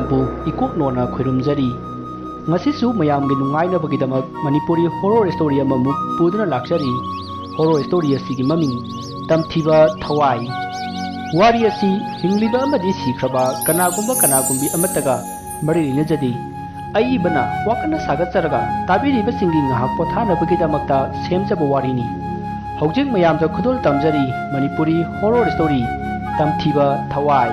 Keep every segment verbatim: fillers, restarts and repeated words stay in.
ꯕꯨ ꯏꯀꯣꯛ ꯅꯣꯟꯅ ꯈꯣꯏꯔꯨꯝꯖꯔꯤ꯫ ꯉꯁꯤꯁꯨ ꯃꯌꯥꯝꯒꯤ ꯅꯨꯡꯉꯥꯏꯅꯕꯒꯤꯗꯃꯛ ꯃꯅꯤꯄꯨꯔꯤ horror story ꯑꯃꯃꯨꯛ ꯄꯨꯗꯨꯅ ꯂꯥꯛꯆꯔꯤ꯫ Horror story ꯑꯁꯤꯒꯤ ꯃꯃꯤꯡ ꯇꯝꯊꯤꯕ ꯊꯋꯥꯏ꯫ ꯋꯥꯔꯤ ꯑꯁꯤ ꯍꯤꯡꯂꯤꯕ ꯑꯃꯗꯤ ꯁꯤꯈ꯭ꯔꯕ ꯀꯅꯥꯒꯨꯝꯕ ꯀꯅꯥꯒꯨꯝꯕꯤ ꯑꯃꯠꯇꯒ ꯃꯔꯤ ꯂꯩꯅꯖꯗꯦ꯫ ꯑꯏꯕꯅ ꯋꯥꯀꯟꯅ ꯁꯥꯒꯠꯆꯔꯒ ꯇꯥꯕꯤꯔꯤꯕꯁꯤꯡꯒꯤ ꯉꯥꯏꯍꯥꯛ ꯄꯣꯊꯥꯅꯕꯒꯤꯗꯃꯛꯇ ꯁꯦꯝꯖꯕ ꯋꯥꯔꯤꯅꯤ꯫ ꯍꯧꯖꯤꯛ ꯃꯌꯥꯝꯗ ꯈꯨꯗꯣꯜ ꯇꯝꯖꯔꯤ ꯃꯅꯤꯄꯨꯔꯤ horror story ꯇꯝꯊꯤꯕ ꯊꯋꯥꯏ꯫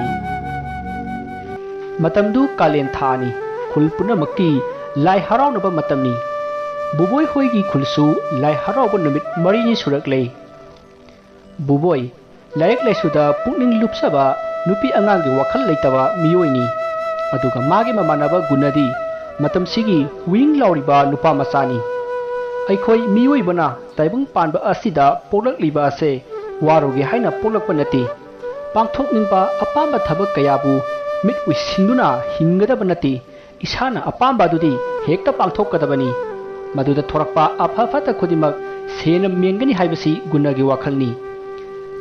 ꯃꯇꯝꯗꯨ ꯀꯥꯂꯦꯟ ꯊꯥꯅꯤ꯫ ꯈꯨꯜ ꯄꯨꯝꯅꯃꯛꯀꯤ ꯂꯥꯏ ꯍꯔꯥꯎꯅꯕ ꯃꯇꯝꯅꯤ꯫ ꯕꯨꯕꯣꯏ ꯍꯣꯏꯒꯤ ꯈꯨꯜꯁꯨ ꯂꯥꯏ ꯍꯔꯥꯎꯕ ꯅꯨꯃꯤꯠ ꯃꯔꯤꯅꯤ ꯁꯨꯔꯛꯂꯦ꯫ ꯕꯨꯕꯣꯏ ꯂꯥꯏꯔꯤꯛ ꯂꯥꯏꯁꯨꯗ ꯄꯨꯛꯅꯤꯡ ꯂꯨꯞꯆꯕ, ꯅꯨꯄꯤ ꯑꯉꯥꯡꯒꯤ ꯋꯥꯈꯜ ꯂꯩꯇꯕ ꯃꯤꯑꯣꯏꯅꯤ꯫ ꯑꯗꯨꯒ ꯃꯥꯒꯤ ꯃꯃꯥꯟꯅꯕ ꯒꯨꯅꯗꯤ ꯃꯇꯝꯁꯤꯒꯤ ꯋꯤꯡ ꯂꯥꯎꯔꯤꯕ ꯅꯨꯄꯥ ꯃꯆꯥꯅꯤ꯫ ꯑꯩꯈꯣꯏ ꯃꯤꯑꯣꯏꯕꯅ ꯇꯥꯏꯕꯪ ꯄꯥꯟꯕ ꯑꯁꯤꯗ ꯄꯣꯛꯂꯛꯂꯤꯕ ꯑꯁꯦ ꯋꯥꯔꯨꯒꯦ ꯍꯥꯏꯅ ꯄꯣꯛꯂꯛꯄ ꯅꯠꯇꯦ꯫ ꯄꯥꯡꯊꯣꯛꯅꯤꯡꯕ ꯑꯄꯥꯝꯕ ꯊꯕꯛ ꯀꯌꯥꯕꯨ ꯃꯤꯠ ꯎꯏꯁꯤꯟꯗꯨꯅ ꯍꯤꯡꯒꯗꯕ ꯅꯠꯇꯦ꯫ ꯏꯁꯥꯅ ꯑꯄꯥꯝꯕ ꯑꯗꯨꯗꯤ ꯍꯦꯛꯇ ꯄꯥꯡꯊꯣꯛꯀꯗꯕꯅꯤ꯫ ꯃꯗꯨꯗ ꯊꯣꯔꯛꯄ ꯑꯐ ꯐꯠꯇ ꯈꯨꯗꯤꯡꯃꯛ ꯁꯦꯟꯅ ꯃꯦꯟꯒꯅꯤ ꯍꯥꯏꯕꯁꯤ ꯒꯨꯅꯒꯤ ꯋꯥꯈꯜꯅꯤ꯫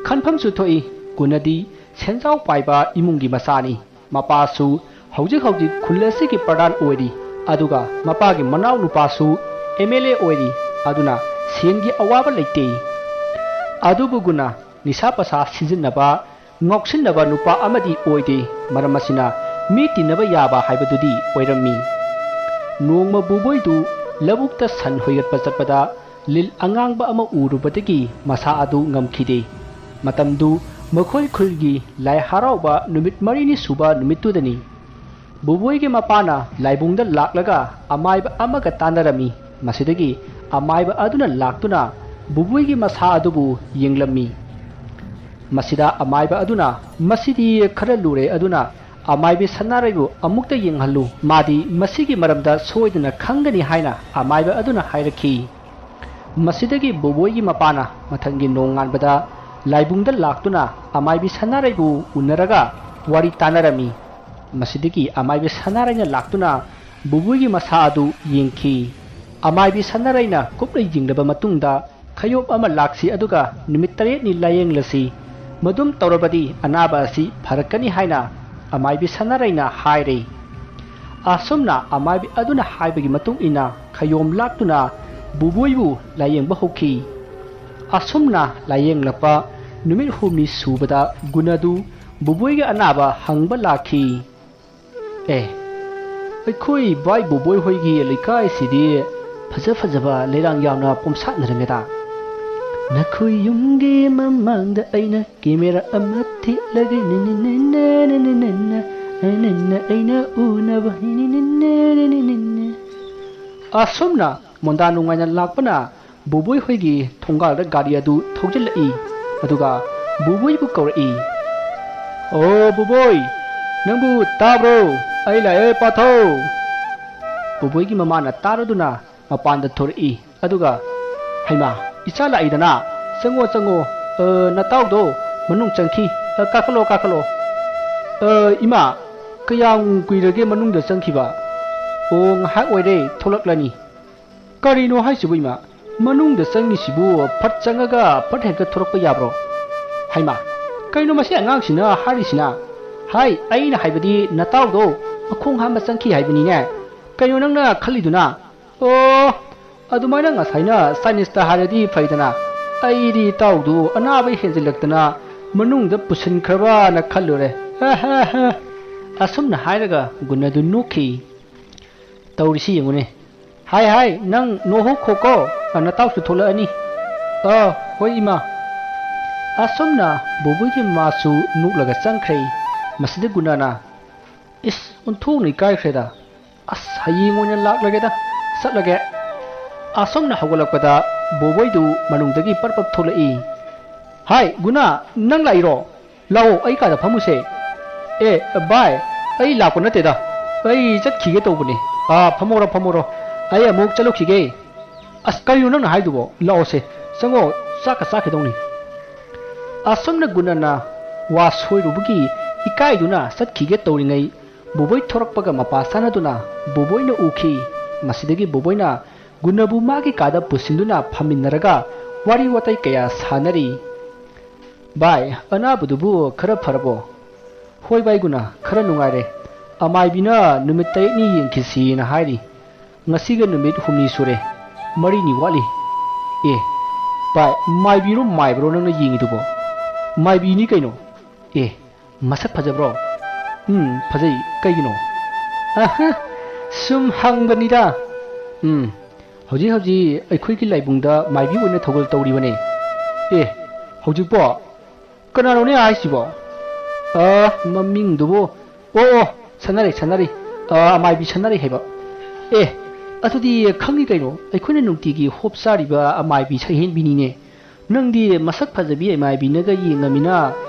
ꯈꯟꯐꯝꯁꯨ ꯊꯣꯛꯏ, ꯒꯨꯅꯗꯤ ꯁꯦꯟꯖꯥꯎ ꯄꯥꯏꯕ ꯏꯃꯨꯡꯒꯤ ꯃꯆꯥꯅꯤ꯫ ꯃꯄꯥꯁꯨ ꯍꯧꯖꯤꯛ ꯍꯧꯖꯤꯛ ꯈꯨꯜ ꯑꯁꯤꯒꯤ ꯄ꯭ꯔꯙꯥꯟ ꯑꯣꯏꯔꯤ, ꯑꯗꯨꯒ ꯃꯄꯥꯒꯤ ꯃꯅꯥꯎ ꯅꯨꯄꯥꯁꯨ ꯑꯦꯝ ꯑꯦꯜ ꯑꯦ ꯑꯣꯏꯔꯤ꯫ ꯑꯗꯨꯅ ꯁꯦꯟꯒꯤ ꯑꯋꯥꯕ ꯂꯩꯇꯦ꯫ ꯑꯗꯨꯕꯨ ꯒꯨꯅ ꯅꯤꯁꯥ ꯄꯁꯥ ꯁꯤꯖꯤꯟꯅꯕ, ꯉꯥꯎꯁꯤꯟꯅꯕ ꯅꯨꯄꯥ ꯑꯃꯗꯤ ꯑꯣꯏꯗꯦ꯫ ꯃꯔꯝ ꯑꯁꯤꯅ ꯃꯤ ꯇꯤꯟꯅꯕ ꯌꯥꯕ ꯍꯥꯏꯕꯗꯨꯗꯤ ꯑꯣꯏꯔꯝꯃꯤ꯫ ꯅꯣꯡꯃ ꯕꯨꯕꯣꯏꯗꯨ ꯂꯧꯕꯨꯛꯇ ꯁꯟ ꯍꯣꯏꯒꯠꯄ ꯆꯠꯄꯗ ꯂꯤꯜ ꯑꯉꯥꯡꯕ ꯑꯃ ꯎꯔꯨꯕꯗꯒꯤ ꯃꯁꯥ ꯑꯗꯨ ꯉꯝꯈꯤꯗꯦ꯫ ꯃꯇꯝꯗꯨ ꯃꯈꯣꯏ ꯈꯨꯜꯒꯤ ꯂꯥꯏ ꯍꯔꯥꯎꯕ ꯅꯨꯃꯤꯠ ꯃꯔꯤꯅꯤ ꯁꯨꯕ ꯅꯨꯃꯤꯠꯇꯨꯗꯅꯤ꯫ ꯕꯨꯕꯣꯏꯒꯤ ꯃꯄꯥꯅ ꯂꯥꯏꯕꯨꯡꯗ ꯂꯥꯛꯂꯒ ꯑꯃꯥꯏꯕ ꯑꯃꯒ ꯇꯥꯟꯅꯔꯝꯃꯤ꯫ ꯃꯁꯤꯗꯒꯤ ꯑꯃꯥꯏꯕ ꯑꯗꯨꯅ ꯂꯥꯛꯇꯨꯅ ꯕꯨꯕꯣꯏꯒꯤ ꯃꯁꯥ ꯑꯗꯨꯕꯨ ꯌꯦꯡꯂꯝꯃꯤ꯫ ꯃꯁꯤꯗ ꯑꯃꯥꯏꯕ ꯑꯗꯨꯅ, "ꯃꯁꯤꯗꯤ ꯈꯔ ꯂꯨꯔꯦ, ꯑꯗꯨꯅ ꯑꯃꯥꯏꯕꯤ ꯁꯅꯥꯔꯩꯕꯨ ꯑꯃꯨꯛꯇ ꯌꯦꯡꯍꯜꯂꯨ, ꯃꯥꯗꯤ ꯃꯁꯤꯒꯤ ꯃꯔꯝꯗ ꯁꯣꯏꯗꯅ ꯈꯪꯒꯅꯤ" ꯍꯥꯏꯅ ꯑꯃꯥꯏꯕ ꯑꯗꯨꯅ ꯍꯥꯏꯔꯛꯈꯤ꯫ ꯃꯁꯤꯗꯒꯤ ꯕꯨꯕꯣꯏꯒꯤ ꯃꯄꯥꯅ ꯃꯊꯪꯒꯤ ꯅꯣꯡꯉꯥꯟꯕꯗ ꯂꯥꯏꯕꯨꯡꯗ ꯂꯥꯛꯇꯨꯅ ꯑꯃꯥꯏꯕꯤ ꯁꯅꯥꯔꯩꯕꯨ ꯎꯅꯔꯒ ꯋꯥꯔꯤ ꯇꯥꯅꯔꯝꯃꯤ꯫ ꯃꯁꯤꯗꯒꯤ ꯑꯃꯥꯏꯕꯤ ꯁꯅꯥꯔꯩꯅ ꯂꯥꯛꯇꯨꯅ ꯕꯨꯕꯣꯏꯒꯤ ꯃꯁꯥ ꯑꯗꯨ ꯌꯦꯡꯈꯤ꯫ ꯑꯃꯥꯏꯕꯤ ꯁꯅꯥꯔꯩꯅ ꯀꯨꯞꯅ ꯌꯦꯡꯂꯕ ꯃꯇꯨꯡꯗ, "ꯈꯌꯣꯞ ꯑꯃ ꯂꯥꯛꯁꯤ, ꯑꯗꯨꯒ ꯅꯨꯃꯤꯠ ꯇꯔꯦꯠꯅꯤ ꯂꯥꯌꯦꯡꯂꯁꯤ꯫ ꯃꯗꯨꯝ ꯇꯧꯔꯕꯗꯤ ꯑꯅꯥꯕ ꯑꯁꯤ ꯐꯔꯛꯀꯅꯤ" ꯍꯥꯏꯅ ꯑꯃꯥꯏꯕꯤ ꯁꯅꯥꯔꯩꯅ ꯍꯥꯏꯔꯦ꯫ ꯑꯁꯨꯝꯅ ꯑꯃꯥꯏꯕꯤ ꯑꯗꯨꯅ ꯍꯥꯏꯕꯒꯤ ꯃꯇꯨꯡ ꯏꯟꯅ ꯈꯌꯣꯝ ꯂꯥꯛꯇꯨꯅ ꯕꯨꯕꯣꯏꯕꯨ ꯂꯥꯌꯦꯡꯕ ꯍꯧꯈꯤ꯫ ꯑꯁꯨꯝꯅ ꯂꯥꯌꯦꯡꯂꯛꯄ ꯅꯨꯃꯤꯠ ꯍꯨꯝꯅꯤ ꯁꯨꯕꯗ ꯒꯨꯅꯗꯨ ꯕꯨꯕꯣꯏꯒꯤ ꯑꯅꯥꯕ ꯍꯪꯕ ꯂꯥꯛꯈꯤ꯫ "ꯑꯦ, ꯑꯩꯈꯣꯏ ꯚꯥꯏ ꯕꯨꯕꯣꯏ ꯍꯣꯏꯒꯤ ꯂꯩꯀꯥꯏꯁꯤꯗꯤ ꯐꯖ ꯐꯖꯕ ꯂꯩꯔꯥꯡ ꯌꯥꯝꯅ ꯄꯣꯝꯁꯥꯠꯅꯔꯝꯃꯦꯗ꯫ ꯅꯈꯣꯏ ꯌꯨꯝꯒꯤ ꯃꯃꯥꯡꯗ ꯑꯩꯅ ꯀꯦꯃꯦꯔꯥ ꯑꯃ ꯊꯦꯠꯂꯒ ꯅꯤꯅꯤꯅꯤꯅ ꯅꯤꯅꯤꯅꯤꯅ ꯑꯩꯅ ꯎꯅꯕ ꯅꯤꯅꯤꯅꯤꯅ ꯅꯤꯅꯤꯅꯤꯅ꯫" ꯑꯁꯨꯝꯅ ꯃꯣꯟꯗꯥ ꯅꯨꯡꯉꯥꯏꯅ ꯂꯥꯛꯄꯅ ꯕꯨꯕꯣꯏ ꯍꯣꯏꯒꯤ ꯊꯣꯡꯒꯥꯜꯗ ꯒꯥꯔꯤ ꯑꯗꯨ ꯊꯧꯖꯤꯜꯂꯛꯏ꯫ ꯑꯗꯨꯒ ꯕꯨꯕꯣꯏꯕꯨ ꯀꯧꯔꯛꯏ꯫ "ꯑꯣ ꯕꯨꯕꯣꯏ, ꯅꯪꯕꯨ ꯇꯥꯕ꯭ꯔꯣ? ꯑꯩ ꯂꯥꯛꯑꯦ, ꯄꯥꯊꯧ!" ꯕꯨꯕꯣꯏꯒꯤ ꯃꯃꯥꯅ ꯇꯥꯔꯗꯨꯅ ꯃꯄꯥꯟꯗ ꯊꯣꯔꯛꯏ꯫ ꯑꯗꯨꯒ, "ꯍꯩꯃꯥ, ꯏꯆꯥ ꯂꯥꯛꯏꯗꯅ, ꯆꯪꯉꯣ, ꯆꯪꯉꯣ꯫ ꯑ, ꯅꯇꯥꯎꯗꯣ ꯃꯅꯨꯡ ꯆꯪꯈꯤ꯫ ꯑ, ꯀꯥꯈꯠꯂꯣ, ꯀꯥꯈꯠꯂꯣ꯫ ꯑ, ꯏꯃꯥ, ꯀꯌꯥꯝ ꯀꯨꯏꯔꯒꯦ ꯃꯅꯨꯡꯗ ꯆꯪꯈꯤꯕ?" "ꯑꯣ, ꯉꯥꯏꯍꯥꯛ ꯑꯣꯏꯔꯦ, ꯊꯣꯛꯂꯛꯂꯅꯤ꯫" "ꯀꯔꯤꯅꯣ ꯍꯥꯏꯁꯤꯕꯨ ꯏꯃꯥ? ꯃꯅꯨꯡꯗ ꯆꯪꯉꯤꯁꯤꯕꯨ ꯐꯠ ꯆꯪꯉꯒ ꯐꯠ ꯍꯦꯛꯇ ꯊꯣꯔꯛꯄ ꯌꯥꯕ꯭ꯔꯣ?" "ꯍꯩꯃꯥ, ꯀꯩꯅꯣ ꯃꯁꯤ ꯑꯉꯥꯡꯁꯤꯅ ꯍꯥꯏꯔꯤꯁꯤꯅ?" "ꯍꯥꯏ, ꯑꯩꯅ ꯍꯥꯏꯕꯗꯤ ꯅꯇꯥꯎꯗꯣ ꯃꯈꯣꯡ ꯍꯥꯝꯕ ꯆꯪꯈꯤ ꯍꯥꯏꯕꯅꯤꯅꯦ꯫ ꯀꯩꯅꯣ ꯅꯪꯅ ꯈꯜꯂꯤꯗꯨꯅ?" "ꯑꯣ, ꯑꯗꯨꯃꯥꯏꯅ ꯉꯁꯥꯏꯅ ꯁꯥꯏꯟꯁꯇ ꯍꯥꯏꯔꯗꯤ ꯐꯩꯗꯅ꯫ ꯑꯩꯗꯤ ꯏꯇꯥꯎꯗꯨ ꯑꯅꯥꯕ ꯍꯦꯟꯖꯤꯜꯂꯛꯇꯅ ꯃꯅꯨꯡꯗ ꯄꯨꯁꯤꯟꯈ꯭ꯔꯕꯅ ꯈꯜꯂꯨꯔꯦ꯫" "ꯑꯁꯨꯝꯅ ꯍꯥꯏꯔꯒ ꯒꯨꯟ ꯑꯗꯨ ꯅꯣꯛꯈꯤ꯫ "ꯇꯧꯔꯤꯁꯤ ꯌꯦꯡꯉꯨꯅꯦ꯫ ꯍꯥꯏ, ꯍꯥꯏ, ꯅꯪ ꯅꯣꯛꯍꯧꯈꯣꯀꯣ, ꯅꯇꯥꯎꯁꯨ ꯊꯣꯛꯂꯛꯑꯅꯤ꯫" "ꯑ, ꯍꯣꯏ ꯏꯃꯥ꯫" ꯑꯁꯨꯝꯅ ꯕꯣꯕꯣꯏꯒꯤ ꯃꯃꯥꯁꯨ ꯅꯣꯛꯂꯒ ꯆꯪꯈ꯭ꯔꯦ꯫ ꯃꯁꯤꯗ ꯒꯨꯅꯅ, "ꯏꯁ, ꯑꯣꯟꯊꯣꯛꯅ ꯏꯀꯥꯏꯈ꯭ꯔꯦꯗ꯫ ꯑꯁ, ꯍꯌꯦꯡ ꯑꯣꯏꯅ ꯂꯥꯛꯂꯒꯦꯗ, ꯆꯠꯂꯒꯦ꯫" ꯑꯁꯨꯝꯅ ꯍꯧꯒꯠꯂꯛꯄꯗ ꯕꯣꯕꯣꯏꯗꯨ ꯃꯅꯨꯡꯗꯒꯤ ꯄꯔꯞ ꯄꯔꯞ ꯊꯣꯛꯂꯛꯏ꯫ "ꯍꯥꯏ, ꯒꯨꯅꯥ, ꯅꯪ ꯂꯥꯛꯏꯔꯣ? ꯂꯥꯛꯑꯣ, ꯑꯩ ꯀꯥꯗ ꯐꯝꯃꯨꯁꯦ꯫" "ꯑꯦ, ꯚꯥꯏ, ꯑꯩ ꯂꯥꯛꯄ ꯅꯠꯇꯦꯗ, ꯑꯩ ꯆꯠꯈꯤꯒꯦ ꯇꯧꯕꯅꯦ꯫" "ꯑꯥ, ꯐꯝꯃꯣꯔꯣ, ꯐꯝꯃꯣꯔꯣ, ꯑꯩ ꯑꯃꯨꯛ ꯆꯠꯂꯨꯈꯤꯒꯦ꯫" "ꯑꯁ, ꯀꯔꯤꯅꯣ ꯅꯪꯅ ꯍꯥꯏꯗꯨꯕꯣ? ꯂꯥꯛꯑꯣꯁꯦ, ꯆꯪꯉꯣ, ꯆꯥꯛꯀ ꯆꯥꯈꯤꯗꯧꯅꯤ꯫" ꯑꯁꯨꯝꯅ ꯒꯨꯅꯅ ꯋꯥ ꯁꯣꯏꯔꯨꯕꯒꯤ ꯏꯀꯥꯏꯗꯨꯅ ꯆꯠꯈꯤꯒꯦ ꯇꯧꯔꯤꯉꯩ, ꯕꯣꯕꯣꯏ ꯊꯣꯔꯛꯄꯒ ꯃꯄꯥ ꯆꯥꯟꯅꯗꯨꯅ ꯕꯣꯕꯣꯏꯅ ꯎꯈꯤ꯫ ꯃꯁꯤꯗꯒꯤ ꯕꯣꯕꯣꯏꯅ ꯒꯨꯅꯕꯨ ꯃꯥꯒꯤ ꯀꯥꯗ ꯄꯨꯁꯤꯟꯗꯨꯅ ꯐꯝꯃꯤꯟꯅꯔꯒ ꯋꯥꯔꯤ ꯋꯥꯇꯥꯏ ꯀꯌꯥ ꯁꯥꯟꯅꯔꯤ꯫ "ꯚꯥꯏ, ꯑꯅꯥꯕꯗꯨꯕꯨ ꯈꯔ ꯐꯔꯕꯣ?" "ꯍꯣꯏ ꯚꯥꯏ ꯒꯨꯅ, ꯈꯔ ꯅꯨꯡꯉꯥꯏꯔꯦ꯫ "ꯑꯃꯥꯏꯕꯤꯅ ꯅꯨꯃꯤꯠ ꯇꯔꯦꯠꯅꯤ ꯌꯦꯡꯈꯤꯁꯤꯅ ꯍꯥꯏꯔꯤ꯫ ꯉꯁꯤꯒ ꯅꯨꯃꯤꯠ ꯍꯨꯝꯅꯤ ꯁꯨꯔꯦ꯫ ꯃꯔꯤꯅꯤ ꯋꯥꯠꯂꯤ꯫" "ꯑꯦ, ꯚꯥꯏ, ꯃꯥꯏꯕꯤꯔꯣ ꯃꯥꯏꯕꯔꯣ ꯅꯪꯅ ꯌꯦꯡꯉꯤꯗꯨꯕꯣ?" "ꯃꯥꯏꯕꯤꯅꯤ ꯀꯩꯅꯣ꯫" "ꯑꯦ, ꯃꯁꯛ ꯐꯖꯕ꯭ꯔꯣ?" "ꯎꯝ, ꯐꯖꯩ꯫ ꯀꯩꯒꯤꯅꯣ?" "ꯑꯍ, ꯁꯨꯝ ꯍꯪꯕꯅꯤꯗ꯫" "ꯎꯝ, ꯍꯧꯖꯤꯛ ꯍꯧꯖꯤꯛ ꯑꯩꯈꯣꯏꯒꯤ ꯂꯥꯏꯕꯨꯡꯗ ꯃꯥꯏꯕꯤ ꯑꯣꯏꯅ ꯊꯧꯒꯜ ꯇꯧꯔꯤꯕꯅꯦ꯫" "ꯑꯦ, ꯍꯧꯖꯤꯛꯄꯣ? ꯀꯅꯥꯅꯣꯅꯦ ꯍꯥꯏꯁꯤꯕꯣ?" "ꯑ, ꯃꯃꯤꯡꯗꯨꯕꯨ, ꯑꯣ, ꯑꯣ, ꯁꯥꯟꯅꯔꯩ, ꯁꯥꯟꯅꯔꯩ꯫ ꯑ, ꯑꯃꯥꯏꯕꯤ ꯁꯥꯟꯅꯔꯩ ꯍꯥꯏꯕ꯫" "ꯑꯦ, ꯑꯗꯨꯗꯤ ꯈꯪꯉꯤ ꯀꯩꯅꯣ, ꯑꯩꯈꯣꯏꯅ ꯅꯨꯡꯇꯤꯒꯤ ꯍꯣꯞ ꯆꯥꯔꯤꯕ ꯑꯃꯥꯏꯕꯤ ꯁꯛꯍꯦꯟꯕꯤꯅꯤꯅꯦ꯫ ꯅꯪꯗꯤ ꯃꯁꯛ ꯐꯖꯕꯤ ꯑꯃꯥꯏꯕꯤꯅꯒ ꯌꯦꯡꯉꯃꯤꯅ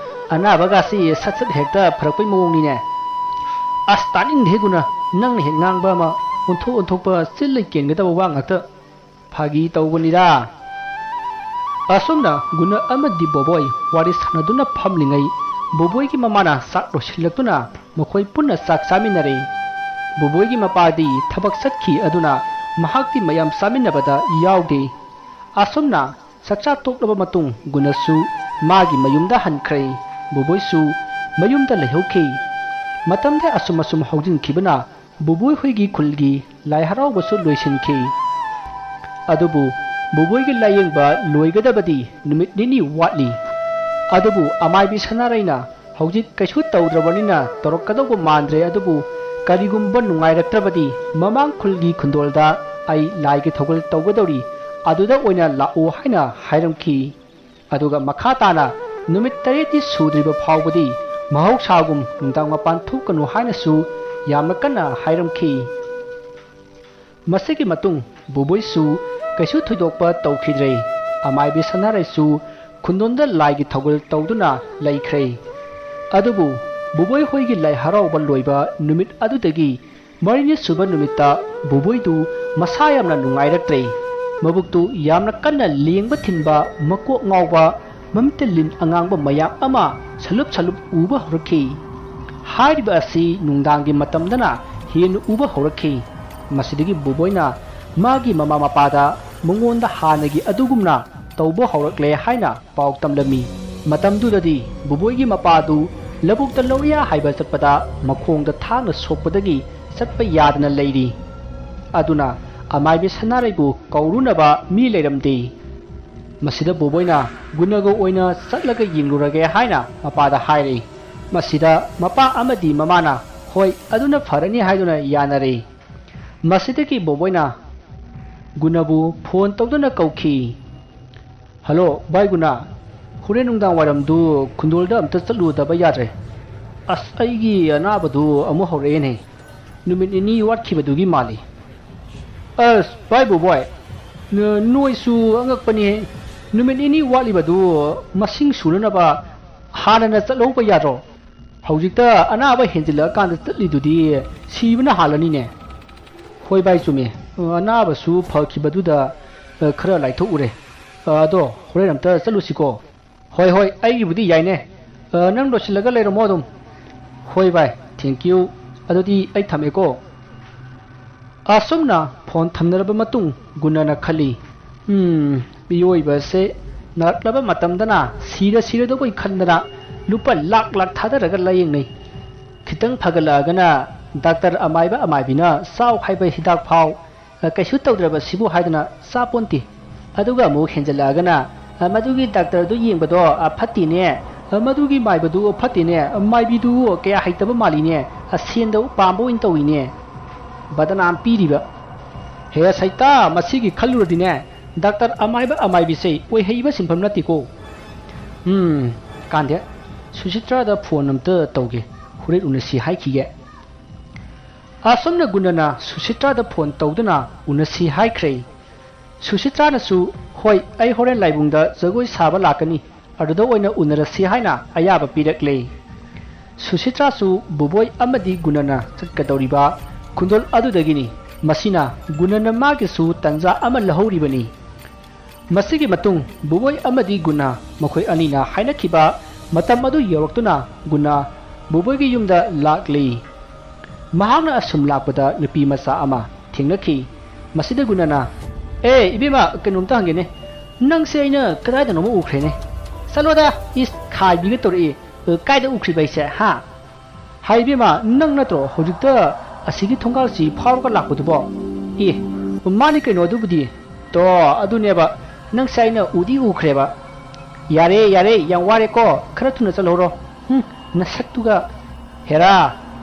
ꯑꯅꯥꯕꯒꯥꯁꯤ ꯁꯠ ꯁꯠ ꯍꯦꯛꯇ ꯐꯔꯛꯄꯩ ꯃꯑꯣꯡꯅꯤꯅꯦ꯫" "ꯑꯁ, ꯇꯥꯅꯤꯡꯗꯦ ꯒꯨꯅ, ꯅꯪꯅ ꯍꯦꯛ ꯉꯥꯡꯕ ꯑꯃ, ꯑꯣꯟꯊꯣꯛ ꯑꯣꯟꯊꯣꯛꯄ ꯆꯤꯜ ꯂꯩ ꯀꯦꯟꯒꯗꯕ ꯋꯥ ꯉꯥꯛꯇ꯫" "ꯐꯥꯒꯤ ꯇꯧꯕꯅꯤꯗ꯫" ꯑꯁꯨꯝꯅ ꯒꯨꯅ ꯑꯃꯗꯤ ꯕꯣꯕꯣꯏ ꯋꯥꯔꯤ ꯁꯥꯟꯅꯗꯨꯅ ꯐꯝꯂꯤꯉꯩ, ꯕꯣꯕꯣꯏꯒꯤ ꯃꯃꯥꯅ ꯆꯥꯛ ꯂꯣꯏꯁꯤꯜꯂꯛꯇꯨꯅ ꯃꯈꯣꯏ ꯄꯨꯟꯅ ꯆꯥꯛ ꯆꯥꯃꯤꯟꯅꯔꯦ꯫ ꯕꯣꯕꯣꯏꯒꯤ ꯃꯄꯥꯗꯤ ꯊꯕꯛ ꯆꯠꯈꯤ ꯑꯗꯨꯅ ꯃꯍꯥꯛꯇꯤ ꯃꯌꯥꯝ ꯆꯥꯃꯤꯟꯅꯕꯗ ꯌꯥꯎꯗꯦ꯫ ꯑꯁꯨꯝꯅ ꯆꯥꯛꯆꯥ ꯇꯣꯛꯂꯕ ꯃꯇꯨꯡ ꯒꯨꯅꯁꯨ ꯃꯥꯒꯤ ꯃꯌꯨꯝꯗ ꯍꯟꯈ꯭ꯔꯦ꯫ ꯕꯣꯕꯣꯏꯁꯨ ꯃꯌꯨꯝꯗ ꯂꯩꯍꯧꯈꯤ꯫ ꯃꯇꯝꯗꯤ ꯑꯁꯨꯝ ꯑꯁꯨꯝ ꯍꯧꯖꯤꯟꯈꯤꯕꯅ ꯕꯨꯕꯣꯏ ꯍꯣꯏꯒꯤ ꯈꯨꯜꯒꯤ ꯂꯥꯏ ꯍꯔꯥꯎꯕꯁꯨ ꯂꯣꯏꯁꯤꯟꯈꯤ꯫ ꯑꯗꯨꯕꯨ ꯕꯨꯕꯣꯏꯒꯤ ꯂꯥꯏꯌꯦꯡꯕ ꯂꯣꯏꯒꯗꯕꯗꯤ ꯅꯨꯃꯤꯠ ꯅꯤꯅꯤ ꯋꯥꯠꯂꯤ꯫ ꯑꯗꯨꯕꯨ ꯑꯃꯥꯏꯕꯤ ꯁꯅꯥꯔꯩꯅ ꯍꯧꯖꯤꯛ ꯀꯩꯁꯨ ꯇꯧꯗ꯭ꯔꯕꯅꯤꯅ ꯇꯧꯔꯛꯀꯗꯧꯕ ꯃꯥꯟꯗ꯭ꯔꯦ, ꯑꯗꯨꯕꯨ ꯀꯔꯤꯒꯨꯝꯕ ꯅꯨꯡꯉꯥꯏꯔꯛꯇ꯭ꯔꯕꯗꯤ ꯃꯃꯥꯡ ꯈꯨꯜꯒꯤ ꯈꯨꯟꯗꯣꯜꯗ ꯑꯩ ꯂꯥꯏꯒꯤ ꯊꯧꯒꯜ ꯇꯧꯒꯗꯧꯔꯤ, ꯑꯗꯨꯗ ꯑꯣꯏꯅ ꯂꯥꯛꯎ ꯍꯥꯏꯅ ꯍꯥꯏꯔꯝꯈꯤ꯫ ꯑꯗꯨꯒ ꯃꯈꯥ ꯇꯥꯅ ꯅꯨꯃꯤꯠ ꯇꯔꯦꯠꯇꯤ ꯁꯨꯗ꯭ꯔꯤꯕ ꯐꯥꯎꯕꯗꯤ ꯃꯍꯧꯁꯥꯒꯨꯝ ꯅꯨꯡꯗꯥꯡ ꯃꯄꯥꯟ ꯊꯣꯛꯀꯅꯨ ꯍꯥꯏꯅꯁꯨ ꯌꯥꯝꯅ ꯀꯟꯅ ꯍꯥꯏꯔꯝꯈꯤ꯫ ꯃꯁꯤꯒꯤ ꯃꯇꯨꯡ ꯕꯨꯕꯣꯏꯁꯨ ꯀꯩꯁꯨ ꯊꯣꯏꯗꯣꯛꯄ ꯇꯧꯈꯤꯗ꯭ꯔꯦ꯫ ꯑꯃꯥꯏꯕꯤ ꯁꯅꯥꯔꯩꯁꯨ ꯈꯨꯟꯗꯣꯟꯗ ꯂꯥꯏꯒꯤ ꯊꯧꯒꯜ ꯇꯧꯗꯨꯅ ꯂꯩꯈ꯭ꯔꯦ꯫ ꯑꯗꯨꯕꯨ ꯕꯨꯕꯣꯏ ꯍꯣꯏꯒꯤ ꯂꯥꯏ ꯍꯔꯥꯎꯕ ꯂꯣꯏꯕ ꯅꯨꯃꯤꯠ ꯑꯗꯨꯗꯒꯤ ꯃꯔꯤꯅꯤ ꯁꯨꯕ ꯅꯨꯃꯤꯠꯇ ꯕꯨꯕꯣꯏꯗꯨ ꯃꯁꯥ ꯌꯥꯝꯅ ꯅꯨꯡꯉꯥꯏꯔꯛꯇ꯭ꯔꯦ꯫ ꯃꯕꯨꯛꯇꯨ ꯌꯥꯝꯅ ꯀꯟꯅ ꯂꯦꯡꯕ ꯊꯤꯟꯕ, ꯃꯀꯣꯛ ꯉꯥꯎꯕ, ꯃꯃꯤꯠꯇ ꯂꯤꯟ ꯑꯉꯥꯡꯕ ꯃꯌꯥꯝ ꯑꯃ ꯁꯂꯨꯞ ꯁꯂꯨꯞ ꯎꯕ ꯍꯧꯔꯛꯈꯤ꯫ ꯍꯥꯏꯔꯤꯕ ꯑꯁꯤ ꯅꯨꯡꯗꯥꯡꯒꯤ ꯃꯇꯝꯗꯅ ꯍꯦꯟꯅ ꯎꯕ ꯍꯧꯔꯛꯈꯤ꯫ ꯃꯁꯤꯗꯒꯤ ꯕꯨꯕꯣꯏꯅ ꯃꯥꯒꯤ ꯃꯃꯥ ꯃꯄꯥꯗ ꯃꯉꯣꯟꯗ ꯍꯥꯟꯅꯒꯤ ꯑꯗꯨꯒꯨꯝꯅ ꯇꯧꯕ ꯍꯧꯔꯛꯂꯦ ꯍꯥꯏꯅ ꯄꯥꯎ ꯇꯝꯂꯝꯃꯤ꯫ ꯃꯇꯝꯗꯨꯗꯗꯤ ꯕꯨꯕꯣꯏꯒꯤ ꯃꯄꯥꯗꯨ ꯂꯧꯕꯨꯛꯇ ꯂꯧꯔꯤꯌꯥ ꯍꯥꯏꯕ ꯆꯠꯄꯗ ꯃꯈꯣꯡꯗ ꯊꯥꯡꯅ ꯁꯣꯛꯄꯗꯒꯤ ꯆꯠꯄ ꯌꯥꯗꯅ ꯂꯩꯔꯤ꯫ ꯑꯗꯨꯅ ꯑꯃꯥꯏꯕꯤ ꯁꯅꯥꯔꯩꯕꯨ ꯀꯧꯔꯨꯅꯕ ꯃꯤ ꯂꯩꯔꯝꯗꯦ꯫ ꯃꯁꯤꯗ ꯕꯣꯕꯣꯏꯅ ꯒꯨꯅꯒ ꯑꯣꯏꯅ ꯆꯠꯂꯒ ꯌꯦꯡꯂꯨꯔꯒꯦ ꯍꯥꯏꯅ ꯃꯄꯥꯗ ꯍꯥꯏꯔꯦ꯫ ꯃꯁꯤꯗ ꯃꯄꯥ ꯑꯃꯗꯤ ꯃꯃꯥꯅ "ꯍꯣꯏ, ꯑꯗꯨꯅ ꯐꯔꯅꯤ" ꯍꯥꯏꯗꯨꯅ ꯌꯥꯅꯔꯦ꯫ ꯃꯁꯤꯗꯒꯤ ꯕꯣꯕꯣꯏꯅ ꯒꯨꯅꯕꯨ ꯐꯣꯟ ꯇꯧꯗꯨꯅ ꯀꯧꯈꯤ꯫ "ꯍꯜꯂꯣ ꯚꯥꯏ ꯒꯨꯅꯥ, ꯍꯣꯔꯦꯟ ꯅꯨꯡꯗꯥꯡ ꯋꯥꯏꯔꯝꯗꯨ ꯈꯨꯟꯗꯣꯜꯗ ꯑꯝꯇ ꯆꯠꯂꯨꯗꯕ ꯌꯥꯗ꯭ꯔꯦ꯫ ꯑꯁ, ꯑꯩꯒꯤ ꯑꯅꯥꯕꯗꯨ ꯑꯃꯨꯛ ꯍꯧꯔꯛꯑꯦꯅꯦ꯫ ꯅꯨꯃꯤꯠ ꯅꯤꯅꯤ ꯋꯥꯠꯈꯤꯕꯗꯨꯒꯤ ꯃꯥꯜꯂꯤ꯫" "ꯑꯁ ꯚꯥꯏ ꯕꯣꯕꯣꯏ, ꯅ-, ꯅꯣꯏꯁꯨ ꯑꯉꯛꯄꯅꯤꯍꯦ꯫ ꯅꯨꯃꯤꯠ ꯅꯤꯅꯤ ꯋꯥꯠꯂꯤꯕꯗꯨ ꯃꯁꯤꯡ ꯁꯨꯅꯅꯕ ꯍꯥꯟꯅꯅ ꯆꯠꯍꯧꯕ ꯌꯥꯗ꯭ꯔꯣ? ꯍꯧꯖꯤꯛꯇ ꯑꯅꯥꯕ ꯍꯦꯟꯖꯤꯜꯂꯛꯑꯀꯥꯟꯗ ꯆꯠꯂꯤꯗꯨꯗꯤ ꯁꯤꯕꯅ ꯍꯥꯜꯂꯅꯤꯅꯦ꯫" "ꯍꯣꯏ ꯚꯥꯏ, ꯆꯨꯝꯃꯦ꯫ ꯑ, ꯑꯅꯥꯕꯁꯨ ꯐꯈꯤꯕꯗꯨꯗ, ꯑ, ꯈꯔ ꯂꯥꯏꯊꯣꯛꯎꯔꯦ꯫ ꯑ, ꯑꯗꯣ ꯍꯣꯔꯦꯟ ꯑꯝꯇ ꯆꯠꯂꯨꯁꯤꯀꯣ꯫" "ꯍꯣꯏ, ꯍꯣꯏ, ꯑꯩꯒꯤꯕꯨꯗꯤ ꯌꯥꯏꯅꯦ꯫ ꯑ, ꯅꯪ ꯂꯣꯏꯁꯤꯜꯂꯒ ꯂꯩꯔꯝꯃꯣ ꯑꯗꯨꯝ꯫" "ꯍꯣꯏ ꯚꯥꯏ, thank you꯫ ꯑꯗꯨꯗꯤ ꯑꯩ ꯊꯝꯃꯦꯀꯣ꯫" ꯑꯁꯨꯝꯅ ꯐꯣꯟ ꯊꯝꯅꯔꯕ ꯃꯇꯨꯡ ꯒꯨꯅꯅ ꯈꯜꯂꯤ, "ꯎꯝ, ꯃꯤꯑꯣꯏꯕꯁꯦ ꯅꯥꯔꯛꯂꯕ ꯃꯇꯝꯗꯅ ꯁꯤꯔ ꯁꯤꯔꯗꯧꯕꯩ ꯈꯟꯗꯅ ꯂꯨꯄꯥ ꯂꯥꯛ ꯂꯥꯛ ꯊꯥꯗꯔꯒ ꯂꯥꯌꯦꯡꯅꯩ꯫ ꯈꯤꯇꯪ ꯐꯒꯠꯂꯛꯑꯒꯅ ꯗꯥꯛꯇꯔ ꯑꯃꯥꯏꯕ ꯑꯃꯥꯏꯕꯤꯅ ꯆꯥꯎ ꯍꯥꯏꯕ ꯍꯤꯗꯥꯛ ꯐꯥꯎ, ꯑ, ꯀꯩꯁꯨ ꯇꯧꯗ꯭ꯔꯕꯁꯤꯕꯨ ꯍꯥꯏꯗꯅ ꯆꯥꯄꯣꯟꯇꯦ꯫ ꯑꯗꯨꯒ ꯑꯃꯨꯛ ꯍꯦꯟꯖꯜꯂꯛꯑꯒꯅ, ꯑ, ꯃꯗꯨꯒꯤ ꯗꯥꯛꯇꯔꯗꯨ ꯌꯦꯡꯕꯗꯣ, ꯑ, ꯐꯠꯇꯦꯅꯦ, ꯑ, ꯃꯗꯨꯒꯤ ꯃꯥꯏꯕꯗꯨ ꯐꯠꯇꯦꯅꯦ, ꯑ, ꯃꯥꯏꯕꯤꯗꯨ ꯀꯌꯥ ꯍꯩꯇꯕ ꯃꯥꯜꯂꯤꯅꯦ, ꯑ, ꯁꯦꯟꯗ ꯄꯥꯝꯕ ꯑꯣꯏꯅ ꯇꯧꯏꯅꯦ꯫" ꯕꯗꯅꯥꯝ ꯄꯤꯔꯤꯕ꯫ ꯍꯦ ꯁꯩꯇꯥ, ꯃꯁꯤꯒꯤ ꯈꯜꯂꯨꯔꯗꯤꯅꯦ, ꯗꯥꯛꯇꯔ ꯑꯃꯥꯏꯕ ꯑꯃꯥꯏꯕꯤꯁꯦ ꯑꯣꯏꯍꯩꯕ ꯁꯤꯟꯐꯝ ꯅꯠꯇꯦꯀꯣ꯫ ꯎꯝ, ꯀꯥꯟꯗꯦ꯫ ꯁꯨꯁꯤꯇ꯭ꯔꯥꯗ ꯐꯣꯟ ꯑꯝꯇ ꯇꯧꯒꯦ꯫ ꯍꯣꯔꯦꯟ ꯎꯅꯁꯤ ꯍꯥꯏꯈꯤꯒꯦ꯫ ꯑꯁꯨꯝꯅ ꯒꯨꯅꯅ ꯁꯨꯁꯤꯇ꯭ꯔꯥꯗ ꯐꯣꯟ ꯇꯧꯗꯨꯅ ꯎꯅꯁꯤ ꯍꯥꯏꯈ꯭ꯔꯦ꯫ ꯁꯨꯁꯤꯇ꯭ꯔꯥꯅꯁꯨ, "ꯍꯣꯏ, ꯑꯩ ꯍꯣꯔꯦꯟ ꯂꯥꯏꯕꯨꯡꯗ ꯖꯒꯣꯏ ꯁꯥꯕ ꯂꯥꯛꯀꯅꯤ, ꯑꯗꯨꯗ ꯑꯣꯏꯅ ꯎꯅꯔꯁꯤ" ꯍꯥꯏꯅ ꯑꯌꯥꯕ ꯄꯤꯔꯛꯂꯦ꯫ ꯁꯨꯁꯤꯇ꯭ꯔꯥꯁꯨ ꯕꯨꯕꯣꯏ ꯑꯃꯗꯤ ꯒꯨꯅꯅ ꯆꯠꯀꯗꯧꯔꯤꯕ ꯈꯨꯟꯗꯣꯜ ꯑꯗꯨꯗꯒꯤꯅꯤ꯫ ꯃꯁꯤꯅ ꯒꯨꯅꯅ ꯃꯥꯒꯤꯁꯨ ꯇꯟꯖꯥ ꯑꯃ ꯂꯧꯍꯧꯔꯤꯕꯅꯤ꯫ ꯃꯁꯤꯒꯤ ꯃꯇꯨꯡ ꯕꯨꯕꯣꯏ ꯑꯃꯗꯤ ꯒꯨꯅ ꯃꯈꯣꯏ ꯑꯅꯤꯅ ꯍꯥꯏꯅꯈꯤꯕ ꯃꯇꯝ ꯑꯗꯨ ꯌꯧꯔꯛꯇꯨꯅ ꯒꯨꯅ ꯕꯨꯕꯣꯏꯒꯤ ꯌꯨꯝꯗ ꯂꯥꯛꯂꯤ꯫ ꯃꯍꯥꯛꯅ ꯑꯁꯨꯝ ꯂꯥꯛꯄꯗ ꯅꯨꯄꯤ ꯃꯆꯥ ꯑꯃ ꯊꯦꯡꯅꯈꯤ꯫ ꯃꯁꯤꯗ ꯒꯨꯅꯅ, "ꯑꯦ ꯏꯕꯦꯝꯃ, ꯀꯩꯅꯣꯝꯇ ꯍꯪꯒꯦꯅꯦ, ꯅꯪꯁꯦ ꯑꯩꯅ ꯀꯗꯥꯏꯗꯅꯣꯃ ꯎꯈ꯭ꯔꯦꯅꯦ?" "ꯆꯠꯂꯣꯗ, ꯏꯁ, ꯈꯥꯏꯕꯤꯒ ꯇꯧꯔꯛꯏ꯫ ꯑ, ꯀꯥꯏꯗ ꯎꯈ꯭ꯔꯤꯕ ꯑꯩꯁꯦ, ꯍꯥ? ꯍꯥꯏ ꯏꯕꯦꯝꯃ, ꯅꯪ ꯅꯠꯇ꯭ꯔꯣ ꯍꯧꯖꯤꯛꯇ ꯑꯁꯤꯒꯤ ꯊꯣꯡꯒꯥꯜꯁꯤ ꯐꯥꯎꯔꯒ ꯂꯥꯛꯄꯗꯨꯕꯣ? ꯑꯦ, ꯃꯥꯅꯤ ꯀꯩꯅꯣ ꯑꯗꯨꯕꯨꯗꯤ꯫ ꯇꯣ, ꯑꯗꯨꯅꯦꯕ, ꯅꯪꯁꯦ ꯑꯩꯅ ꯎꯗꯤ ꯎꯈ꯭ꯔꯦꯕ꯫ ꯌꯥꯔꯦ, ꯌꯥꯔꯦ, ꯌꯥꯝ ꯋꯥꯔꯦꯀꯣ, ꯈꯔ ꯊꯨꯅ ꯆꯠꯍꯧꯔꯣ꯫ ꯍꯨꯝ, ꯅꯁꯛꯇꯨꯒ꯫ ꯍꯦꯔꯥ,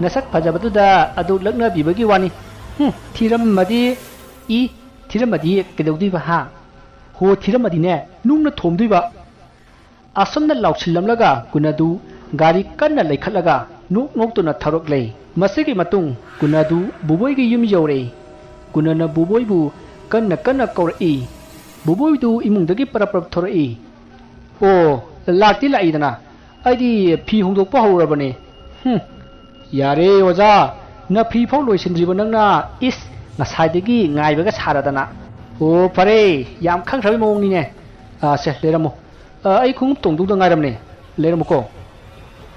ꯅꯁꯛ ꯐꯖꯕꯗꯨꯗ ꯑꯗꯨ ꯂꯛꯅꯕꯤꯕꯒꯤ ꯋꯥꯅꯤ꯫ ꯍꯨꯝ, ꯊꯤꯔꯝꯃꯗꯤ, ꯏ, ꯊꯤꯔꯝꯃꯗꯤ ꯀꯩꯗꯧꯗꯣꯏꯕ, ꯍꯥ? ꯍꯣ, ꯊꯤꯔꯝꯃꯗꯤꯅꯦ, ꯅꯨꯡꯅ ꯊꯣꯝꯗꯣꯏꯕ꯫ ꯑꯁꯨꯝꯅ ꯂꯥꯎꯁꯤꯜꯂꯝꯂꯒ ꯒꯨꯅꯗꯨ ꯒꯥꯔꯤ ꯀꯟꯅ ꯂꯩꯈꯠꯂꯒ ꯅꯣꯛ ꯅꯣꯛꯇꯨꯅ ꯊꯧꯔꯛꯂꯦ꯫ ꯃꯁꯤꯒꯤ ꯃꯇꯨꯡ ꯒꯨꯅꯗꯨ ꯕꯨꯕꯣꯏꯒꯤ ꯌꯨꯝ ꯌꯧꯔꯦ꯫ ꯒꯨꯅꯅ ꯕꯨꯕꯣꯏꯕꯨ ꯀꯟꯅ ꯀꯟꯅ ꯀꯧꯔꯛꯏ꯫ ꯕꯨꯕꯣꯏꯗꯨ ꯏꯃꯨꯡꯗꯒꯤ ꯄꯔꯞ ꯄꯔꯞ ꯊꯣꯔꯛꯏ꯫ "ꯑꯣ, ꯂꯥꯛꯇꯤ ꯂꯥꯛꯏꯗꯅ꯫ ꯑꯩꯗꯤ ꯐꯤ ꯍꯣꯡꯗꯣꯛꯄ ꯍꯧꯔꯕꯅꯦ꯫" "ꯍꯨꯝ, ꯌꯥꯔꯦ ꯑꯣꯖꯥ, ꯅꯐꯤ ꯐꯥꯎ ꯂꯣꯏꯁꯤꯟꯗ꯭ꯔꯤꯕ ꯅꯪꯅ, ꯏꯁ, ꯉꯁꯥꯏꯗꯒꯤ ꯉꯥꯏꯕꯒ ꯁꯥꯔꯗꯅ꯫" "ꯑꯣ, ꯐꯔꯦ, ꯌꯥꯝ ꯈꯪꯈ꯭ꯔꯕꯩ ꯃꯑꯣꯡꯅꯤꯅꯦ꯫ ꯑ, ꯁꯦ, ꯂꯩꯔꯝꯃꯣ꯫ ꯑ, ꯑꯩ ꯈꯣꯡꯎꯞ ꯇꯣꯡꯗꯧꯗ ꯉꯥꯏꯔꯝꯅꯦ꯫ ꯂꯩꯔꯝꯃꯨꯀꯣ꯫"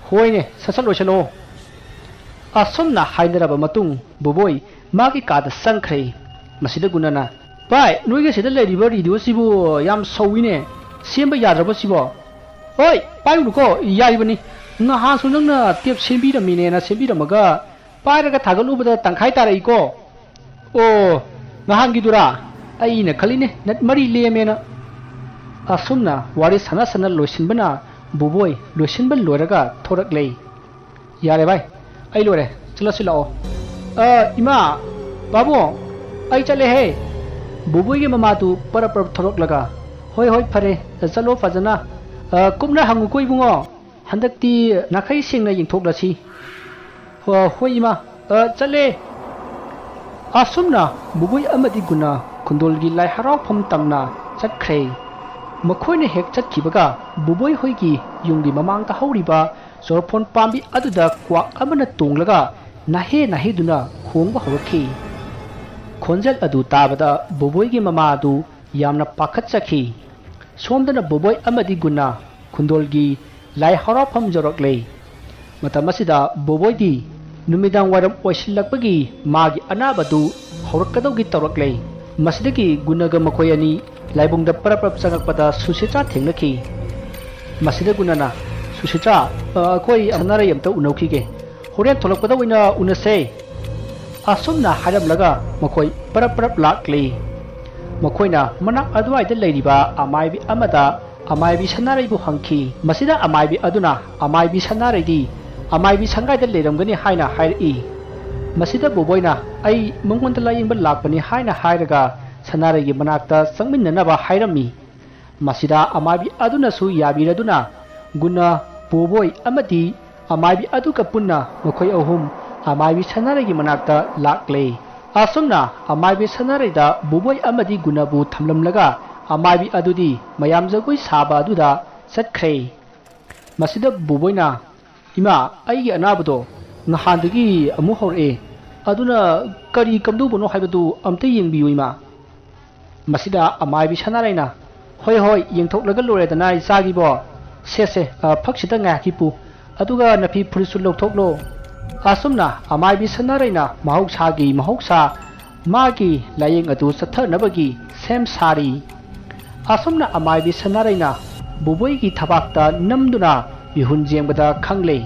"ꯍꯣꯏꯅꯦ, ꯁꯠ ꯁꯠ ꯂꯣꯏꯁꯤꯜꯂꯛꯑꯣ꯫" ꯑꯁꯨꯝꯅ ꯍꯥꯏꯅꯔꯕ ꯃꯇꯨꯡ ꯕꯣꯕꯣꯏ ꯃꯥꯒꯤ ꯀꯥꯗ ꯆꯪꯈ꯭ꯔꯦ꯫ ꯃꯁꯤꯗ ꯒꯨꯅꯅ, "ꯚꯥꯏ, ꯅꯣꯏꯒꯤ ꯁꯤꯗ ꯂꯩꯔꯤꯕ ꯔꯦꯗꯤꯑꯣꯁꯤꯕꯨ ꯌꯥꯝ ꯁꯧꯏꯅꯦ꯫ ꯁꯦꯝꯕ ꯌꯥꯗ꯭ꯔꯕꯣ ꯁꯤꯕꯣ?" "ꯍꯣꯏ, ꯄꯥꯏꯔꯨꯅꯨꯀꯣ, ꯌꯥꯔꯤꯕꯅꯤ꯫ ꯅꯍꯥꯟꯁꯨ ꯅꯪꯅ ꯇꯦꯞ ꯁꯦꯝꯕꯤꯔꯝꯃꯤꯅꯦꯅ ꯁꯦꯝꯕꯤꯔꯝꯃꯒ ꯄꯥꯏꯔꯒ ꯊꯥꯒꯠꯂꯨꯕꯗ ꯇꯪꯈꯥꯏ ꯇꯥꯔꯛꯏꯀꯣ꯫" "ꯑꯣ, ꯅꯍꯥꯟꯒꯤꯗꯨꯔꯥ? ꯑꯩꯅ ꯈꯜꯂꯤꯅꯦ ꯅꯠ ꯃꯔꯤ ꯂꯦꯝꯃꯦꯅ꯫" ꯑꯁꯨꯝꯅ ꯋꯥꯔꯤ ꯁꯥꯟꯅ ꯁꯥꯟꯅ ꯂꯣꯏꯁꯤꯟꯕꯅ ꯕꯨꯕꯣꯏ ꯂꯣꯏꯁꯤꯟꯕ ꯂꯣꯏꯔꯒ ꯊꯣꯔꯛꯂꯦ꯫ "ꯌꯥꯔꯦ ꯚꯥꯏ, ꯑꯩ ꯂꯣꯏꯔꯦ, ꯆꯠꯂꯁꯤ ꯂꯥꯛꯑꯣ꯫" "ꯑ, ꯏꯃꯥ, ꯄꯥꯕꯨꯡ, ꯑꯩ ꯆꯠꯂꯦꯍꯦ꯫" ꯕꯨꯕꯣꯏꯒꯤ ꯃꯃꯥꯗꯨ ꯄꯔꯞ ꯄꯔꯞ ꯊꯣꯔꯛꯂꯒ, "ꯍꯣꯏ, ꯍꯣꯏ, ꯐꯔꯦ, ꯆꯠꯂꯣ ꯐꯖꯅ꯫ ꯑ, ꯀꯨꯞꯅ ꯍꯪꯉꯨꯀꯣ ꯏꯕꯨꯡꯉꯣ, ꯍꯟꯗꯛꯇꯤ ꯅꯥꯈꯩ ꯁꯦꯡꯅ ꯌꯦꯡꯊꯣꯛꯂꯁꯤ꯫" "ꯍꯣ-, ꯍꯣꯏ ꯏꯃꯥ, ꯑ, ꯆꯠꯂꯦ꯫" ꯑꯁꯨꯝꯅ ꯕꯨꯕꯣꯏ ꯑꯃꯗꯤ ꯒꯨꯅ ꯈꯨꯟꯗꯣꯜꯒꯤ ꯂꯥꯏ ꯍꯔꯥꯎꯐꯝ ꯇꯝꯅ ꯆꯠꯈ꯭ꯔꯦ꯫ ꯃꯈꯣꯏꯅ ꯍꯦꯛ ꯆꯠꯈꯤꯕꯒ ꯕꯨꯕꯣꯏ ꯍꯣꯏꯒꯤ ꯌꯨꯝꯒꯤ ꯃꯃꯥꯡꯗ ꯍꯧꯔꯤꯕ ꯆꯣꯔꯐꯣꯟ ꯄꯥꯝꯕꯤ ꯑꯗꯨꯗ ꯀ꯭ꯋꯥꯛ ꯑꯃꯅ ꯇꯣꯡꯂꯒ ꯅꯥꯍꯦ ꯅꯥꯍꯦꯗꯨꯅ ꯈꯣꯡꯕ ꯍꯧꯔꯛꯈꯤ꯫ ꯈꯣꯟꯖꯦꯜ ꯑꯗꯨ ꯇꯥꯕꯗ ꯕꯨꯕꯣꯏꯒꯤ ꯃꯃꯥ ꯑꯗꯨ ꯌꯥꯝꯅ ꯄꯥꯈꯠꯆꯈꯤ꯫ ꯁꯣꯝꯗꯅ ꯕꯣꯕꯣꯏ ꯑꯃꯗꯤ ꯒꯨꯅꯥ ꯈꯨꯟꯗꯣꯜꯒꯤ ꯂꯥꯏ ꯍꯔꯥꯎꯐꯝ ꯌꯧꯔꯛꯂꯦ꯫ ꯃꯇꯝ ꯑꯁꯤꯗ ꯕꯣꯕꯣꯏꯗꯤ ꯅꯨꯃꯤꯗꯥꯡ ꯋꯥꯏꯔꯝ ꯑꯣꯏꯁꯤꯜꯂꯛꯄꯒꯤ ꯃꯥꯒꯤ ꯑꯅꯥꯕꯗꯨ ꯍꯧꯔꯛꯀꯗꯧꯒꯤ ꯇꯧꯔꯛꯂꯦ꯫ ꯃꯁꯤꯗꯒꯤ ꯒꯨꯅꯒ ꯃꯈꯣꯏ ꯑꯅꯤ ꯂꯥꯏꯕꯨꯡꯗ ꯄꯔꯞ ꯄꯔꯞ ꯆꯪꯉꯛꯄꯗ ꯁꯨꯁꯦꯆꯥ ꯊꯦꯡꯅꯈꯤ꯫ ꯃꯁꯤꯗ ꯒꯨꯅꯅ, ꯁꯨꯁꯤꯇ꯭ꯔꯥ, ꯑ, ꯑꯩꯈꯣꯏ ꯁꯅꯥꯔꯩ ꯑꯝꯇ ꯎꯅꯧꯈꯤꯒꯦ꯫ ꯍꯣꯔꯦꯟ ꯊꯣꯛꯂꯛꯄꯗ ꯑꯣꯏꯅ ꯎꯅꯁꯦ꯫ ꯑꯁꯨꯝꯅ ꯍꯥꯏꯔꯝꯂꯒ ꯃꯈꯣꯏ ꯄꯔꯞ ꯄꯔꯞ ꯂꯥꯛꯂꯤ꯫ ꯃꯈꯣꯏꯅ ꯃꯅꯥꯛ ꯑꯗꯨꯋꯥꯏꯗ ꯂꯩꯔꯤꯕ ꯑꯃꯥꯏꯕꯤ ꯑꯃꯗ ꯑꯃꯥꯏꯕꯤ ꯁꯅꯥꯔꯩꯕꯨ ꯍꯪꯈꯤ꯫ ꯃꯁꯤꯗ ꯑꯃꯥꯏꯕꯤ ꯑꯗꯨꯅ ꯑꯃꯥꯏꯕꯤ ꯁꯅꯥꯔꯩꯗꯤ ꯑꯃꯥꯏꯕꯤ ꯁꯪꯒꯥꯏꯗ ꯂꯩꯔꯝꯒꯅꯤ ꯍꯥꯏꯅ ꯍꯥꯏꯔꯛꯏ꯫ ꯃꯁꯤꯗ ꯕꯣꯕꯣꯏꯅ "ꯑꯩ ꯃꯉꯣꯟꯗ ꯂꯥꯌꯦꯡꯕ ꯂꯥꯛꯄꯅꯤ" ꯍꯥꯏꯅ ꯍꯥꯏꯔꯒ ꯁꯅꯥꯔꯩꯒꯤ ꯃꯅꯥꯛꯇ ꯆꯪꯃꯤꯟꯅꯅꯕ ꯍꯥꯏꯔꯝꯃꯤ꯫ ꯃꯁꯤꯗ ꯑꯃꯥꯏꯕꯤ ꯑꯗꯨꯅꯁꯨ ꯌꯥꯕꯤꯔꯗꯨꯅ ꯒꯨꯅ, ꯕꯣꯕꯣꯏ ꯑꯃꯗꯤ ꯑꯃꯥꯏꯕꯤ ꯑꯗꯨꯒ ꯄꯨꯟꯅ ꯃꯈꯣꯏ ꯑꯍꯨꯝ ꯑꯃꯥꯏꯕꯤ ꯁꯅꯥꯔꯩꯒꯤ ꯃꯅꯥꯛꯇ ꯂꯥꯛꯂꯦ꯫ ꯑꯁꯨꯝꯅ ꯑꯃꯥꯏꯕꯤ ꯁꯅꯥꯔꯩꯗ ꯕꯣꯕꯣꯏ ꯑꯃꯗꯤ ꯒꯨꯅꯕꯨ ꯊꯝꯂꯝꯂꯒ ꯑꯃꯥꯏꯕꯤ ꯑꯗꯨꯗꯤ ꯃꯌꯥꯝ ꯖꯒꯣꯏ ꯁꯥꯕ ꯑꯗꯨꯗ ꯆꯠꯈ꯭ꯔꯦ꯫ ꯃꯁꯤꯗ ꯕꯣꯕꯣꯏꯅ, "ꯏꯃꯥ, ꯑꯩꯒꯤ ꯑꯅꯥꯕꯗꯣ ꯅꯍꯥꯟꯗꯒꯤ ꯑꯃꯨꯛ ꯍꯧꯔꯛꯑꯦ, ꯑꯗꯨꯅ ꯀꯔꯤ ꯀꯝꯗꯧꯕꯅꯣ ꯍꯥꯏꯕꯗꯨ ꯑꯝꯇ ꯌꯦꯡꯕꯤꯌꯨ, ꯏꯃꯥ"꯫ ꯃꯁꯤꯗ ꯑꯃꯥꯏꯕꯤ ꯁꯅꯥꯔꯩꯅ, "ꯍꯣꯏ, ꯍꯣꯏ, ꯌꯦꯡꯊꯣꯛꯂꯒ ꯂꯣꯏꯔꯦꯗꯅ, ꯏꯆꯥꯒꯤꯕꯣ꯫ ꯁꯦ, ꯁꯦ, ꯑ, ꯐꯛꯁꯤꯗ ꯉꯥꯏꯍꯥꯛ ꯍꯤꯞꯄꯨ, ꯑꯗꯨꯒ ꯅꯐꯤ ꯐꯨꯔꯤꯠꯁꯨ ꯂꯧꯊꯣꯛꯂꯣ"꯫ ꯑꯁꯨꯝꯅ ꯑꯃꯥꯏꯕꯤ ꯁꯅꯥꯔꯩꯅ ꯃꯍꯧꯁꯥꯒꯤ ꯃꯍꯧꯁꯥ ꯃꯥꯒꯤ ꯂꯥꯌꯦꯡ ꯑꯗꯨ ꯆꯠꯊꯅꯕꯒꯤ ꯁꯦꯝ ꯁꯥꯔꯤ꯫ ꯑꯁꯨꯝꯅ ꯑꯃꯥꯏꯕꯤ ꯁꯅꯥꯔꯩꯅ ꯕꯣꯕꯣꯏꯒꯤ ꯊꯕꯥꯛꯇ ꯅꯝꯗꯨꯅ ꯃꯤꯍꯨꯟ ꯌꯦꯡꯕꯗ ꯈꯪꯂꯦ꯫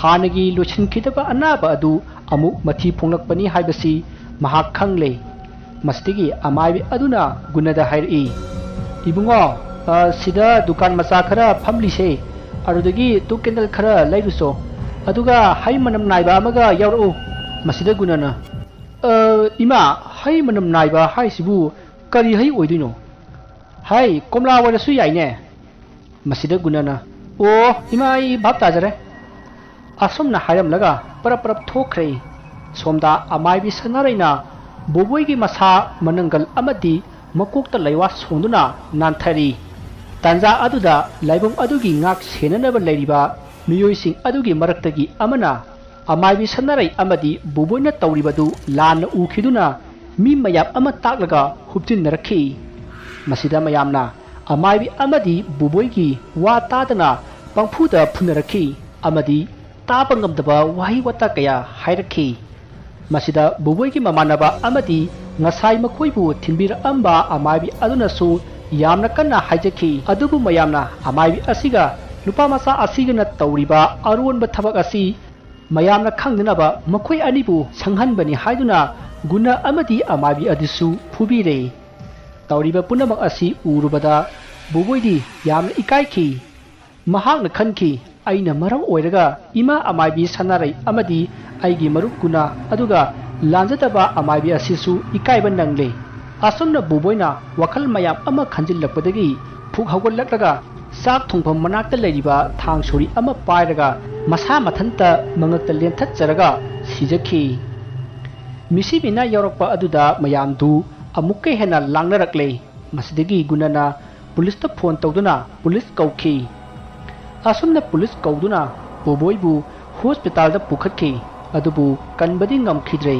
ꯍꯥꯟꯅꯒꯤ ꯂꯣꯏꯁꯤꯟꯈꯤꯗꯕ ꯑꯅꯥꯕ ꯑꯗꯨ ꯑꯃꯨꯛ ꯃꯊꯤ ꯐꯣꯡꯂꯛꯄꯅꯤ ꯍꯥꯏꯕꯁꯤ ꯃꯍꯥꯛ ꯈꯪꯂꯦ꯫ ꯃꯁꯤꯗꯒꯤ ꯑꯃꯥꯏꯕꯤ ꯑꯗꯨꯅ ꯒꯨꯅꯗ ꯍꯥꯏꯔꯛꯏ, "ꯏꯕꯨꯡꯉꯣ, ꯑ, ꯁꯤꯗ ꯗꯨꯀꯥꯟ ꯃꯆꯥ ꯈꯔ ꯐꯝꯂꯤꯁꯦ, ꯑꯗꯨꯗꯒꯤ ꯇꯨ ꯀꯦꯟꯗꯜ ꯈꯔ ꯂꯩꯔꯨꯆꯣ, ꯑꯗꯨꯒ ꯍꯩ ꯃꯅꯝ ꯅꯥꯏꯕ ꯑꯃꯒ ꯌꯥꯎꯔꯛꯎ"꯫ ꯃꯁꯤꯗ ꯒꯨꯅꯅ, "ꯑ, ꯏꯃꯥ, ꯍꯩ ꯃꯅꯝ ꯅꯥꯏꯕ ꯍꯥꯏꯁꯤꯕꯨ ꯀꯔꯤ ꯍꯩ ꯑꯣꯏꯗꯣꯏꯅꯣ? ꯍꯩ, ꯀꯣꯝꯂꯥ ꯑꯣꯏꯔꯁꯨ ꯌꯥꯏꯅꯦ"꯫ ꯃꯁꯤꯗ ꯒꯨꯅꯅ, "ꯑꯣ, ꯏꯃꯥ, ꯑꯩ ꯚꯥꯞ ꯇꯥꯖꯔꯦ"꯫ ꯑꯁꯨꯝꯅ ꯍꯥꯏꯔꯝꯂꯒ ꯄꯔꯞ ꯄꯔꯞ ꯊꯣꯛꯈ꯭ꯔꯦ꯫ ꯁꯣꯝꯗ ꯑꯃꯥꯏꯕꯤ ꯁꯅꯥꯔꯩꯅ ꯕꯣꯕꯣꯏꯒꯤ ꯃꯁꯥ ꯃꯅꯪꯒꯜ ꯑꯃꯗꯤ ꯃꯀꯣꯛꯇ ꯂꯩꯋꯥ ꯁꯣꯡꯗꯨꯅ ꯅꯥꯟꯊꯔꯤ꯫ ꯇꯥꯟꯖꯥ ꯑꯗꯨꯗ ꯂꯥꯏꯕꯨꯡ ꯑꯗꯨꯒꯤ ꯉꯥꯛ ꯁꯦꯟꯅꯅꯕ ꯂꯩꯔꯤꯕ ꯃꯤꯑꯣꯏꯁꯤꯡ ꯑꯗꯨꯒꯤ ꯃꯔꯛꯇꯒꯤ ꯑꯃꯅ ꯑꯃꯥꯏꯕꯤ ꯁꯅꯥꯔꯩ ꯑꯃꯗꯤ ꯕꯣꯕꯣꯏꯅ ꯇꯧꯔꯤꯕꯗꯨ ꯂꯥꯟꯅ ꯎꯈꯤꯗꯨꯅ ꯃꯤ ꯃꯌꯥꯝ ꯑꯃ ꯇꯥꯛꯂꯒ ꯍꯨꯞꯆꯤꯟꯅꯔꯛꯈꯤ꯫ ꯃꯁꯤꯗ ꯃꯌꯥꯝꯅ ꯑꯃꯥꯏꯕꯤ ꯑꯃꯗꯤ ꯕꯣꯕꯣꯏꯒꯤ ꯋꯥ ꯇꯥꯗꯅ ꯄꯪꯐꯨꯗ ꯐꯨꯅꯔꯛꯈꯤ ꯑꯃꯗꯤ ꯇꯥꯕ ꯉꯝꯗꯕ ꯋꯥꯍꯩ ꯋꯥꯇꯥ ꯀꯌꯥ ꯍꯥꯏꯔꯛꯈꯤ꯫ ꯃꯁꯤꯗ ꯕꯣꯕꯣꯏꯒꯤ ꯃꯃꯥꯟꯅꯕ ꯑꯃꯗꯤ ꯉꯁꯥꯏ ꯃꯈꯣꯏꯕꯨ ꯊꯤꯟꯕꯤꯔꯛꯑꯝꯕ ꯑꯃꯥꯏꯕꯤ ꯑꯗꯨꯅꯁꯨ ꯌꯥꯝꯅ ꯀꯟꯅ ꯍꯥꯏꯖꯈꯤ꯫ ꯑꯗꯨꯕꯨ ꯃꯌꯥꯝꯅ ꯑꯃꯥꯏꯕꯤ ꯑꯁꯤꯒ ꯅꯨꯄꯥ ꯃꯆꯥ ꯑꯁꯤꯒꯅ ꯇꯧꯔꯤꯕ ꯑꯔꯣꯟꯕ ꯊꯕꯛ ꯑꯁꯤ ꯃꯌꯥꯝꯅ ꯈꯪꯗꯅꯕ ꯃꯈꯣꯏ ꯑꯅꯤꯕꯨ ꯁꯪꯍꯟꯕꯅꯤ ꯍꯥꯏꯗꯨꯅ ꯒꯨꯅ ꯑꯃꯗꯤ ꯑꯃꯥꯏꯕꯤ ꯑꯗꯨꯁꯨ ꯐꯨꯕꯤꯔꯦ꯫ ꯇꯧꯔꯤꯕ ꯄꯨꯝꯅꯃꯛ ꯑꯁꯤ ꯎꯔꯨꯕꯗ ꯕꯣꯕꯣꯏꯗꯤ ꯌꯥꯝꯅ ꯏꯀꯥꯏꯈꯤ꯫ ꯃꯍꯥꯛꯅ ꯈꯟꯈꯤ, "ꯑꯩꯅ ꯃꯔꯝ ꯑꯣꯏꯔꯒ ꯏꯃꯥ ꯑꯃꯥꯏꯕꯤ ꯁꯅꯥꯔꯩ ꯑꯃꯗꯤ ꯑꯩꯒꯤ ꯃꯔꯨꯞ ꯒꯨꯅ ꯑꯗꯨꯒ ꯂꯥꯟꯖꯗꯕ ꯑꯃꯥꯏꯕꯤ ꯑꯁꯤꯁꯨ ꯏꯀꯥꯏꯕ ꯅꯪꯂꯦ꯫" ꯑꯁꯨꯝꯅ ꯕꯣꯕꯣꯏꯅ ꯋꯥꯈꯜ ꯃꯌꯥꯝ ꯑꯃ ꯈꯟꯖꯤꯜꯂꯛꯄꯗꯒꯤ ꯐꯨꯛ ꯍꯧꯒꯠꯂꯛꯂꯒ ꯆꯥꯛ ꯊꯣꯡꯐꯝ ꯃꯅꯥꯛꯇ ꯂꯩꯔꯤꯕ ꯊꯥꯡ ꯁꯣꯔꯤ ꯑꯃ ꯄꯥꯏꯔꯒ ꯃꯁꯥ ꯃꯊꯟꯇ ꯃꯉꯛꯇ ꯂꯦꯟꯊꯠꯆꯔꯒ ꯁꯤꯖꯈꯤ꯫ ꯃꯤꯁꯤ ꯃꯤꯅꯥ ꯌꯥꯎꯔꯛꯄ ꯑꯗꯨꯗ ꯃꯌꯥꯝꯗꯨ ꯑꯃꯨꯛꯀ ꯍꯦꯟꯅ ꯂꯥꯡꯅꯔꯛꯂꯦ꯫ ꯃꯁꯤꯗꯒꯤ ꯒꯨꯅꯅ ꯄꯨꯂꯤꯁꯇ ꯐꯣꯟ ꯇꯧꯗꯨꯅ ꯄꯨꯂꯤꯁ ꯀꯧꯈꯤ꯫ ꯑꯁꯨꯝꯅ ꯄꯨꯂꯤꯁ ꯀꯧꯗꯨꯅ ꯕꯣꯕꯣꯏꯕꯨ ꯍꯣꯁꯄꯤꯇꯥꯜꯗ ꯄꯨꯈꯠꯈꯤ꯫ ꯑꯗꯨꯕꯨ ꯀꯟꯕꯗꯤ ꯉꯝꯈꯤꯗ꯭ꯔꯦ꯫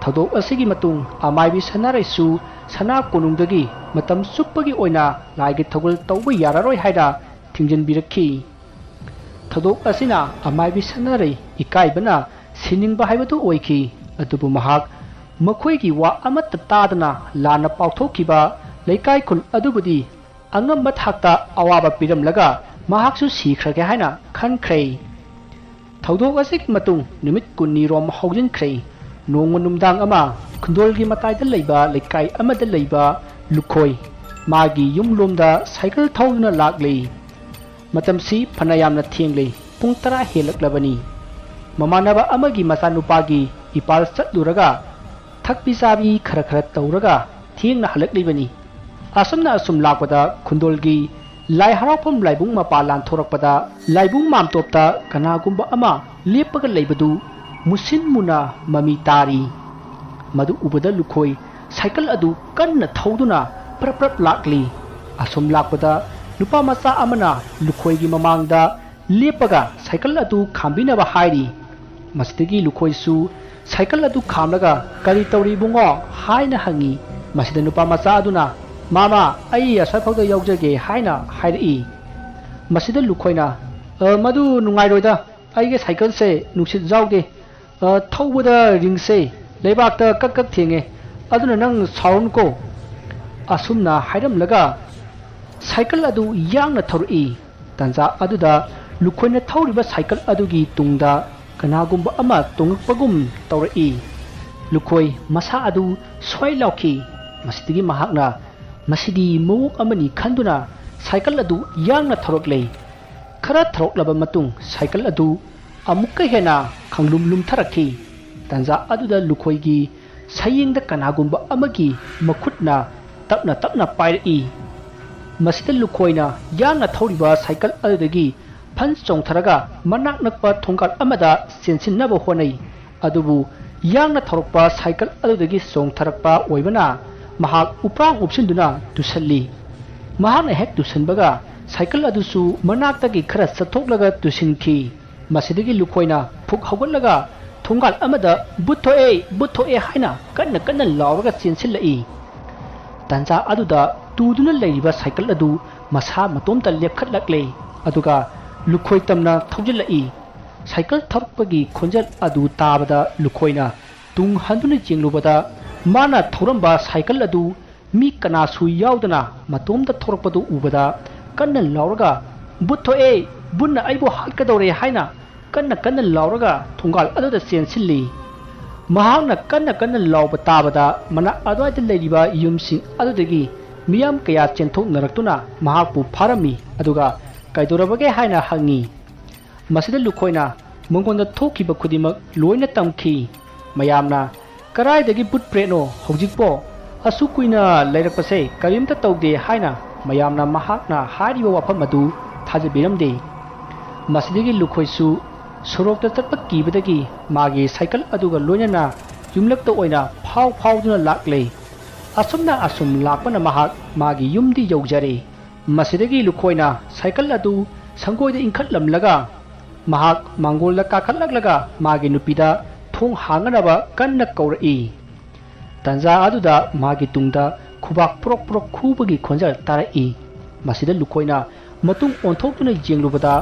ꯊꯧꯗꯣꯛ ꯑꯁꯤꯒꯤ ꯃꯇꯨꯡ ꯑꯃꯥꯏꯕꯤ ꯁꯅꯥꯔꯩꯁꯨ ꯁꯅꯥ ꯀꯣꯅꯨꯡꯗꯒꯤ ꯃꯇꯝ ꯆꯨꯞꯄꯒꯤ ꯑꯣꯏꯅ ꯂꯥꯏꯒꯤ ꯊꯧꯒꯜ ꯇꯧꯕ ꯌꯥꯔꯔꯣꯏ ꯍꯥꯏꯅ ꯊꯤꯡꯖꯤꯟꯕꯤꯔꯛꯈꯤ꯫ ꯊꯧꯗꯣꯛ ꯑꯁꯤꯅ ꯑꯃꯥꯏꯕꯤ ꯁꯅꯥꯔꯩ ꯏꯀꯥꯏꯕꯅ ꯁꯤꯅꯤꯡꯕ ꯍꯥꯏꯕꯗꯨ ꯑꯣꯏꯈꯤ꯫ ꯑꯗꯨꯕꯨ ꯃꯍꯥꯛ ꯃꯈꯣꯏꯒꯤ ꯋꯥ ꯑꯃꯠꯇ ꯇꯥꯗꯅ ꯂꯥꯟꯅ ꯄꯥꯎꯊꯣꯛꯈꯤꯕ ꯂꯩꯀꯥꯏ ꯈꯨꯜ ꯑꯗꯨꯕꯨꯗꯤ ꯑꯉꯝꯕ ꯊꯥꯛꯇ ꯑꯋꯥꯕ ꯄꯤꯔꯝꯂꯒ ꯃꯍꯥꯛꯁꯨ ꯁꯤꯈ꯭ꯔꯒꯦ ꯍꯥꯏꯅ ꯈꯟꯈ꯭ꯔꯦ꯫ ꯊꯧꯗꯣꯛ ꯑꯁꯤꯒꯤ ꯃꯇꯨꯡ ꯅꯨꯃꯤꯠ ꯀꯨꯟꯅꯤ ꯔꯣꯝ ꯍꯧꯖꯤꯟꯈ꯭ꯔꯦ꯫ ꯅꯣꯡꯃ ꯅꯨꯡꯗꯥꯡ ꯑꯃ ꯈꯨꯟꯗꯣꯜꯒꯤ ꯃꯇꯥꯏꯗ ꯂꯩꯕ ꯂꯩꯀꯥꯏ ꯑꯃꯗ ꯂꯩꯕ ꯂꯨꯈꯣꯏ ꯃꯥꯒꯤ ꯌꯨꯝꯂꯣꯝꯗ ꯁꯥꯏꯀꯜ ꯊꯧꯗꯨꯅ ꯂꯥꯛꯂꯤ꯫ ꯃꯇꯝꯁꯤ ꯐꯅ ꯌꯥꯝꯅ ꯊꯦꯡꯂꯦ꯫ ꯄꯨꯡ ꯇꯔꯥ ꯍꯦꯜꯂꯛꯂꯕꯅꯤ꯫ ꯃꯃꯥꯟꯅꯕ ꯑꯃꯒꯤ ꯃꯆꯥꯅꯨꯄꯥꯒꯤ ꯏꯄꯥꯜ ꯆꯠꯂꯨꯔꯒ ꯊꯛꯄꯤ ꯆꯥꯕꯤ ꯈꯔ ꯈꯔ ꯇꯧꯔꯒ ꯊꯦꯡꯅ ꯍꯜꯂꯛꯂꯤꯕꯅꯤ꯫ ꯑꯁꯨꯝꯅ ꯑꯁꯨꯝ ꯂꯥꯛꯄꯗ ꯈꯨꯟꯗꯣꯜꯒꯤ ꯂꯥꯏ ꯍꯔꯥꯎꯐꯝ ꯂꯥꯏꯕꯨꯡ ꯃꯄꯥ ꯂꯥꯟꯊꯣꯔꯛꯄꯗ ꯂꯥꯏꯕꯨꯡ ꯃꯥꯝꯇꯣꯞꯇ ꯀꯅꯥꯒꯨꯝꯕ ꯑꯃ ꯂꯦꯞꯄꯒ ꯂꯩꯕꯗꯨ ꯃꯨꯁꯤꯟ ꯃꯨꯅ ꯃꯃꯤ ꯇꯥꯔꯤ꯫ ꯃꯗꯨ ꯎꯕꯗ ꯂꯨꯈꯣꯏ ꯁꯥꯏꯀꯜ ꯑꯗꯨ ꯀꯟꯅ ꯊꯧꯗꯨꯅ ꯄ꯭ꯔꯞ ꯄ꯭ꯔꯞ ꯂꯥꯛꯂꯤ꯫ ꯑꯁꯨꯝ ꯂꯥꯛꯄꯗ ꯅꯨꯄꯥ ꯃꯆꯥ ꯑꯃꯅ ꯂꯨꯈꯣꯏꯒꯤ ꯃꯃꯥꯡꯗ ꯂꯦꯞꯄꯒ ꯁꯥꯏꯀꯜ ꯑꯗꯨ ꯈꯥꯝꯕꯤꯅꯕ ꯍꯥꯏꯔꯤ꯫ ꯃꯁꯤꯗꯒꯤ ꯂꯨꯈꯣꯏꯁꯨ ꯁꯥꯏꯀꯜ ꯑꯗꯨ ꯈꯥꯝꯂꯒ, "ꯀꯔꯤ ꯇꯧꯔꯤ ꯏꯕꯨꯡꯉꯣ?" ꯍꯥꯏꯅ ꯍꯪꯉꯤ꯫ ꯃꯁꯤꯗ ꯅꯨꯄꯥ ꯃꯆꯥ ꯑꯗꯨꯅ, "ꯃꯥꯃꯥ, ꯑꯩ ꯑꯁ꯭ꯋꯥꯏꯐꯥꯎꯗ ꯌꯥꯎꯖꯒꯦ" ꯍꯥꯏꯅ ꯍꯥꯏꯔꯛꯏ꯫ ꯃꯁꯤꯗ ꯂꯨꯈꯣꯏꯅ, "ꯑ, ꯃꯗꯨ ꯅꯨꯡꯉꯥꯏꯔꯣꯏꯗ, ꯑꯩꯒꯤ ꯁꯥꯏꯀꯜꯁꯦ ꯅꯨꯡꯁꯤꯠ ꯌꯥꯎꯗꯦ, ꯑ, ꯊꯧꯕꯗ ꯔꯤꯡꯁꯦ ꯂꯩꯕꯥꯛꯇ ꯀꯛ ꯀꯛ ꯊꯦꯡꯉꯦ, ꯑꯗꯨꯅ ꯅꯪ ꯁꯥꯎꯔꯅꯨꯀꯣ"꯫ ꯑꯁꯨꯝꯅ ꯍꯥꯏꯔꯝꯂꯒ ꯁꯥꯏꯀꯜ ꯑꯗꯨ ꯌꯥꯡꯅ ꯊꯧꯔꯛꯏ꯫ ꯇꯥꯟꯖꯥ ꯑꯗꯨꯗ ꯂꯨꯈꯣꯏꯅ ꯊꯧꯔꯤꯕ ꯁꯥꯏꯀꯜ ꯑꯗꯨꯒꯤ ꯇꯨꯡꯗ ꯀꯅꯥꯒꯨꯝꯕ ꯑꯃ ꯇꯣꯡꯂꯛꯄꯒꯨꯝ ꯇꯧꯔꯛꯏ꯫ ꯂꯨꯈꯣꯏ ꯃꯁꯥ ꯑꯗꯨ ꯁ꯭ꯋꯥꯏ ꯂꯥꯎꯈꯤ꯫ ꯃꯁꯤꯗꯒꯤ ꯃꯍꯥꯛꯅ "ꯃꯁꯤꯗꯤ ꯃꯑꯣꯡ ꯑꯃꯅꯤ" ꯈꯟꯗꯨꯅ ꯁꯥꯏꯀꯜ ꯑꯗꯨ ꯌꯥꯡꯅ ꯊꯧꯔꯛꯂꯦ꯫ ꯈꯔ ꯊꯧꯔꯛꯂꯕ ꯃꯇꯨꯡ ꯁꯥꯏꯀꯜ ꯑꯗꯨ ꯑꯃꯨꯛꯀ ꯍꯦꯟꯅ ꯈꯪꯂꯨꯝ ꯂꯨꯝꯊꯔꯛꯈꯤ꯫ ꯇꯥꯟꯖꯥ ꯑꯗꯨꯗ ꯂꯨꯈꯣꯏꯒꯤ ꯁꯌꯦꯡꯗ ꯀꯅꯥꯒꯨꯝꯕ ꯑꯃꯒꯤ ꯃꯈꯨꯠꯅ ꯇꯞꯅ ꯇꯞꯅ ꯄꯥꯏꯔꯛꯏ꯫ ꯃꯁꯤꯗ ꯂꯨꯈꯣꯏꯅ ꯌꯥꯡꯅ ꯊꯧꯔꯤꯕ ꯁꯥꯏꯀꯜ ꯑꯗꯨꯗꯒꯤ ꯐꯟ ꯆꯣꯡꯊꯔꯒ ꯃꯅꯥꯛ ꯅꯛꯄ ꯊꯣꯡꯒꯥꯜ ꯑꯃꯗ ꯆꯦꯟꯁꯤꯟꯅꯕ ꯍꯣꯠꯅꯩ꯫ ꯑꯗꯨꯕꯨ ꯌꯥꯡꯅ ꯊꯧꯔꯛꯄ ꯁꯥꯏꯀꯜ ꯑꯗꯨꯗꯒꯤ ꯆꯣꯡꯊꯔꯛꯄ ꯑꯣꯏꯕꯅ ꯃꯍꯥꯛ ꯎꯄ꯭ꯔꯥꯡ ꯎꯞꯁꯤꯟꯗꯨꯅ ꯇꯨꯁꯜꯂꯤ꯫ ꯃꯍꯥꯛꯅ ꯍꯦꯛ ꯇꯨꯁꯟꯕꯒ ꯁꯥꯏꯀꯜ ꯑꯗꯨꯁꯨ ꯃꯅꯥꯛꯇꯒꯤ ꯈꯔ ꯆꯠꯊꯣꯛꯂꯒ ꯇꯨꯁꯤꯟꯈꯤ꯫ ꯃꯁꯤꯗꯒꯤ ꯂꯨꯈꯣꯏꯅ ꯐꯨꯛ ꯍꯧꯒꯠꯂꯒ ꯊꯣꯡꯒꯥꯜ ꯑꯃꯗ "ꯕꯨꯠ ꯊꯣꯛꯑꯦ, ꯕꯨꯠ ꯊꯣꯛꯑꯦ" ꯍꯥꯏꯅ ꯀꯟꯅ ꯀꯟꯅ ꯂꯥꯎꯔꯒ ꯆꯦꯟꯁꯤꯜꯂꯛꯏ꯫ ꯇꯥꯟꯖꯥ ꯑꯗꯨꯗ ꯇꯨꯗꯨꯅ ꯂꯩꯔꯤꯕ ꯁꯥꯏꯀꯜ ꯑꯗꯨ ꯃꯁꯥ ꯃꯇꯣꯝꯇ ꯂꯦꯞꯈꯠꯂꯛꯂꯦ꯫ ꯑꯗꯨꯒ ꯂꯨꯈꯣꯏ ꯇꯝꯅ ꯊꯧꯖꯤꯜꯂꯛꯏ꯫ ꯁꯥꯏꯀꯜ ꯊꯧꯔꯛꯄꯒꯤ ꯈꯣꯟꯖꯦꯜ ꯑꯗꯨ ꯇꯥꯕꯗ ꯂꯨꯈꯣꯏꯅ ꯇꯨꯡ ꯍꯟꯗꯨꯅ ꯌꯦꯡꯂꯨꯕꯗ ꯃꯥꯅ ꯊꯧꯔꯝꯕ ꯁꯥꯏꯀꯜ ꯑꯗꯨ ꯃꯤ ꯀꯅꯥꯁꯨ ꯌꯥꯎꯗꯅ ꯃꯇꯣꯝꯇ ꯊꯧꯔꯛꯄꯗꯨ ꯎꯕꯗ ꯀꯟꯅ ꯂꯥꯎꯔꯒ "ꯕꯨꯠ ꯊꯣꯛꯑꯦ, ꯕꯨꯠꯅ ꯑꯩꯕꯨ ꯍꯥꯠꯀꯗꯧꯔꯦ" ꯍꯥꯏꯅ ꯀꯟꯅ ꯀꯟꯅ ꯂꯥꯎꯔꯒ ꯊꯣꯡꯒꯥꯜ ꯑꯗꯨꯗ ꯆꯦꯟꯁꯤꯜꯂꯤ꯫ ꯃꯍꯥꯛꯅ ꯀꯟꯅ ꯀꯟꯅ ꯂꯥꯎꯕ ꯇꯥꯕꯗ ꯃꯅꯥꯛ ꯑꯗꯨꯋꯥꯏꯗ ꯂꯩꯔꯤꯕ ꯌꯨꯝꯁꯤꯡ ꯑꯗꯨꯗꯒꯤ ꯃꯤꯌꯥꯝ ꯀꯌꯥ ꯆꯦꯟꯊꯣꯛꯅꯔꯛꯇꯨꯅ ꯃꯍꯥꯛꯄꯨ ꯐꯥꯔꯝꯃꯤ꯫ ꯑꯗꯨꯒ "ꯀꯩꯗꯧꯔꯕꯒꯦ?" ꯍꯥꯏꯅ ꯍꯪꯉꯤ꯫ ꯃꯁꯤꯗ ꯂꯨꯈꯣꯏꯅ ꯃꯉꯣꯟꯗ ꯊꯣꯛꯈꯤꯕ ꯈꯨꯗꯤꯡꯃꯛ ꯂꯣꯏꯅ ꯇꯝꯈꯤ꯫ ꯃꯌꯥꯝꯅ "ꯀꯔꯥꯏꯗꯒꯤ ꯕꯨꯠ ꯄ꯭ꯔꯦꯠꯅꯣ? ꯍꯧꯖꯤꯛꯄꯣ ꯑꯁꯨꯛ ꯀꯨꯏꯅ ꯂꯩꯔꯛꯄꯁꯦ ꯀꯔꯤꯝꯇ ꯇꯧꯗꯦ" ꯍꯥꯏꯅ ꯃꯌꯥꯝꯅ ꯃꯍꯥꯛꯅ ꯍꯥꯏꯔꯤꯕ ꯋꯥꯐꯝ ꯑꯗꯨ ꯊꯥꯖꯕꯤꯔꯝꯗꯦ꯫ ꯃꯁꯤꯗꯒꯤ ꯂꯨꯈꯣꯏꯁꯨ ꯁꯣꯔꯣꯛꯇ ꯆꯠꯄ ꯀꯤꯕꯗꯒꯤ ꯃꯥꯒꯤ ꯁꯥꯏꯀꯜ ꯑꯗꯨꯒ ꯂꯣꯏꯅꯅ ꯌꯨꯝꯂꯛꯇ ꯑꯣꯏꯅ ꯐꯥꯎ ꯐꯥꯎꯗꯨꯅ ꯂꯥꯛꯂꯦ꯫ ꯑꯁꯨꯝꯅ ꯑꯁꯨꯝ ꯂꯥꯛꯄꯅ ꯃꯍꯥꯛ ꯃꯥꯒꯤ ꯌꯨꯝꯗꯤ ꯌꯧꯖꯔꯦ꯫ ꯃꯁꯤꯗꯒꯤ ꯂꯨꯈꯣꯏꯅ ꯁꯥꯏꯀꯜ ꯑꯗꯨ ꯁꯪꯒꯣꯏꯗ ꯏꯟꯈꯠꯂꯝꯂꯒ ꯃꯍꯥꯛ ꯃꯥꯡꯒꯣꯜꯗ ꯀꯥꯈꯠꯂꯛꯂꯒ ꯃꯥꯒꯤ ꯅꯨꯄꯤꯗ ꯊꯣꯡ ꯍꯥꯡꯅꯅꯕ ꯀꯟꯅ ꯀꯧꯔꯛꯏ꯫ ꯇꯥꯟꯖꯥ ꯑꯗꯨꯗ ꯃꯥꯒꯤ ꯇꯨꯡꯗ ꯈꯨꯕꯥꯛ ꯄ꯭ꯔꯣꯛ ꯄ꯭ꯔꯣꯛ ꯈꯨꯕꯒꯤ ꯈꯣꯟꯖꯦꯜ ꯇꯥꯔꯛꯏ꯫ ꯃꯁꯤꯗ ꯂꯨꯈꯣꯏꯅ ꯃꯇꯨꯡ ꯑꯣꯟꯊꯣꯛꯇꯨꯅ ꯌꯦꯡꯂꯨꯕꯗ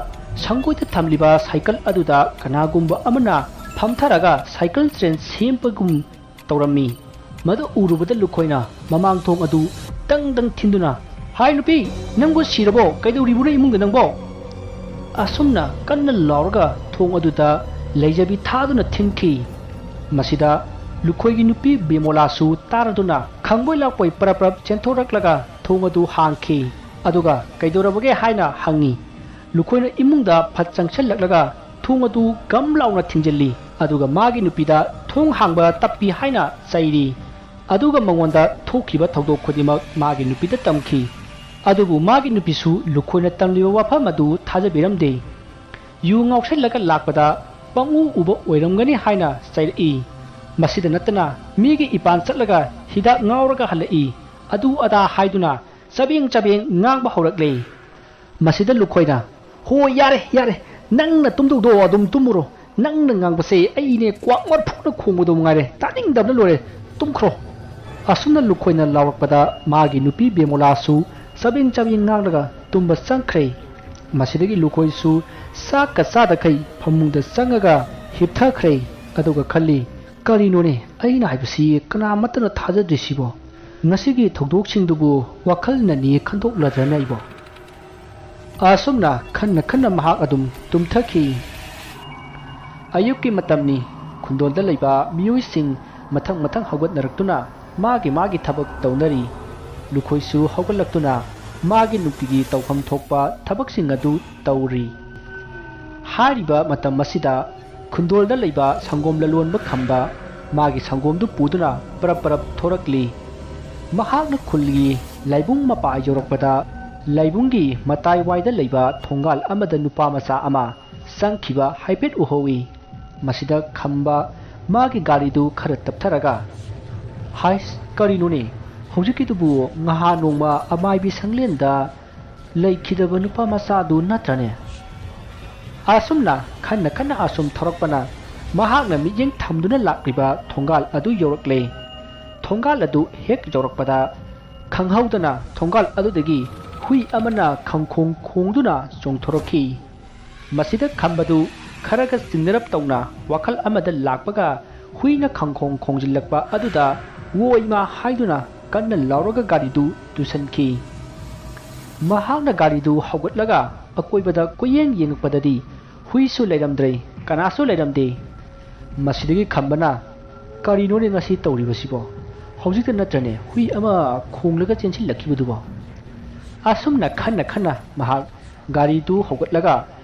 ꯁꯪꯒꯣꯏꯗ ꯊꯝꯂꯤꯕ ꯁꯥꯏꯀꯜ ꯑꯗꯨꯗ ꯀꯅꯥꯒꯨꯝꯕ ꯑꯃꯅ ꯐꯝꯊꯔꯒ ꯁꯥꯏꯀꯜ ꯆꯦꯟ ꯁꯦꯝꯕꯒꯨꯝ ꯇꯧꯔꯝꯃꯤ꯫ ꯃꯗꯨ ꯎꯔꯨꯕꯗ ꯂꯨꯈꯣꯏꯅ ꯃꯃꯥꯡ ꯊꯣꯡ ꯑꯗꯨ ꯗꯪ ꯗꯪ ꯊꯤꯟꯗꯨꯅ, "ꯍꯥꯏ ꯅꯨꯄꯤ, ꯅꯪꯕꯨ ꯁꯤꯔꯕꯣ? ꯀꯩꯗꯧꯔꯤꯕꯅꯣ ꯏꯃꯨꯡꯗ ꯅꯪꯕꯣ?" ꯑꯁꯨꯝꯅ ꯀꯟꯅ ꯂꯥꯎꯔꯒ ꯊꯣꯡ ꯑꯗꯨꯗ ꯂꯩꯖꯕꯤ ꯊꯥꯗꯨꯅ ꯊꯤꯡꯈꯤ꯫ ꯃꯁꯤꯗ ꯂꯨꯈꯣꯏꯒꯤ ꯅꯨꯄꯤ ꯕꯤꯃꯣꯂꯥꯁꯨ ꯇꯥꯔꯗꯨꯅ ꯈꯪꯕꯣꯏ ꯂꯥꯛꯄꯣꯏ ꯄꯔꯞ ꯄꯔꯞ ꯆꯦꯟꯊꯣꯔꯛꯂꯒ ꯊꯣꯡ ꯑꯗꯨ ꯍꯥꯡꯈꯤ꯫ ꯑꯗꯨꯒ "ꯀꯩꯗꯧꯔꯕꯒꯦ?" ꯍꯥꯏꯅ ꯍꯪꯉꯤ꯫ ꯂꯨꯈꯣꯏꯅ ꯏꯃꯨꯡꯗ ꯐꯠ ꯆꯪꯁꯤꯜꯂꯛꯂꯒ ꯊꯣꯡ ꯑꯗꯨ ꯒꯝ ꯂꯥꯎꯅ ꯊꯤꯡꯖꯤꯜꯂꯤ꯫ ꯑꯗꯨꯒ ꯃꯥꯒꯤ ꯅꯨꯄꯤꯗ "ꯊꯣꯡ ꯍꯥꯡꯕ ꯇꯞꯄꯤ" ꯍꯥꯏꯅ ꯆꯩꯔꯤ꯫ ꯑꯗꯨꯒ ꯃꯉꯣꯟꯗ ꯊꯣꯛꯈꯤꯕ ꯊꯧꯗꯣꯛ ꯈꯨꯗꯤꯡꯃꯛ ꯃꯥꯒꯤ ꯅꯨꯄꯤꯗ ꯇꯝꯈꯤ꯫ ꯑꯗꯨꯕꯨ ꯃꯥꯒꯤ ꯅꯨꯄꯤꯁꯨ ꯂꯨꯈꯣꯏꯅ ꯇꯝꯂꯤꯕ ꯋꯥꯐꯝ ꯑꯗꯨ ꯊꯥꯖꯕꯤꯔꯝꯗꯦ꯫ ꯌꯨ ꯉꯥꯎꯁꯜꯂꯒ ꯂꯥꯛꯄꯗ ꯄꯪꯎ ꯎꯕ ꯑꯣꯏꯔꯝꯒꯅꯤ ꯍꯥꯏꯅ ꯆꯩꯔꯛꯏ꯫ ꯃꯁꯤꯗ ꯅꯠꯇꯅ ꯃꯤꯒꯤ ꯏꯄꯥꯟ ꯆꯠꯂꯒ ꯍꯤꯗꯥꯛ ꯉꯥꯎꯔꯒ ꯍꯜꯂꯛꯏ, ꯑꯗꯨ ꯑꯗꯥ ꯍꯥꯏꯗꯨꯅ ꯆꯕꯦꯡ ꯆꯕꯦꯡ ꯉꯥꯡꯕ ꯍꯧꯔꯛꯂꯦ꯫ ꯃꯁꯤꯗ ꯂꯨꯈꯣꯏꯅ, "ꯍꯣ, ꯌꯥꯔꯦ, ꯌꯥꯔꯦ, ꯅꯪꯅ ꯇꯨꯝꯗꯧꯗꯣ ꯑꯗꯨꯝ ꯇꯨꯝꯃꯨꯔꯣ꯫ ꯅꯪꯅ ꯉꯥꯡꯕꯁꯦ ꯑꯩꯅꯦ ꯀ꯭ꯋꯥꯛ ꯃꯔꯐꯨꯅ ꯈꯣꯡꯕꯗꯣ ꯉꯥꯏꯔꯦ, ꯇꯥꯅꯤꯡꯗꯕꯅ ꯂꯣꯏꯔꯦ, ꯇꯨꯝꯈ꯭ꯔꯣ"꯫ ꯑꯁꯨꯝꯅ ꯂꯨꯈꯣꯏꯅ ꯂꯥꯎꯔꯛꯄꯗ ꯃꯥꯒꯤ ꯅꯨꯄꯤ ꯕꯦꯃꯣꯂꯥꯁꯨ ꯆꯕꯦꯡ ꯆꯕꯦꯡ ꯉꯥꯡꯂꯒ ꯇꯨꯝꯕ ꯆꯪꯈ꯭ꯔꯦ꯫ ꯃꯁꯤꯗꯒꯤ ꯂꯨꯈꯣꯏꯁꯨ ꯆꯥꯛꯀ ꯆꯥꯗꯈꯩ ꯐꯃꯨꯡꯗ ꯆꯪꯉꯒ ꯍꯤꯞꯊꯈ꯭ꯔꯦ꯫ ꯑꯗꯨꯒ ꯈꯜꯂꯤ, "ꯀꯔꯤꯅꯣꯅꯦ ꯑꯩꯅ ꯍꯥꯏꯕꯁꯤ ꯀꯅꯥꯃꯠꯇꯅ ꯊꯥꯖꯗ꯭ꯔꯤꯁꯤꯕꯣ? ꯉꯁꯤꯒꯤ ꯊꯧꯗꯣꯛꯁꯤꯡꯗꯨꯕꯨ ꯋꯥꯈꯜꯅꯅꯤ ꯈꯟꯗꯣꯛꯂꯗ꯭ꯔꯅꯦ ꯑꯩꯕꯣ?" ꯑꯁꯨꯝꯅ ꯈꯟꯅ ꯈꯟꯅ ꯃꯍꯥꯛ ꯑꯗꯨꯝ ꯇꯨꯝꯊꯈꯤ꯫ ꯑꯌꯨꯛꯀꯤ ꯃꯇꯝꯅꯤ꯫ ꯈꯨꯟꯗꯣꯜꯗ ꯂꯩꯕ ꯃꯤꯑꯣꯏꯁꯤꯡ ꯃꯊꯪ ꯃꯊꯪ ꯍꯧꯒꯠꯅꯔꯛꯇꯨꯅ ꯃꯥꯒꯤ ꯃꯥꯒꯤ ꯊꯕꯛ ꯇꯧꯅꯔꯤ꯫ ꯂꯨꯈꯣꯏꯁꯨ ꯍꯧꯒꯠꯂꯛꯇꯨꯅ ꯃꯥꯒꯤ ꯅꯨꯡꯇꯤꯒꯤ ꯇꯧꯐꯝ ꯊꯣꯛꯄ ꯊꯕꯛꯁꯤꯡ ꯑꯗꯨ ꯇꯧꯔꯤ꯫ ꯍꯥꯏꯔꯤꯕ ꯃꯇꯝ ꯑꯁꯤꯗ ꯈꯨꯟꯗꯣꯜꯗ ꯂꯩꯕ ꯁꯪꯒꯣꯝ ꯂꯂꯣꯟꯕ ꯈꯝꯕ ꯃꯥꯒꯤ ꯁꯪꯒꯣꯝꯗꯨ ꯄꯨꯗꯨꯅ ꯄꯔꯞ ꯄꯔꯞ ꯊꯣꯔꯛꯂꯤ꯫ ꯃꯍꯥꯛꯅ ꯈꯨꯜꯒꯤ ꯂꯥꯏꯕꯨꯡ ꯃꯄꯥ ꯌꯧꯔꯛꯄꯗ, ꯂꯥꯏꯕꯨꯡꯒꯤ ꯃꯇꯥꯏꯋꯥꯏꯗ ꯂꯩꯕ ꯊꯣꯡꯒꯥꯜ ꯑꯃꯗ ꯅꯨꯄꯥ ꯃꯆꯥ ꯑꯃ ꯆꯪꯈꯤꯕ ꯍꯥꯏꯐꯦꯠ ꯎꯍꯧꯏ꯫ ꯃꯁꯤꯗ ꯈꯝꯕ ꯃꯥꯒꯤ ꯒꯥꯔꯤꯗꯨ ꯈꯔ ꯇꯞꯊꯔꯒ, "ꯍꯥꯏꯁ, ꯀꯔꯤꯅꯣꯅꯦ? ꯍꯧꯖꯤꯛꯀꯤꯗꯨꯕꯨ ꯉꯍꯥ ꯅꯣꯡꯃ ꯑꯃꯥꯏꯕꯤ ꯁꯪꯂꯦꯟꯗ ꯂꯩꯈꯤꯗꯕ ꯅꯨꯄꯥ ꯃꯆꯥꯗꯨ ꯅꯠꯇ꯭ꯔꯅꯦ?" ꯑꯁꯨꯝꯅ ꯈꯟꯅ ꯈꯟꯅ ꯑꯁꯨꯝ ꯊꯧꯔꯛꯄꯅ ꯃꯍꯥꯛꯅ ꯃꯤꯠꯌꯦꯡ ꯊꯝꯗꯨꯅ ꯂꯥꯛꯂꯤꯕ ꯊꯣꯡꯒꯥꯜ ꯑꯗꯨ ꯌꯧꯔꯛꯂꯦ꯫ ꯊꯣꯡꯒꯥꯜ ꯑꯗꯨ ꯍꯦꯛ ꯌꯧꯔꯛꯄꯗ ꯈꯪꯍꯧꯗꯅ ꯊꯣꯡꯒꯥꯜ ꯑꯗꯨꯗꯒꯤ ꯍꯨꯏ ꯑꯃꯅ ꯈꯪꯈꯣꯡ ꯈꯣꯡꯗꯨꯅ ꯆꯣꯡꯊꯣꯔꯛꯈꯤ꯫ ꯃꯁꯤꯗ ꯈꯝꯕꯗꯨ ꯈꯔꯒ ꯆꯤꯡꯅꯔꯞ ꯇꯧꯅ ꯋꯥꯈꯜ ꯑꯃꯗ ꯂꯥꯛꯄꯒ ꯍꯨꯏꯅ ꯈꯪꯈꯣꯡ ꯈꯣꯡꯖꯤꯜꯂꯛꯄ ꯑꯗꯨꯗ "ꯋꯣ ꯏꯃꯥ" ꯍꯥꯏꯗꯨꯅ ꯀꯟꯅ ꯂꯥꯎꯔꯒ ꯒꯥꯔꯤꯗꯨ ꯇꯨꯁꯟꯈꯤ꯫ ꯃꯍꯥꯛꯅ ꯒꯥꯔꯤꯗꯨ ꯍꯧꯒꯠꯂꯒ ꯑꯀꯣꯏꯕꯗ ꯀꯣꯏꯌꯦꯡ ꯌꯦꯡꯉꯛꯄꯗꯗꯤ ꯍꯨꯏꯁꯨ ꯂꯩꯔꯝꯗ꯭ꯔꯦ, ꯀꯅꯥꯁꯨ ꯂꯩꯔꯝꯗꯦ꯫ ꯃꯁꯤꯗꯒꯤ ꯈꯝꯕꯅ, "ꯀꯔꯤꯅꯣꯅꯦ ꯉꯁꯤ ꯇꯧꯔꯤꯕꯁꯤꯕꯣ? ꯍꯧꯖꯤꯛꯇ ꯅꯠꯇ꯭ꯔꯅꯦ ꯍꯨꯏ ꯑꯃ ꯈꯣꯡꯂꯒ ꯆꯦꯟꯁꯤꯜꯂꯛꯈꯤꯕꯗꯨꯕꯣ?" ꯑꯁꯨꯝꯅ ꯈꯟꯅ ꯈꯟꯅ ꯃꯍꯥꯛ ꯒꯥꯔꯤꯗꯨ ꯍꯧꯒꯠꯂꯒ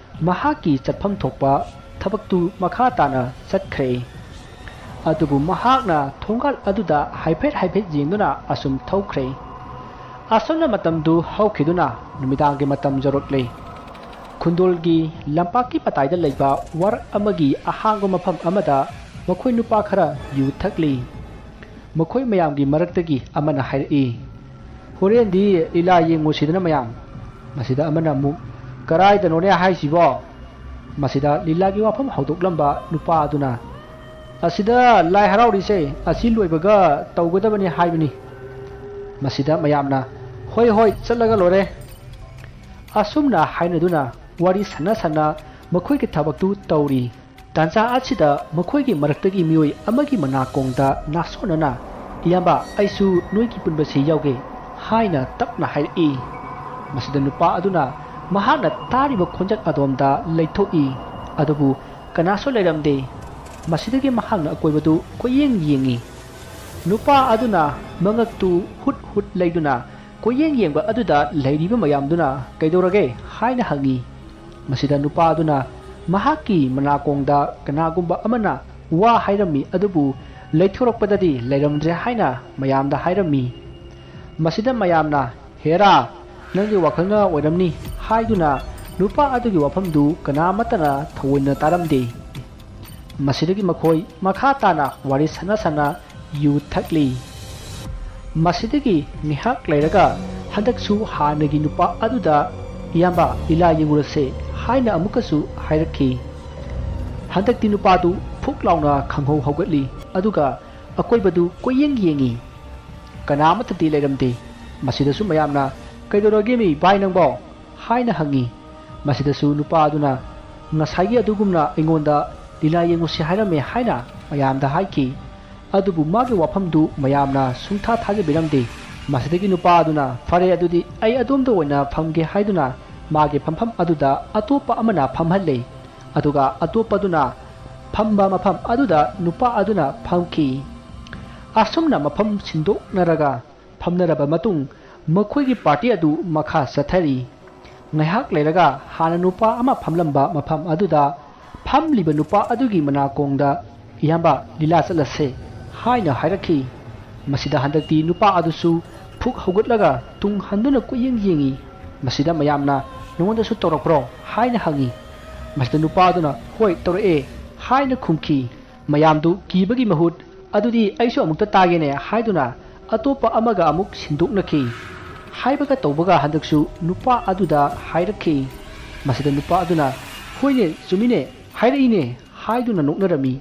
ꯃꯍꯥꯛꯀꯤ ꯆꯠꯐꯝ ꯊꯣꯛꯄ ꯊꯕꯛꯇꯨ ꯃꯈꯥ ꯇꯥꯅ ꯆꯠꯈ꯭ꯔꯦ꯫ ꯑꯗꯨꯕꯨ ꯃꯍꯥꯛꯅ ꯊꯣꯡꯒꯥꯜ ꯑꯗꯨꯗ ꯍꯥꯏꯐꯦꯠ ꯍꯥꯏꯐꯦꯠ ꯌꯦꯡꯗꯨꯅ ꯑꯁꯨꯝ ꯊꯧꯈ꯭ꯔꯦ꯫ ꯑꯁꯨꯝꯅ ꯃꯇꯝꯗꯨ ꯍꯧꯈꯤꯗꯨꯅ ꯅꯨꯃꯤꯗꯥꯡꯒꯤ ꯃꯇꯝ ꯌꯧꯔꯛꯂꯦ꯫ ꯈꯨꯟꯗꯣꯜꯒꯤ ꯂꯝꯄꯥꯛꯀꯤ ꯃꯇꯥꯏꯗ ꯂꯩꯕ ꯋꯥꯔꯛ ꯑꯃꯒꯤ ꯑꯍꯥꯡꯕ ꯃꯐꯝ ꯑꯃꯗ ꯃꯈꯣꯏ ꯅꯨꯄꯥ ꯈꯔ ꯌꯨ ꯊꯛꯂꯤ꯫ ꯃꯈꯣꯏ ꯃꯌꯥꯝꯒꯤ ꯃꯔꯛꯇꯒꯤ ꯑꯃꯅ ꯍꯥꯏꯔꯛꯏ, "ꯍꯣꯔꯦꯟꯗꯤ ꯂꯤꯂꯥ ꯌꯦꯡꯉꯨꯁꯤꯗꯅ ꯃꯌꯥꯝ?" ꯃꯁꯤꯗ ꯑꯃꯅ ꯑꯃꯨꯛ, "ꯀꯔꯥꯏꯗꯅꯣꯅꯦ ꯍꯥꯏꯁꯤꯕꯣ?" ꯃꯁꯤꯗ ꯂꯤꯂꯥꯒꯤ ꯋꯥꯐꯝ ꯍꯧꯗꯣꯛꯂꯝꯕ ꯅꯨꯄꯥ ꯑꯗꯨꯅ, "ꯑꯁꯤꯗ ꯂꯥꯏ ꯍꯔꯥꯎꯔꯤꯁꯦ ꯑꯁꯤ ꯂꯣꯏꯕꯒ ꯇꯧꯒꯗꯕꯅꯤ ꯍꯥꯏꯕꯅꯤ꯫" ꯃꯁꯤꯗ ꯃꯌꯥꯝꯅ, "ꯍꯣꯏ ꯍꯣꯏ, ꯆꯠꯂꯒ ꯂꯣꯏꯔꯦ꯫" ꯑꯁꯨꯝꯅ ꯍꯥꯏꯅꯗꯨꯅ ꯋꯥꯔꯤ ꯁꯥꯟꯅ ꯁꯥꯟꯅ ꯃꯈꯣꯏꯒꯤ ꯊꯕꯛꯇꯨ ꯇꯧꯔꯤ꯫ ꯇꯥꯟꯖꯥ ꯑꯁꯤꯗ ꯃꯈꯣꯏꯒꯤ ꯃꯔꯛꯇꯒꯤ ꯃꯤꯑꯣꯏ ꯑꯃꯒꯤ ꯃꯅꯥꯀꯣꯡꯗ ꯅꯥꯁꯣꯟꯅꯅ, "ꯏꯌꯥꯝꯕ, ꯑꯩꯁꯨ ꯅꯣꯏꯒꯤ ꯄꯨꯟꯕꯁꯤ ꯌꯥꯎꯒꯦ" ꯍꯥꯏꯅ ꯇꯞꯅ ꯍꯥꯏꯔꯛꯏ꯫ ꯃꯁꯤꯗ ꯅꯨꯄꯥ ꯑꯗꯨꯅ ꯃꯍꯥꯛꯅ ꯇꯥꯔꯤꯕ ꯈꯣꯟꯖꯦꯜ ꯑꯗꯣꯝꯗ ꯂꯩꯊꯣꯛꯏ, ꯑꯗꯨꯕꯨ ꯀꯅꯥꯁꯨ ꯂꯩꯔꯝꯗꯦ꯫ ꯃꯁꯤꯗꯒꯤ ꯃꯍꯥꯛꯅ ꯑꯀꯣꯏꯕꯗꯨ ꯀꯣꯏꯌꯦꯡ ꯌꯦꯡꯉꯤ꯫ ꯅꯨꯄꯥ ꯑꯗꯨꯅ ꯃꯉꯛꯇꯨ ꯍꯨꯠ ꯍꯨꯠ ꯂꯩꯗꯨꯅ ꯀꯣꯏꯌꯦꯡ ꯌꯦꯡꯕ ꯑꯗꯨꯗ ꯂꯩꯔꯤꯕ ꯃꯌꯥꯝꯗꯨꯅ "ꯀꯩꯗꯧꯔꯒꯦ?" ꯍꯥꯏꯅ ꯍꯪꯉꯤ꯫ ꯃꯁꯤꯗ ꯅꯨꯄꯥ ꯑꯗꯨꯅ ꯃꯍꯥꯛꯀꯤ ꯃꯅꯥꯀꯣꯡꯗ ꯀꯅꯥꯒꯨꯝꯕ ꯑꯃꯅ ꯋꯥ ꯍꯥꯏꯔꯝꯃꯤ, ꯑꯗꯨꯕꯨ ꯂꯩꯊꯣꯔꯛꯄꯗꯗꯤ ꯂꯩꯔꯝꯗ꯭ꯔꯦ ꯍꯥꯏꯅ ꯃꯌꯥꯝꯗ ꯍꯥꯏꯔꯝꯃꯤ꯫ ꯃꯁꯤꯗ ꯃꯌꯥꯝꯅ, "ꯍꯦꯔꯥ, ꯅꯪꯒꯤ ꯋꯥꯈꯜꯅ ꯑꯣꯏꯔꯝꯅꯤ" ꯍꯥꯏꯗꯨꯅ ꯅꯨꯄꯥ ꯑꯗꯨꯒꯤ ꯋꯥꯐꯝꯗꯨ ꯀꯅꯥꯃꯠꯇꯅ ꯊꯑꯣꯏꯅ ꯇꯥꯔꯝꯗꯦ꯫ ꯃꯁꯤꯗꯒꯤ ꯃꯈꯣꯏ ꯃꯈꯥ ꯇꯥꯅ ꯋꯥꯔꯤ ꯁꯥꯟꯅ ꯁꯥꯟꯅ ꯌꯨ ꯊꯛꯂꯤ꯫ ꯃꯁꯤꯗꯒꯤ ꯉꯥꯏꯍꯥꯛ ꯂꯩꯔꯒ ꯍꯟꯗꯛꯁꯨ ꯍꯥꯟꯅꯒꯤ ꯅꯨꯄꯥ ꯑꯗꯨꯗ, "ꯏꯌꯥꯝꯕ, ꯂꯤꯂꯥ ꯌꯦꯡꯉꯨꯔꯁꯦ" ꯍꯥꯏꯅ ꯑꯃꯨꯛꯀꯁꯨ ꯍꯥꯏꯔꯛꯈꯤ꯫ ꯍꯟꯗꯛꯇꯤ ꯅꯨꯄꯥꯗꯨ ꯐꯨꯛ ꯂꯥꯎꯅ ꯈꯪꯍꯧ ꯍꯧꯒꯠꯂꯤ, ꯑꯗꯨꯒ ꯑꯀꯣꯏꯕꯗꯨ ꯀꯣꯏꯌꯦꯡ ꯌꯦꯡꯉꯤ꯫ ꯀꯅꯥ ꯑꯃꯠꯇꯗꯤ ꯂꯩꯔꯝꯗꯦ꯫ ꯃꯁꯤꯗꯁꯨ ꯃꯌꯥꯝꯅ, "ꯀꯩꯗꯧꯔꯒꯦ ꯃꯤ ꯚꯥꯏ ꯅꯪꯕꯣ?" ꯍꯥꯏꯅ ꯍꯪꯉꯤ꯫ ꯃꯁꯤꯗꯁꯨ ꯅꯨꯄꯥ ꯑꯗꯨꯅ, "ꯉꯁꯥꯏꯒꯤ ꯑꯗꯨꯒꯨꯝꯅ ꯑꯩꯉꯣꯟꯗ ꯂꯤꯂꯥ ꯌꯦꯡꯉꯨꯁꯤ ꯍꯥꯏꯔꯝꯃꯦ" ꯍꯥꯏꯅ ꯃꯌꯥꯝꯗ ꯍꯥꯏꯈꯤ꯫ ꯑꯗꯨꯕꯨ ꯃꯥꯒꯤ ꯋꯥꯐꯝꯗꯨ ꯃꯌꯥꯝꯅ ꯁꯨꯡꯊꯥ ꯊꯥꯖꯕꯤꯔꯝꯗꯦ꯫ ꯃꯁꯤꯗꯒꯤ ꯅꯨꯄꯥ ꯑꯗꯨꯅ, "ꯐꯔꯦ, ꯑꯗꯨꯗꯤ ꯑꯩ ꯑꯗꯣꯝꯗ ꯑꯣꯏꯅ ꯐꯝꯒꯦ" ꯍꯥꯏꯗꯨꯅ ꯃꯥꯒꯤ ꯐꯝꯐꯝ ꯑꯗꯨꯗ ꯑꯇꯣꯞꯄ ꯑꯃꯅ ꯐꯝꯍꯜꯂꯦ, ꯑꯗꯨꯒ ꯑꯇꯣꯞꯄꯗꯨꯅ ꯐꯝꯕ ꯃꯐꯝ ꯑꯗꯨꯗ ꯅꯨꯄꯥ ꯑꯗꯨꯅ ꯐꯝꯈꯤ꯫ ꯑꯁꯨꯝꯅ ꯃꯐꯝ ꯁꯤꯟꯗꯣꯛꯅꯔꯒ ꯐꯝꯅꯔꯕ ꯃꯇꯨꯡ, ꯃꯈꯣꯏꯒꯤ ꯄꯥꯔꯇꯤ ꯑꯗꯨ ꯃꯈꯥ ꯆꯠꯊꯔꯤ꯫ ꯉꯥꯏꯍꯥꯛ ꯂꯩꯔꯒ ꯍꯥꯟꯅ ꯅꯨꯄꯥ ꯑꯃ ꯐꯝꯂꯝꯕ ꯃꯐꯝ ꯑꯗꯨꯗ ꯐꯝꯂꯤꯕ ꯅꯨꯄꯥ ꯑꯗꯨꯒꯤ ꯃꯅꯥꯀꯣꯡꯗ, "ꯏꯌꯥꯝꯕ, ꯂꯤꯂꯥ ꯆꯠꯂꯁꯦ" ꯍꯥꯏꯅ ꯍꯥꯏꯔꯛꯈꯤ꯫ ꯃꯁꯤꯗ ꯍꯟꯗꯛꯇꯤ ꯅꯨꯄꯥ ꯑꯗꯨꯁꯨ ꯐꯨꯛ ꯍꯧꯒꯠꯂꯒ ꯇꯨꯡ ꯍꯟꯗꯨꯅ ꯀꯣꯏꯌꯦꯡ ꯌꯦꯡꯏ꯫ ꯃꯁꯤꯗ ꯃꯌꯥꯝꯅ, "ꯅꯉꯣꯟꯗꯁꯨ ꯇꯧꯔꯛꯄ꯭ꯔꯣ?" ꯍꯥꯏꯅ ꯍꯪꯏ꯫ ꯃꯁꯤꯗ ꯅꯨꯄꯥ ꯑꯗꯨꯅ, "ꯍꯣꯏ, ꯇꯧꯔꯛꯑꯦ" ꯍꯥꯏꯅ ꯈꯨꯝꯈꯤ꯫ ꯃꯌꯥꯝꯗꯨ ꯀꯤꯕꯒꯤ ꯃꯍꯨꯠ, "ꯑꯗꯨꯗꯤ ꯑꯩꯁꯨ ꯑꯃꯨꯛꯇ ꯇꯥꯒꯦꯅꯦ" ꯍꯥꯏꯗꯨꯅ ꯑꯇꯣꯞꯄ ꯑꯃꯒ ꯑꯃꯨꯛ ꯁꯤꯟꯗꯣꯛꯅꯈꯤ꯫ ꯍꯥꯏꯕꯒ ꯇꯧꯕꯒ ꯍꯟꯗꯛꯁꯨ ꯅꯨꯄꯥ ꯑꯗꯨꯗ ꯍꯥꯏꯔꯛꯈꯤ꯫ ꯃꯁꯤꯗ ꯅꯨꯄꯥ ꯑꯗꯨꯅ, "ꯍꯣꯏꯅꯦ, ꯆꯨꯝꯃꯤꯅꯦ, ꯍꯥꯏꯔꯛꯏꯅꯦ" ꯍꯥꯏꯗꯨꯅ ꯅꯣꯛꯅꯔꯝꯃꯤ꯫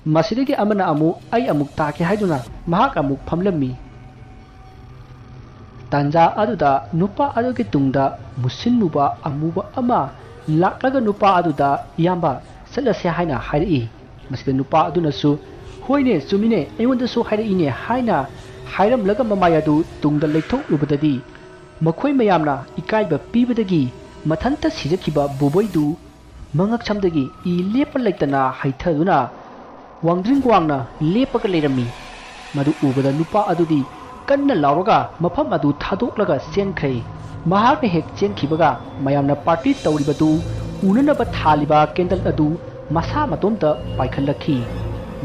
ꯃꯁꯤꯗꯒꯤ ꯑꯃꯅ ꯑꯃꯨꯛ, "ꯑꯩ ꯑꯃꯨꯛ ꯇꯥꯒꯦ" ꯍꯥꯏꯗꯨꯅ ꯃꯍꯥꯛ ꯑꯃꯨꯛ ꯐꯝꯂꯝꯃꯤ꯫ ꯇꯥꯟꯖꯥ ꯑꯗꯨꯗ ꯅꯨꯄꯥ ꯑꯗꯨꯒꯤ ꯇꯨꯡꯗ ꯃꯨꯁꯤꯟꯃꯨꯕ ꯑꯃꯨꯕ ꯑꯃ ꯂꯥꯛꯂꯒ ꯅꯨꯄꯥ ꯑꯗꯨꯗ, "ꯏꯌꯥꯝꯕ, ꯆꯠꯂꯁꯦ" ꯍꯥꯏꯅ ꯍꯥꯏꯔꯛꯏ꯫ ꯃꯁꯤꯗ ꯅꯨꯄꯥ ꯑꯗꯨꯅꯁꯨ, "ꯍꯣꯏꯅꯦ, ꯆꯨꯝꯃꯤꯅꯦ, ꯑꯩꯉꯣꯟꯗꯁꯨ ꯍꯥꯏꯔꯛꯏꯅꯦ" ꯍꯥꯏꯅ ꯍꯥꯏꯔꯝꯂꯒ ꯃꯃꯥꯏ ꯑꯗꯨ ꯇꯨꯡꯗ ꯂꯩꯊꯣꯛꯂꯨꯕꯗꯗꯤ, ꯃꯈꯣꯏ ꯃꯌꯥꯝꯅ ꯏꯀꯥꯏꯕ ꯄꯤꯕꯗꯒꯤ ꯃꯊꯟꯇ ꯁꯤꯖꯈꯤꯕ ꯕꯣꯕꯣꯏꯗꯨ ꯃꯉꯛꯁꯝꯗꯒꯤ ꯏ ꯂꯦꯞꯄ ꯂꯩꯇꯅ ꯍꯩꯊꯗꯨꯅ ꯋꯥꯡꯗ꯭ꯔꯤꯡ ꯋꯥꯡꯅ ꯂꯦꯞꯄꯒ ꯂꯩꯔꯝꯃꯤ꯫ ꯃꯗꯨ ꯎꯕꯗ ꯅꯨꯄꯥ ꯑꯗꯨꯗꯤ ꯀꯟꯅ ꯂꯥꯎꯔꯒ ꯃꯐꯝ ꯑꯗꯨ ꯊꯥꯗꯣꯛꯂꯒ ꯆꯦꯟꯈ꯭ꯔꯦ꯫ ꯃꯍꯥꯛꯅ ꯍꯦꯛ ꯆꯦꯟꯈꯤꯕꯒ ꯃꯌꯥꯝꯅ ꯄꯥꯔꯇꯤ ꯇꯧꯔꯤꯕꯗꯨ ꯎꯅꯅꯕ ꯊꯥꯜꯂꯤꯕ ꯀꯦꯟꯗꯜ ꯑꯗꯨ ꯃꯁꯥ ꯃꯇꯣꯝꯇ ꯄꯥꯏꯈꯠꯂꯛꯈꯤ꯫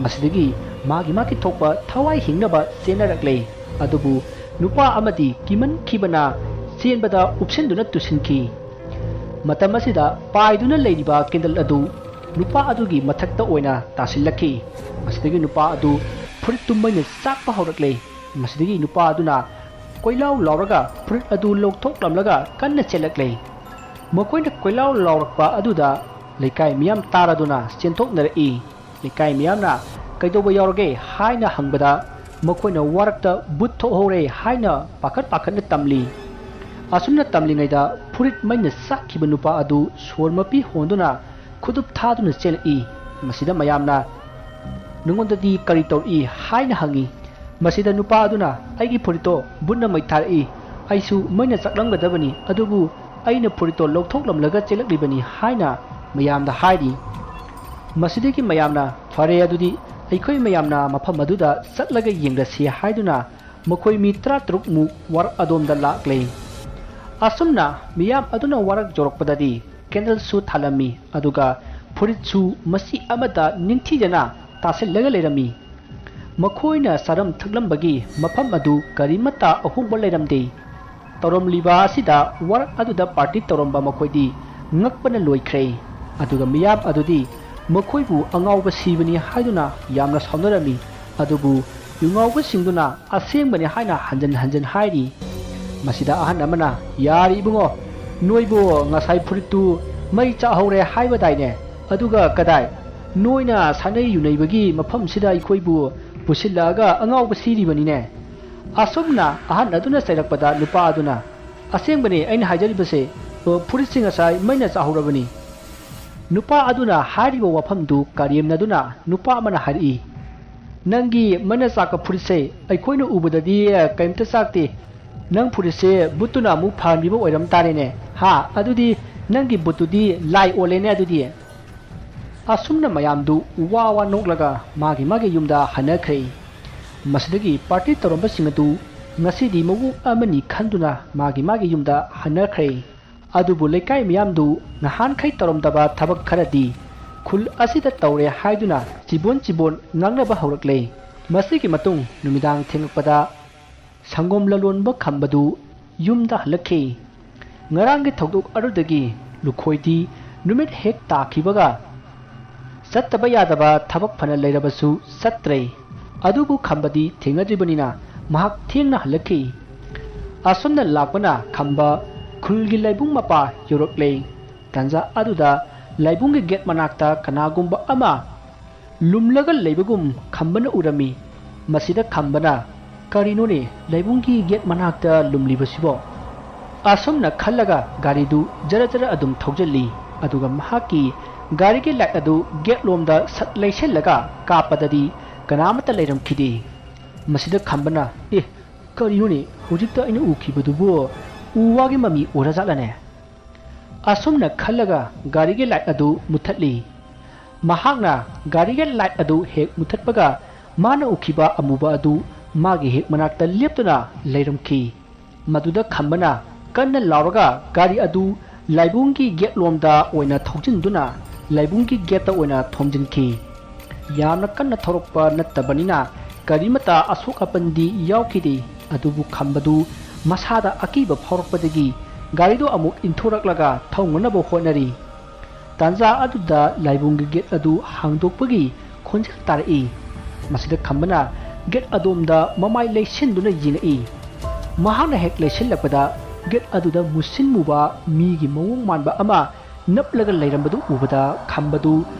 ꯃꯁꯤꯗꯒꯤ ꯃꯥꯒꯤ ꯃꯥꯒꯤ ꯊꯣꯛꯄ ꯊꯋꯥꯏ ꯍꯤꯡꯅꯕ ꯆꯦꯟꯅꯔꯛꯂꯦ꯫ ꯑꯗꯨꯕꯨ ꯅꯨꯄꯥ ꯑꯃꯗꯤ ꯀꯤꯃꯟꯈꯤꯕꯅ ꯆꯦꯟꯕꯗ ꯎꯞꯁꯤꯟꯗꯨꯅ ꯇꯨꯁꯤꯟꯈꯤ꯫ ꯃꯇꯝ ꯑꯁꯤꯗ ꯄꯥꯏꯗꯨꯅ ꯂꯩꯔꯤꯕ ꯀꯦꯟꯗꯜ ꯑꯗꯨ ꯅꯨꯄꯥ ꯑꯗꯨꯒꯤ ꯃꯊꯛꯇ ꯑꯣꯏꯅ ꯇꯥꯁꯤꯜꯂꯛꯈꯤ꯫ ꯃꯁꯤꯗꯒꯤ ꯅꯨꯄꯥ ꯑꯗꯨ ꯐꯨꯔꯤꯠꯇꯨ ꯃꯩꯅ ꯆꯥꯛꯄ ꯍꯧꯔꯛꯂꯦ꯫ ꯃꯁꯤꯗꯒꯤ ꯅꯨꯄꯥ ꯑꯗꯨꯅ ꯀꯣꯏꯂꯥꯎ ꯂꯥꯎꯔꯒ ꯐꯨꯔꯤꯠ ꯑꯗꯨ ꯂꯧꯊꯣꯛꯂꯝꯂꯒ ꯀꯟꯅ ꯆꯦꯜꯂꯛꯂꯦ꯫ ꯃꯈꯣꯏꯅ ꯀꯣꯏꯂꯥꯎ ꯂꯥꯎꯔꯛꯄ ꯑꯗꯨꯗ ꯂꯩꯀꯥꯏ ꯃꯤꯌꯥꯝ ꯇꯥꯔꯗꯨꯅ ꯆꯦꯟꯊꯣꯛꯅꯔꯛꯏ꯫ ꯂꯩꯀꯥꯏ ꯃꯤꯌꯥꯝꯅ "ꯀꯩꯗꯧꯕ ꯌꯥꯎꯔꯒꯦ?" ꯍꯥꯏꯅ ꯍꯪꯕꯗ, ꯃꯈꯣꯏꯅ ꯋꯥꯔꯛꯇ "ꯚꯨꯠ ꯊꯣꯛꯍꯧꯔꯦ" ꯍꯥꯏꯅ ꯄꯥꯈꯠ ꯄꯥꯈꯠꯅ ꯇꯝꯂꯤ꯫ ꯑꯁꯨꯝꯅ ꯇꯝꯂꯤꯉꯩꯗ ꯐꯨꯔꯤꯠ ꯃꯩꯅ ꯆꯥꯛꯈꯤꯕ ꯅꯨꯄꯥ ꯑꯗꯨ ꯁꯣꯔ ꯃꯄꯤ ꯍꯣꯟꯗꯨꯅ ꯈꯨꯗꯨꯞ ꯊꯥꯗꯨꯅ ꯆꯦꯜꯂꯛꯏ꯫ ꯃꯁꯤꯗ ꯃꯌꯥꯝꯅ "ꯅꯉꯣꯟꯗꯗꯤ ꯀꯔꯤ ꯇꯧꯔꯛꯏ?" ꯍꯥꯏꯅ ꯍꯪꯉꯤ꯫ ꯃꯁꯤꯗ ꯅꯨꯄꯥ ꯑꯗꯨꯅ, "ꯑꯩꯒꯤ ꯐꯨꯔꯤꯠꯇꯣ ꯚꯨꯠꯅ ꯃꯩ ꯊꯥꯔꯛꯏ꯫ ꯑꯩꯁꯨ ꯃꯩꯅ ꯆꯥꯛꯂꯝꯒꯗꯕꯅꯤ, ꯑꯗꯨꯕꯨ ꯑꯩꯅ ꯐꯨꯔꯤꯠꯇꯣ ꯂꯧꯊꯣꯛꯂꯝꯂꯒ ꯆꯦꯜꯂꯛꯂꯤꯕꯅꯤ" ꯍꯥꯏꯅ ꯃꯌꯥꯝꯗ ꯍꯥꯏꯔꯤ꯫ ꯃꯁꯤꯗꯒꯤ ꯃꯌꯥꯝꯅ "ꯐꯔꯦ, ꯑꯗꯨꯗꯤ ꯑꯩꯈꯣꯏ ꯃꯌꯥꯝꯅ ꯃꯐꯝ ꯑꯗꯨꯗ ꯆꯠꯂꯒ ꯌꯦꯡꯂꯁꯤ" ꯍꯥꯏꯗꯨꯅ ꯃꯈꯣꯏ ꯃꯤ ꯇꯔꯥꯇꯔꯨꯛ ꯃꯨꯛ ꯋꯥꯔꯛ ꯑꯗꯣꯝꯗ ꯂꯥꯛꯂꯦ꯫ ꯑꯁꯨꯝꯅ ꯃꯤꯌꯥꯝ ꯑꯗꯨꯅ ꯋꯥꯔꯛ ꯌꯧꯔꯛꯄꯗꯗꯤ ꯀꯦꯟꯗꯜꯁꯨ ꯊꯥꯜꯂꯝꯃꯤ, ꯑꯗꯨꯒ ꯐꯨꯔꯤꯠꯁꯨ ꯃꯆꯤ ꯑꯃꯠꯇ ꯅꯤꯡꯊꯤꯖꯅ ꯇꯥꯁꯤꯜꯂꯒ ꯂꯩꯔꯝꯃꯤ꯫ ꯃꯈꯣꯏꯅ ꯆꯥꯔꯝ ꯊꯛꯂꯝꯕꯒꯤ ꯃꯐꯝ ꯑꯗꯨ ꯀꯔꯤꯃꯠꯇ ꯑꯍꯣꯡꯕ ꯂꯩꯔꯝꯗꯦ꯫ ꯇꯧꯔꯝꯂꯤꯕ ꯑꯁꯤꯗ ꯋꯥꯔꯛ ꯑꯗꯨꯗ ꯄꯥꯔꯇꯤ ꯇꯧꯔꯝꯕ ꯃꯈꯣꯏꯗꯤ ꯉꯛꯄꯅ ꯂꯣꯏꯈ꯭ꯔꯦ꯫ ꯑꯗꯨꯒ ꯃꯤꯌꯥꯝ ꯑꯗꯨꯗꯤ ꯃꯈꯣꯏꯕꯨ ꯑꯉꯥꯎꯕ ꯁꯤꯕꯅꯤ ꯍꯥꯏꯗꯨꯅ ꯌꯥꯝꯅ ꯁꯥꯎꯅꯔꯝꯃꯤ꯫ ꯑꯗꯨꯕꯨ ꯌꯨꯉꯥꯎꯕꯁꯤꯡꯗꯨꯅ "ꯑꯁꯦꯡꯕꯅꯤ" ꯍꯥꯏꯅ ꯍꯟꯖꯤꯟ ꯍꯟꯖꯤꯟ ꯍꯥꯏꯔꯤ꯫ ꯃꯁꯤꯗ ꯑꯍꯟ ꯑꯃꯅ, "ꯌꯥꯔꯦ ꯏꯕꯨꯡꯉꯣ, ꯅꯣꯏꯕꯨ ꯉꯁꯥꯏ ꯐꯨꯔꯤꯠꯇꯨ ꯃꯩ ꯆꯥꯛꯍꯧꯔꯦ ꯍꯥꯏꯕꯗꯥꯏꯅꯦ? ꯑꯗꯨꯒ ꯀꯗꯥꯏ? ꯅꯣꯏꯅ ꯁꯥꯟꯅꯩ ꯌꯨꯅꯩꯕꯒꯤ ꯃꯐꯝꯁꯤꯗ ꯑꯩꯈꯣꯏꯕꯨ ꯄꯨꯁꯤꯜꯂꯛꯑꯒ ꯑꯉꯥꯎꯕ ꯁꯤꯔꯤꯕꯅꯤꯅꯦ?" ꯑꯁꯨꯝꯅ ꯑꯍꯟ ꯑꯗꯨꯅ ꯆꯩꯔꯛꯄꯗ ꯅꯨꯄꯥ ꯑꯗꯨꯅ, "ꯑꯁꯦꯡꯕꯅꯤ ꯑꯩꯅ ꯍꯥꯏꯖꯔꯤꯕꯁꯦ, ꯐꯨꯔꯤꯠꯁꯤ ꯉꯁꯥꯏ ꯃꯩꯅ ꯆꯥꯛꯍꯧꯔꯕꯅꯤ"꯫ ꯅꯨꯄꯥ ꯑꯗꯨꯅ ꯍꯥꯏꯔꯤꯕ ꯋꯥꯐꯝꯗꯨ ꯀꯔꯦꯝꯅꯗꯨꯅ ꯅꯨꯄꯥ ꯑꯃꯅ ꯍꯥꯏꯔꯛꯏ, "ꯅꯪꯒꯤ ꯃꯩꯅ ꯆꯥꯛꯄ ꯐꯨꯔꯤꯠꯁꯦ ꯑꯩꯈꯣꯏꯅ ꯎꯕꯗꯗꯤ ꯀꯔꯤꯝꯇ ꯆꯥꯛꯇꯦ꯫ ꯅꯪ ꯐꯨꯔꯤꯠꯁꯦ ꯕꯨꯠꯇꯨꯅ ꯑꯃꯨꯛ ꯐꯍꯟꯕꯤꯕ ꯑꯣꯏꯔꯝ ꯇꯥꯔꯦꯅꯦ꯫ ꯍꯥ, ꯑꯗꯨꯗꯤ ꯅꯪꯒꯤ ꯕꯨꯠꯇꯨꯗꯤ ꯂꯥꯏ ꯑꯣꯜꯂꯦꯅꯦ ꯑꯗꯨꯗꯤ"꯫ ꯑꯁꯨꯝꯅ ꯃꯌꯥꯝꯗꯨ ꯋꯥ ꯋꯥ ꯅꯣꯛꯂꯒ ꯃꯥꯒꯤ ꯃꯥꯒꯤ ꯌꯨꯝꯗ ꯍꯟꯅꯈ꯭ꯔꯦ꯫ ꯃꯁꯤꯗꯒꯤ ꯄꯥꯔꯇꯤ ꯇꯧꯔꯝꯕꯁꯤꯡ ꯑꯗꯨ ꯉꯁꯤꯗꯤ ꯃꯑꯣꯡ ꯑꯃꯅꯤ ꯈꯟꯗꯨꯅ ꯃꯥꯒꯤ ꯃꯥꯒꯤ ꯌꯨꯝꯗ ꯍꯟꯅꯈ꯭ꯔꯦ꯫ ꯑꯗꯨꯕꯨ ꯂꯩꯀꯥꯏ ꯃꯤꯌꯥꯝꯗꯨ ꯅꯍꯥꯟꯈꯩ ꯇꯧꯔꯝꯗꯕ ꯊꯕꯛ ꯈꯔꯗꯤ ꯈꯨꯜ ꯑꯁꯤꯗ ꯇꯧꯔꯦ ꯍꯥꯏꯗꯨꯅ ꯆꯤꯕꯣꯟ ꯆꯤꯕꯣꯟ ꯉꯥꯡꯅꯕ ꯍꯧꯔꯛꯂꯦ꯫ ꯃꯁꯤꯒꯤ ꯃꯇꯨꯡ ꯅꯨꯃꯤꯗꯥꯡ ꯊꯦꯡꯂꯛꯄꯗ ꯁꯪꯒꯣꯝ ꯂꯂꯣꯟꯕ ꯈꯝꯕꯗꯨ ꯌꯨꯝꯗ ꯍꯜꯂꯛꯈꯤ꯫ ꯉꯔꯥꯡꯒꯤ ꯊꯧꯗꯣꯛ ꯑꯗꯨꯗꯒꯤ ꯂꯨꯈꯣꯏꯗꯤ ꯅꯨꯃꯤꯠ ꯍꯦꯛ ꯇꯥꯈꯤꯕꯒ ꯆꯠꯇꯕ ꯌꯥꯗꯕ ꯊꯕꯛ ꯐꯅ ꯂꯩꯔꯕꯁꯨ ꯆꯠꯇ꯭ꯔꯦ꯫ ꯑꯗꯨꯕꯨ ꯈꯝꯕꯗꯤ ꯊꯦꯡꯅꯗ꯭ꯔꯤꯕꯅꯤꯅ ꯃꯍꯥꯛ ꯊꯦꯡꯅ ꯍꯜꯂꯛꯈꯤ꯫ ꯑꯁꯨꯝꯅ ꯂꯥꯛꯄꯅ ꯈꯝꯕ ꯈꯨꯜꯒꯤ ꯂꯥꯏꯕꯨꯡ ꯃꯄꯥ ꯌꯧꯔꯛꯂꯦ꯫ ꯇꯟꯖꯥ ꯑꯗꯨꯗ ꯂꯥꯏꯕꯨꯡꯒꯤ ꯒꯦꯠ ꯃꯅꯥꯛꯇ ꯀꯅꯥꯒꯨꯝꯕ ꯑꯃ ꯂꯨꯝꯂꯒ ꯂꯩꯕꯒꯨꯝ ꯈꯝꯕꯅ ꯎꯔꯝꯃꯤ꯫ ꯃꯁꯤꯗ ꯈꯝꯕꯅ, "ꯀꯔꯤꯅꯣꯅꯦ ꯂꯥꯏꯕꯨꯡꯒꯤ ꯒꯦꯠ ꯃꯅꯥꯛꯇ ꯂꯨꯝꯂꯤꯕꯁꯤꯕꯣ?" ꯑꯁꯨꯝꯅ ꯈꯜꯂꯒ ꯒꯥꯔꯤꯗꯨ ꯖꯔ ꯖꯔ ꯑꯗꯨꯝ ꯊꯧꯖꯤꯜꯂꯤ꯫ ꯑꯗꯨꯒ ꯃꯍꯥꯛꯀꯤ ꯒꯥꯔꯤꯒꯤ ꯂꯥꯏꯠ ꯑꯗꯨ ꯒꯦꯠ ꯂꯣꯝꯗ ꯁꯠ ꯂꯩꯁꯤꯜꯂꯒ ꯀꯥꯞꯄꯗꯗꯤ ꯀꯅꯥꯃꯠꯇ ꯂꯩꯔꯝꯈꯤꯗꯦ꯫ ꯃꯁꯤꯗ ꯈꯝꯕꯅ, "ꯑꯦ, ꯀꯔꯤꯅꯣꯅꯦ, ꯍꯧꯖꯤꯛꯇ ꯑꯩꯅ ꯎꯈꯤꯕꯗꯨꯕꯨ ꯎ ꯋꯥꯒꯤ ꯃꯃꯤ ꯑꯣꯏꯔꯖꯥꯠꯂꯅꯦ?" ꯑꯁꯨꯝꯅ ꯈꯜꯂꯒ ꯒꯥꯔꯤꯒꯤ ꯂꯥꯏꯠ ꯑꯗꯨ ꯃꯨꯊꯠꯂꯤ꯫ ꯃꯍꯥꯛꯅ ꯒꯥꯔꯤꯒꯤ ꯂꯥꯏꯠ ꯑꯗꯨ ꯍꯦꯛ ꯃꯨꯊꯠꯄꯒ, ꯃꯥꯅ ꯎꯈꯤꯕ ꯑꯃꯨꯕ ꯑꯗꯨ ꯃꯥꯒꯤ ꯍꯦꯛ ꯃꯅꯥꯛꯇ ꯂꯦꯞꯇꯨꯅ ꯂꯩꯔꯝꯈꯤ꯫ ꯃꯗꯨꯗ ꯈꯝꯕꯅ ꯀꯟꯅ ꯂꯥꯎꯔꯒ ꯒꯥꯔꯤ ꯑꯗꯨ ꯂꯥꯏꯕꯨꯡꯒꯤ ꯒꯦꯠ ꯂꯣꯝꯗ ꯑꯣꯏꯅ ꯊꯧꯖꯤꯟꯗꯨꯅ ꯂꯥꯏꯕꯨꯡꯒꯤ ꯒꯦꯠꯇ ꯑꯣꯏꯅ ꯊꯣꯝꯖꯤꯟꯈꯤ꯫ ꯌꯥꯝꯅ ꯀꯟꯅ ꯊꯧꯔꯛꯄ ꯅꯠꯇꯕꯅꯤꯅ ꯀꯔꯤꯃꯇ ꯑꯁꯣꯛ ꯑꯄꯟꯗꯤ ꯌꯥꯎꯈꯤꯗꯦ꯫ ꯑꯗꯨꯕꯨ ꯈꯝꯕꯗꯨ ꯃꯁꯥꯗ ꯑꯀꯤꯕ ꯐꯥꯎꯔꯛꯄꯗꯒꯤ ꯒꯥꯔꯤꯗꯨ ꯑꯃꯨꯛ ꯏꯟꯊꯣꯔꯛꯂꯒ ꯊꯧꯅꯅꯕ ꯍꯣꯠꯅꯔꯤ꯫ ꯇꯥꯟꯖꯥ ꯑꯗꯨꯗ ꯂꯥꯏꯕꯨꯡꯒꯤ ꯒꯦꯠ ꯑꯗꯨ ꯍꯥꯡꯗꯣꯛꯄꯒꯤ ꯈꯣꯟꯖꯦꯜ ꯇꯥꯔꯛꯏ꯫ ꯃꯁꯤꯗ ꯈꯝꯕꯅ ꯒꯦꯠ ꯑꯗꯣꯝꯗ ꯃꯃꯥꯏ ꯂꯩꯁꯤꯟꯗꯨꯅ ꯌꯦꯡꯂꯛꯏ꯫ ꯃꯍꯥꯛꯅ ꯍꯦꯛ ꯂꯩꯁꯤꯜꯂꯛꯄꯗ ꯒꯦꯠ ꯑꯗꯨꯗ ꯃꯨꯁꯤꯟ ꯃꯨꯕ ꯃꯤꯒꯤ ꯃꯑꯣꯡ ꯃꯥꯟꯕ ꯑꯃ ꯅꯞꯂꯒ ꯂꯩꯔꯝꯕꯗꯨ ꯎꯕꯗ ꯈꯝꯕꯗꯨ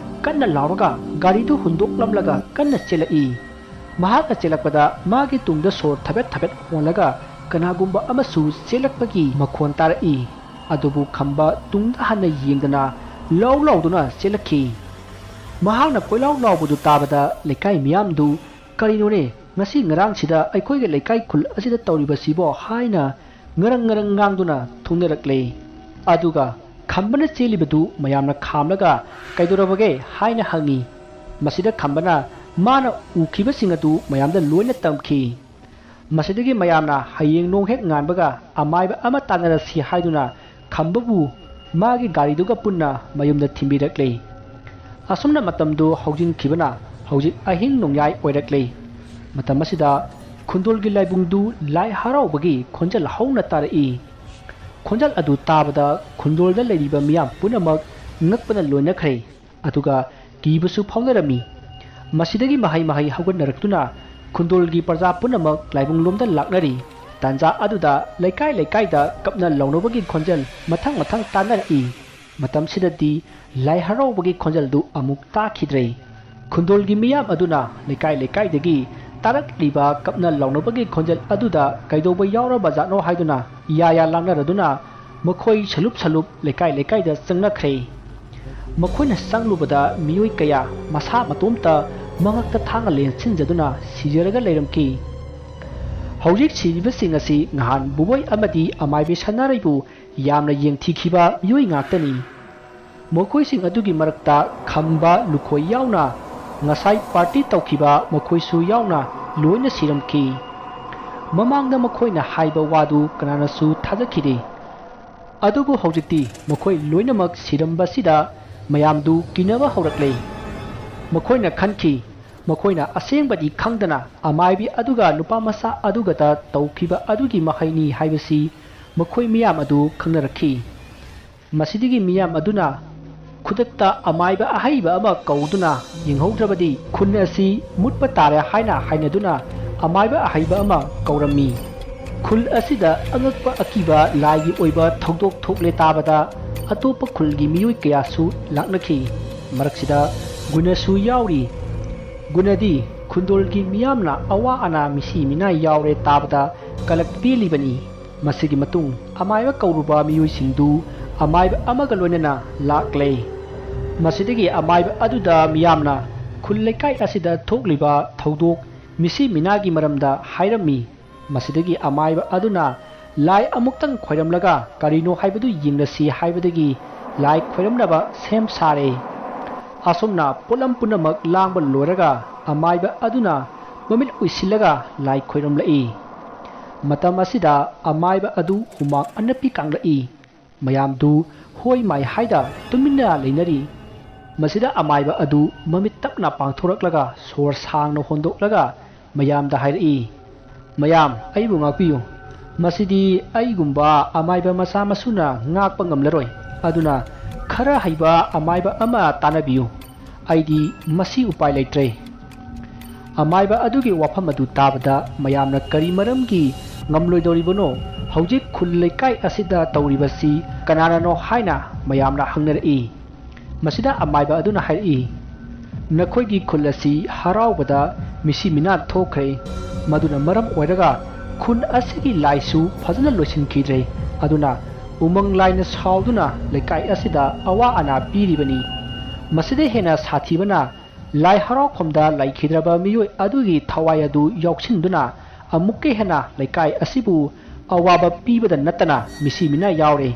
ꯀꯟꯅ ꯂꯥꯎꯔꯒ ꯒꯥꯔꯤꯗꯨ ꯍꯨꯟꯗꯣꯛꯂꯝꯂꯒ ꯀꯟꯅ ꯆꯦꯜꯂꯛꯏ꯫ ꯃꯍꯥꯛꯅ ꯆꯦꯜꯂꯛꯄꯗ ꯃꯥꯒꯤ ꯇꯨꯡꯗ ꯁꯣꯔ ꯊꯕꯦꯠ ꯊꯕꯦꯠ ꯍꯣꯜꯂꯒ ꯀꯅꯥꯒꯨꯝꯕ ꯑꯃꯁꯨ ꯆꯦꯜꯂꯛꯄꯒꯤ ꯃꯈꯣꯟ ꯇꯥꯔꯛꯏ꯫ ꯑꯗꯨꯕꯨ ꯈꯝꯕ ꯇꯨꯡꯗ ꯍꯟꯅ ꯌꯦꯡꯗꯅ ꯂꯥꯎ ꯂꯥꯎꯗꯨꯅ ꯆꯦꯜꯂꯛꯈꯤ꯫ ꯃꯍꯥꯛꯅ ꯀꯣꯏꯂꯥꯎ ꯂꯥꯎꯕꯗꯨ ꯇꯥꯕꯗ ꯂꯩꯀꯥꯏ ꯃꯤꯌꯥꯝꯗꯨ, "ꯀꯔꯤꯅꯣꯅꯦ, ꯉꯁꯤ ꯉꯔꯥꯡꯁꯤꯗ ꯑꯩꯈꯣꯏꯒꯤ ꯂꯩꯀꯥꯏ ꯈꯨꯜ ꯑꯁꯤꯗ ꯇꯧꯔꯤꯕꯁꯤꯕꯣ?" ꯍꯥꯏꯅ ꯉꯔꯪ ꯉꯔꯪ ꯉꯥꯡꯗꯨꯅ ꯊꯣꯡꯅꯔꯛꯂꯦ꯫ ꯑꯗꯨꯒ ꯈꯝꯕꯅ ꯆꯦꯜꯂꯤꯕꯗꯨ ꯃꯌꯥꯝꯅ ꯈꯥꯝꯂꯒ, "ꯀꯩꯗꯧꯔꯕꯒꯦ?" ꯍꯥꯏꯅ ꯍꯪꯉꯤ꯫ ꯃꯁꯤꯗ ꯈꯝꯕꯅ ꯃꯥꯅ ꯎꯈꯤꯕꯁꯤꯡ ꯑꯗꯨ ꯃꯌꯥꯝꯗ ꯂꯣꯏꯅ ꯇꯝꯈꯤ꯫ ꯃꯁꯤꯗꯒꯤ ꯃꯌꯥꯝꯅ ꯍꯌꯦꯡ ꯅꯣꯡ ꯍꯦꯛ ꯉꯥꯟꯕꯒ ꯑꯃꯥꯏꯕ ꯑꯃ ꯇꯥꯟꯅꯔꯁꯤ ꯍꯥꯏꯗꯨꯅ ꯈꯝꯕꯕꯨ ꯃꯥꯒꯤ ꯒꯥꯔꯤꯗꯨꯒ ꯄꯨꯟꯅ ꯃꯌꯨꯝꯗ ꯊꯤꯟꯕꯤꯔꯛꯂꯦ꯫ ꯑꯁꯨꯝꯅ ꯃꯇꯝꯗꯨ ꯍꯧꯖꯤꯟꯈꯤꯕꯅ ꯍꯧꯖꯤꯛ ꯑꯍꯤꯡ ꯅꯣꯡꯌꯥꯏ ꯑꯣꯏꯔꯛꯂꯦ꯫ ꯃꯇꯝ ꯑꯁꯤꯗ ꯈꯨꯟꯗꯣꯜꯒꯤ ꯂꯥꯏꯕꯨꯡꯗꯨ ꯂꯥꯏ ꯍꯔꯥꯎꯕꯒꯤ ꯈꯣꯟꯖꯦꯜ ꯍꯧꯅ ꯇꯥꯔꯛꯏ꯫ ꯈꯣꯟꯖꯦꯜ ꯑꯗꯨ ꯇꯥꯕꯗ ꯈꯨꯟꯗꯣꯜꯗ ꯂꯩꯔꯤꯕ ꯃꯤꯌꯥꯝ ꯄꯨꯝꯅꯃꯛ ꯉꯛꯄꯅ ꯂꯣꯏꯅꯈ꯭ꯔꯦ꯫ ꯑꯗꯨꯒ ꯀꯤꯕꯁꯨ ꯐꯥꯎꯅꯔꯝꯃꯤ꯫ ꯃꯁꯤꯗꯒꯤ ꯃꯍꯩ ꯃꯍꯩ ꯍꯧꯒꯠꯅꯔꯛꯇꯨꯅ ꯈꯨꯟꯗꯣꯜꯒꯤ ꯄ꯭ꯔꯖꯥ ꯄꯨꯝꯅꯃꯛ ꯂꯥꯏꯕꯨꯡꯂꯣꯝꯗ ꯂꯥꯛꯅꯔꯤ꯫ ꯇꯥꯟꯖꯥ ꯑꯗꯨꯗ ꯂꯩꯀꯥꯏ ꯂꯩꯀꯥꯏꯗ ꯀꯞꯅ ꯂꯥꯎꯅꯕꯒꯤ ꯈꯣꯟꯖꯦꯜ ꯃꯊꯪ ꯃꯊꯪ ꯇꯥꯅꯔꯛꯏ꯫ ꯃꯇꯝꯁꯤꯗꯗꯤ ꯂꯥꯏ ꯍꯔꯥꯎꯕꯒꯤ ꯈꯣꯟꯖꯦꯜꯗꯨ ꯑꯃꯨꯛ ꯇꯥꯈꯤꯗ꯭ꯔꯦ꯫ ꯈꯨꯟꯗꯣꯜꯒꯤ ꯃꯤꯌꯥꯝ ꯑꯗꯨꯅ ꯂꯩꯀꯥꯏ ꯂꯩꯀꯥꯏꯗꯒꯤ ꯇꯥꯔꯛꯂꯤꯕ ꯀꯞꯅ ꯂꯥꯎꯅꯕꯒꯤ ꯈꯣꯟꯖꯦꯜ ꯑꯗꯨꯗ ꯀꯩꯗꯧꯕ ꯌꯥꯎꯔꯕ ꯖꯥꯠꯅꯣ ꯍꯥꯏꯗꯨꯅ ꯌꯥ ꯌꯥ ꯂꯥꯡꯅꯔꯗꯨꯅ ꯃꯈꯣꯏ ꯁꯂꯨꯞ ꯁꯂꯨꯞ ꯂꯩꯀꯥꯏ ꯂꯩꯀꯥꯏꯗ ꯆꯪꯅꯈ꯭ꯔꯦ꯫ ꯃꯈꯣꯏꯅ ꯆꯪꯂꯨꯕꯗ ꯃꯤꯑꯣꯏ ꯀꯌꯥ ꯃꯁꯥ ꯃꯇꯣꯝꯇ ꯃꯉꯛꯇ ꯊꯥꯡꯅ ꯂꯦꯟꯁꯤꯟꯖꯗꯨꯅ ꯁꯤꯖꯔꯒ ꯂꯩꯔꯝꯈꯤ꯫ ꯍꯧꯖꯤꯛ ꯁꯤꯔꯤꯕꯁꯤꯡ ꯑꯁꯤ ꯅꯍꯥꯟ ꯕꯨꯕꯣꯏ ꯑꯃꯗꯤ ꯑꯃꯥꯏꯕꯤ ꯁꯅꯥꯔꯩꯕꯨ ꯌꯥꯝꯅ ꯌꯦꯡꯊꯤꯈꯤꯕ ꯃꯤꯑꯣꯏ ꯉꯥꯛꯇꯅꯤ꯫ ꯃꯈꯣꯏꯁꯤꯡ ꯑꯗꯨꯒꯤ ꯃꯔꯛꯇ ꯈꯝꯕ ꯂꯨꯈꯣꯏ ꯌꯥꯎꯅ ꯉꯁꯥꯏ ꯄꯥꯔꯇꯤ ꯇꯧꯈꯤꯕ ꯃꯈꯣꯏꯁꯨ ꯌꯥꯎꯅ ꯂꯣꯏꯅ ꯁꯤꯔꯝꯈꯤ꯫ ꯃꯃꯥꯡꯗ ꯃꯈꯣꯏꯅ ꯍꯥꯏꯕ ꯋꯥꯗꯨ ꯀꯅꯥꯅꯁꯨ ꯊꯥꯖꯈꯤꯗꯦ꯫ ꯑꯗꯨꯕꯨ ꯍꯧꯖꯤꯛꯇꯤ ꯃꯈꯣꯏ ꯂꯣꯏꯅꯃꯛ ꯁꯤꯔꯝꯕꯁꯤꯗ ꯃꯌꯥꯝꯗꯨ ꯀꯤꯅꯕ ꯍꯧꯔꯛꯂꯦ꯫ ꯃꯈꯣꯏꯅ ꯈꯟꯈꯤ, ꯃꯈꯣꯏꯅ ꯑꯁꯦꯡꯕꯗꯤ ꯈꯪꯗꯅ ꯑꯃꯥꯏꯕꯤ ꯑꯗꯨꯒ ꯅꯨꯄꯥ ꯃꯆꯥ ꯑꯗꯨꯒꯗ ꯇꯧꯈꯤꯕ ꯑꯗꯨꯒꯤ ꯃꯍꯩꯅꯤ ꯍꯥꯏꯕꯁꯤ ꯃꯈꯣꯏ ꯃꯤꯌꯥꯝ ꯑꯗꯨ ꯈꯪꯅꯔꯛꯈꯤ꯫ ꯃꯁꯤꯗꯒꯤ ꯃꯤꯌꯥꯝ ꯑꯗꯨꯅ ꯈꯨꯗꯛꯇ ꯑꯃꯥꯏꯕ ꯑꯍꯩꯕ ꯑꯃ ꯀꯧꯗꯨꯅ ꯌꯦꯡꯍꯧꯗ꯭ꯔꯕꯗꯤ ꯈꯨꯟ ꯑꯁꯤ ꯃꯨꯠꯄ ꯇꯥꯔꯦ ꯍꯥꯏꯅ ꯍꯥꯏꯅꯗꯨꯅ ꯑꯃꯥꯏꯕ ꯑꯍꯩꯕ ꯑꯃ ꯀꯧꯔꯝꯃꯤ꯫ ꯈꯨꯜ ꯑꯁꯤꯗ ꯑꯉꯛꯄ ꯑꯀꯤꯕ ꯂꯥꯏꯒꯤ ꯑꯣꯏꯕ ꯊꯧꯗꯣꯛ ꯊꯣꯛꯂꯦ ꯇꯥꯕꯗ ꯑꯇꯣꯞꯄ ꯈꯨꯜꯒꯤ ꯃꯤꯑꯣꯏ ꯀꯌꯥꯁꯨ ꯂꯥꯛꯅꯈꯤ꯫ ꯃꯔꯛꯁꯤꯗ ꯒꯨꯅꯁꯨ ꯌꯥꯎꯔꯤ꯫ ꯒꯨꯅꯗꯤ ꯈꯨꯟꯗꯣꯜꯒꯤ ꯃꯤꯌꯥꯝꯅ ꯑꯋꯥ ꯑꯅꯥ ꯃꯤꯁꯤ ꯃꯤꯅꯥ ꯌꯥꯎꯔꯦ ꯇꯥꯕꯗ ꯀꯂꯛ ꯄꯦꯜꯂꯤꯕꯅꯤ꯫ ꯃꯁꯤꯒꯤ ꯃꯇꯨꯡ ꯑꯃꯥꯏꯕ ꯀꯧꯔꯨꯕ ꯃꯤꯑꯣꯏꯁꯤꯡꯗꯨ ꯑꯃꯥꯏꯕ ꯑꯃꯒ ꯂꯣꯏꯅꯅ ꯂꯥꯛꯂꯦ꯫ ꯃꯁꯤꯗꯒꯤ ꯑꯃꯥꯏꯕ ꯑꯗꯨꯗ ꯃꯤꯌꯥꯝꯅ ꯈꯨꯜ ꯂꯩꯀꯥꯏ ꯑꯁꯤꯗ ꯊꯣꯛꯂꯤꯕ ꯊꯧꯗꯣꯛ ꯃꯤꯁꯤ ꯃꯤꯅꯥꯒꯤ ꯃꯔꯝꯗ ꯍꯥꯏꯔꯝꯃꯤ꯫ ꯃꯁꯤꯗꯒꯤ ꯑꯃꯥꯏꯕ ꯑꯗꯨꯅ ꯂꯥꯏ ꯑꯃꯨꯛꯇꯪ ꯈꯣꯏꯔꯝꯂꯒ ꯀꯔꯤꯅꯣ ꯍꯥꯏꯕꯗꯨ ꯌꯦꯡꯂꯁꯤ ꯍꯥꯏꯕꯗꯒꯤ ꯂꯥꯏ ꯈꯣꯏꯔꯝꯅꯕ ꯁꯦꯝ ꯁꯥꯔꯦ꯫ ꯑꯁꯨꯝꯅ ꯄꯣꯠꯂꯝ ꯄꯨꯝꯅꯃꯛ ꯂꯥꯡꯕ ꯂꯣꯏꯔꯒ ꯑꯃꯥꯏꯕ ꯑꯗꯨꯅ ꯃꯃꯤꯠ ꯎꯏꯁꯤꯜꯂꯒ ꯂꯥꯏ ꯈꯣꯏꯔꯝꯂꯛꯏ꯫ ꯃꯇꯝ ꯑꯁꯤꯗ ꯑꯃꯥꯏꯕ ꯑꯗꯨ ꯍꯨꯃꯥꯡ ꯑꯅꯞꯄꯤ ꯀꯥꯡꯂꯛꯏ꯫ ꯃꯌꯥꯝꯗꯨ ꯍꯣꯏ ꯃꯥꯏ ꯍꯥꯏꯗ ꯇꯨꯃꯤꯟꯅ ꯂꯩꯅꯔꯤ꯫ ꯃꯁꯤꯗ ꯑꯃꯥꯏꯕ ꯑꯗꯨ ꯃꯃꯤꯠ ꯇꯞꯅ ꯄꯥꯡꯊꯣꯔꯛꯂꯒ ꯁꯣꯔ ꯁꯥꯡꯅ ꯍꯣꯟꯗꯣꯛꯂꯒ ꯃꯌꯥꯝꯗ ꯍꯥꯏꯔꯛꯏ, "ꯃꯌꯥꯝ, ꯑꯩꯕꯨ ꯉꯥꯛꯄꯤꯌꯨ꯫ ꯃꯁꯤꯗꯤ ꯑꯩꯒꯨꯝꯕ ꯑꯃꯥꯏꯕ ꯃꯆꯥ ꯃꯁꯨꯅ ꯉꯥꯛꯄ ꯉꯝꯂꯔꯣꯏ꯫ ꯑꯗꯨꯅ ꯈꯔ ꯍꯩꯕ ꯑꯃꯥꯏꯕ ꯑꯃ ꯇꯥꯟꯅꯕꯤꯌꯨ꯫ ꯑꯩꯗꯤ ꯃꯁꯤ ꯎꯄꯥꯏ ꯂꯩꯇ꯭ꯔꯦ꯫" ꯑꯃꯥꯏꯕ ꯑꯗꯨꯒꯤ ꯋꯥꯐꯝ ꯑꯗꯨ ꯇꯥꯕꯗ ꯃꯌꯥꯝꯅ ꯀꯔꯤ ꯃꯔꯝꯒꯤ ꯉꯝꯂꯣꯏꯗꯧꯔꯤꯕꯅꯣ? ꯍꯧꯖꯤꯛ ꯈꯨꯜ ꯂꯩꯀꯥꯏ ꯑꯁꯤꯗ ꯇꯧꯔꯤꯕꯁꯤ ꯀꯅꯥꯅꯅꯣ ꯍꯥꯏꯅ ꯃꯌꯥꯝꯅ ꯍꯪꯅꯔꯛꯏ꯫ ꯃꯁꯤꯗ ꯑꯃꯥꯏꯕ ꯑꯗꯨꯅ ꯍꯥꯏꯔꯛꯏ, "ꯅꯈꯣꯏꯒꯤ ꯈꯨꯜ ꯑꯁꯤ ꯍꯔꯥꯎꯕꯗ ꯃꯤꯁꯤ ꯃꯤꯅꯥ ꯊꯣꯛꯈ꯭ꯔꯦ꯫ ꯃꯗꯨꯅ ꯃꯔꯝ ꯑꯣꯏꯔꯒ ꯈꯨꯟ ꯑꯁꯤꯒꯤ ꯂꯥꯏꯁꯨ ꯐꯖꯅ ꯂꯣꯏꯁꯤꯟꯈꯤꯗ꯭ꯔꯦ꯫ ꯑꯗꯨꯅ ꯎꯃꯪ ꯂꯥꯏꯅ ꯁꯥꯎꯗꯨꯅ ꯂꯩꯀꯥꯏ ꯑꯁꯤꯗ ꯑꯋꯥ ꯑꯅꯥ ꯄꯤꯔꯤꯕꯅꯤ꯫ ꯃꯁꯤꯗ ꯍꯦꯟꯅ ꯁꯥꯊꯤꯕꯅ ꯂꯥꯏ ꯍꯔꯥꯎꯐꯝꯗ ꯂꯩꯈꯤꯗ꯭ꯔꯕ ꯃꯤꯑꯣꯏ ꯑꯗꯨꯒꯤ ꯊꯋꯥꯏ ꯑꯗꯨ ꯌꯥꯎꯁꯤꯟꯗꯨꯅ ꯑꯃꯨꯛꯀ ꯍꯦꯟꯅ ꯂꯩꯀꯥꯏ ꯑꯁꯤꯕꯨ ꯑꯋꯥꯕ ꯄꯤꯕꯗ ꯅꯠꯇꯅ ꯃꯤꯁꯤ ꯃꯤꯅꯥ ꯌꯥꯎꯔꯦ꯫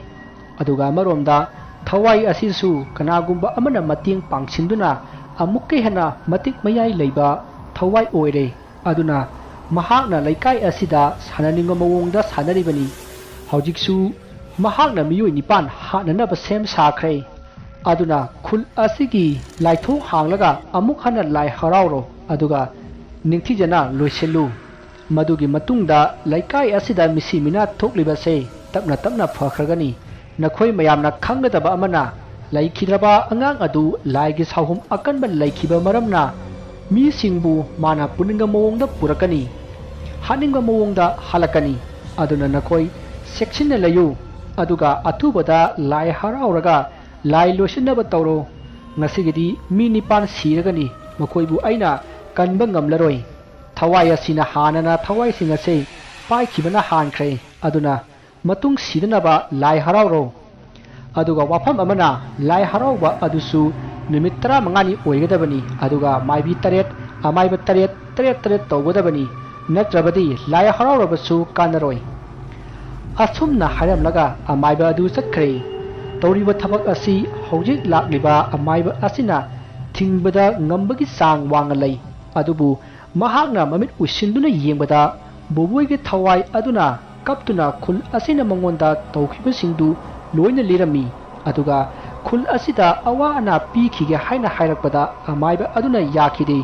ꯑꯗꯨꯒ ꯑꯃꯔꯣꯝꯗ ꯊꯋꯥꯏ ꯑꯁꯤꯁꯨ ꯀꯅꯥꯒꯨꯝꯕ ꯑꯃꯅ ꯃꯇꯦꯡ ꯄꯥꯡꯁꯤꯟꯗꯨꯅ ꯑꯃꯨꯛꯀ ꯍꯦꯟꯅ ꯃꯇꯤꯛ ꯃꯌꯥꯏ ꯂꯩꯕ ꯊꯋꯥꯏ ꯑꯣꯏꯔꯦ꯫ ꯑꯗꯨꯅ ꯃꯍꯥꯛꯅ ꯂꯩꯀꯥꯏ ꯑꯁꯤꯗ ꯁꯥꯟꯅꯅꯤꯡꯕ ꯃꯑꯣꯡꯗ ꯁꯥꯟꯅꯔꯤꯕꯅꯤ꯫ ꯍꯧꯖꯤꯛꯁꯨ ꯃꯍꯥꯛꯅ ꯃꯤꯑꯣꯏ ꯅꯤꯄꯥꯟ ꯍꯥꯠꯅꯅꯕ ꯁꯦꯝ ꯁꯥꯈ꯭ꯔꯦ꯫ ꯑꯗꯨꯅ ꯈꯨꯜ ꯑꯁꯤꯒꯤ ꯂꯥꯏꯊꯣꯡ ꯍꯥꯡꯂꯒ ꯑꯃꯨꯛ ꯍꯟꯅ ꯂꯥꯏ ꯍꯔꯥꯎꯔꯣ, ꯑꯗꯨꯒ ꯅꯤꯡꯊꯤꯖꯅ ꯂꯣꯏꯁꯤꯜꯂꯨ꯫ ꯃꯗꯨꯒꯤ ꯃꯇꯨꯡꯗ ꯂꯩꯀꯥꯏ ꯑꯁꯤꯗ ꯃꯤꯁꯤ ꯃꯤꯅꯥ ꯊꯣꯛꯂꯤꯕꯁꯦ ꯇꯞꯅ ꯇꯞꯅ ꯐꯈ꯭ꯔꯒꯅꯤ꯫ ꯅꯈꯣꯏ ꯃꯌꯥꯝꯅ ꯈꯪꯒꯗꯕ ꯑꯃꯅ, ꯂꯩꯈꯤꯗ꯭ꯔꯕ ꯑꯉꯥꯡ ꯑꯗꯨ ꯂꯥꯏꯒꯤ ꯁꯥꯎꯍꯨꯝ ꯑꯀꯟꯕ ꯂꯩꯈꯤꯕ ꯃꯔꯝꯅ ꯃꯤꯁꯤꯡꯕꯨ ꯃꯥꯅ ꯄꯨꯅꯤꯡꯕ ꯃꯑꯣꯡꯗ ꯄꯨꯔꯛꯀꯅꯤ, ꯍꯥꯠꯅꯤꯡꯕ ꯃꯑꯣꯡꯗ ꯍꯜꯂꯛꯀꯅꯤ꯫ ꯑꯗꯨꯅ ꯅꯈꯣꯏ ꯆꯦꯛꯁꯤꯟꯅ ꯂꯩꯌꯨ, ꯑꯗꯨꯒ ꯑꯊꯨꯕꯗ ꯂꯥꯏ ꯍꯔꯥꯎꯔꯒ ꯂꯥꯏ ꯂꯣꯏꯁꯤꯟꯅꯕ ꯇꯧꯔꯣ꯫ ꯉꯁꯤꯒꯤꯗꯤ ꯃꯤ ꯅꯤꯄꯥꯟ ꯁꯤꯔꯒꯅꯤ, ꯃꯈꯣꯏꯕꯨ ꯑꯩꯅ ꯀꯟꯕ ꯉꯝꯂꯔꯣꯏ꯫ ꯊꯋꯥꯏ ꯑꯁꯤꯅ ꯍꯥꯟꯅꯅ ꯊꯋꯥꯏꯁꯤꯡ ꯑꯁꯦ ꯄꯥꯏꯈꯤꯕꯅ ꯍꯥꯟꯈ꯭ꯔꯦ꯫ ꯑꯗꯨꯅ ꯃꯇꯨꯡ ꯁꯤꯗꯅꯕ ꯂꯥꯏ ꯍꯔꯥꯎꯔꯣ꯫ ꯑꯗꯨꯒ ꯋꯥꯐꯝ ꯑꯃꯅ, ꯂꯥꯏ ꯍꯔꯥꯎꯕ ꯑꯗꯨꯁꯨ ꯅꯨꯃꯤꯠ ꯇꯔꯥꯃꯉꯥꯅꯤ ꯑꯣꯏꯒꯗꯕꯅꯤ, ꯑꯗꯨꯒ ꯃꯥꯏꯕꯤ ꯇꯔꯦꯠ, ꯑꯃꯥꯏꯕ ꯇꯔꯦꯠ, ꯇꯔꯦꯠ ꯇꯔꯦꯠ ꯇꯧꯒꯗꯕꯅꯤ, ꯅꯠꯇ꯭ꯔꯕꯗꯤ ꯂꯥꯏ ꯍꯔꯥꯎꯔꯕꯁꯨ ꯀꯥꯟꯅꯔꯣꯏ꯫ ꯑꯁꯨꯝꯅ ꯍꯥꯏꯔꯝꯂꯒ ꯑꯃꯥꯏꯕ ꯑꯗꯨ ꯆꯠꯈ꯭ꯔꯦ꯫ ꯇꯧꯔꯤꯕ ꯊꯕꯛ ꯑꯁꯤ ꯍꯧꯖꯤꯛ ꯂꯥꯛꯂꯤꯕ ꯑꯃꯥꯏꯕ ꯑꯁꯤꯅ ꯊꯤꯡꯕꯗ ꯉꯝꯕꯒꯤ ꯆꯥꯡ ꯋꯥꯡꯅ ꯂꯩ, ꯑꯗꯨꯕꯨ ꯃꯍꯥꯛꯅ ꯃꯃꯤꯠ ꯎꯏꯁꯤꯟꯗꯨꯅ ꯌꯦꯡꯕꯗ ꯕꯣꯕꯣꯏꯒꯤ ꯊꯋꯥꯏ ꯑꯗꯨꯅ ꯀꯞꯇꯨꯅ ꯈꯨꯜ ꯑꯁꯤꯅ ꯃꯉꯣꯟꯗ ꯇꯧꯈꯤꯕꯁꯤꯡꯗꯨ ꯂꯣꯏꯅ ꯂꯤꯔꯝꯃꯤ꯫ ꯑꯗꯨꯒ ꯈꯨꯜ ꯑꯁꯤꯗ ꯑꯋꯥ ꯑꯅꯥ ꯄꯤꯈꯤꯒꯦ ꯍꯥꯏꯅ ꯍꯥꯏꯔꯛꯄꯗ ꯑꯃꯥꯏꯕ ꯑꯗꯨꯅ ꯌꯥꯈꯤꯗꯦ꯫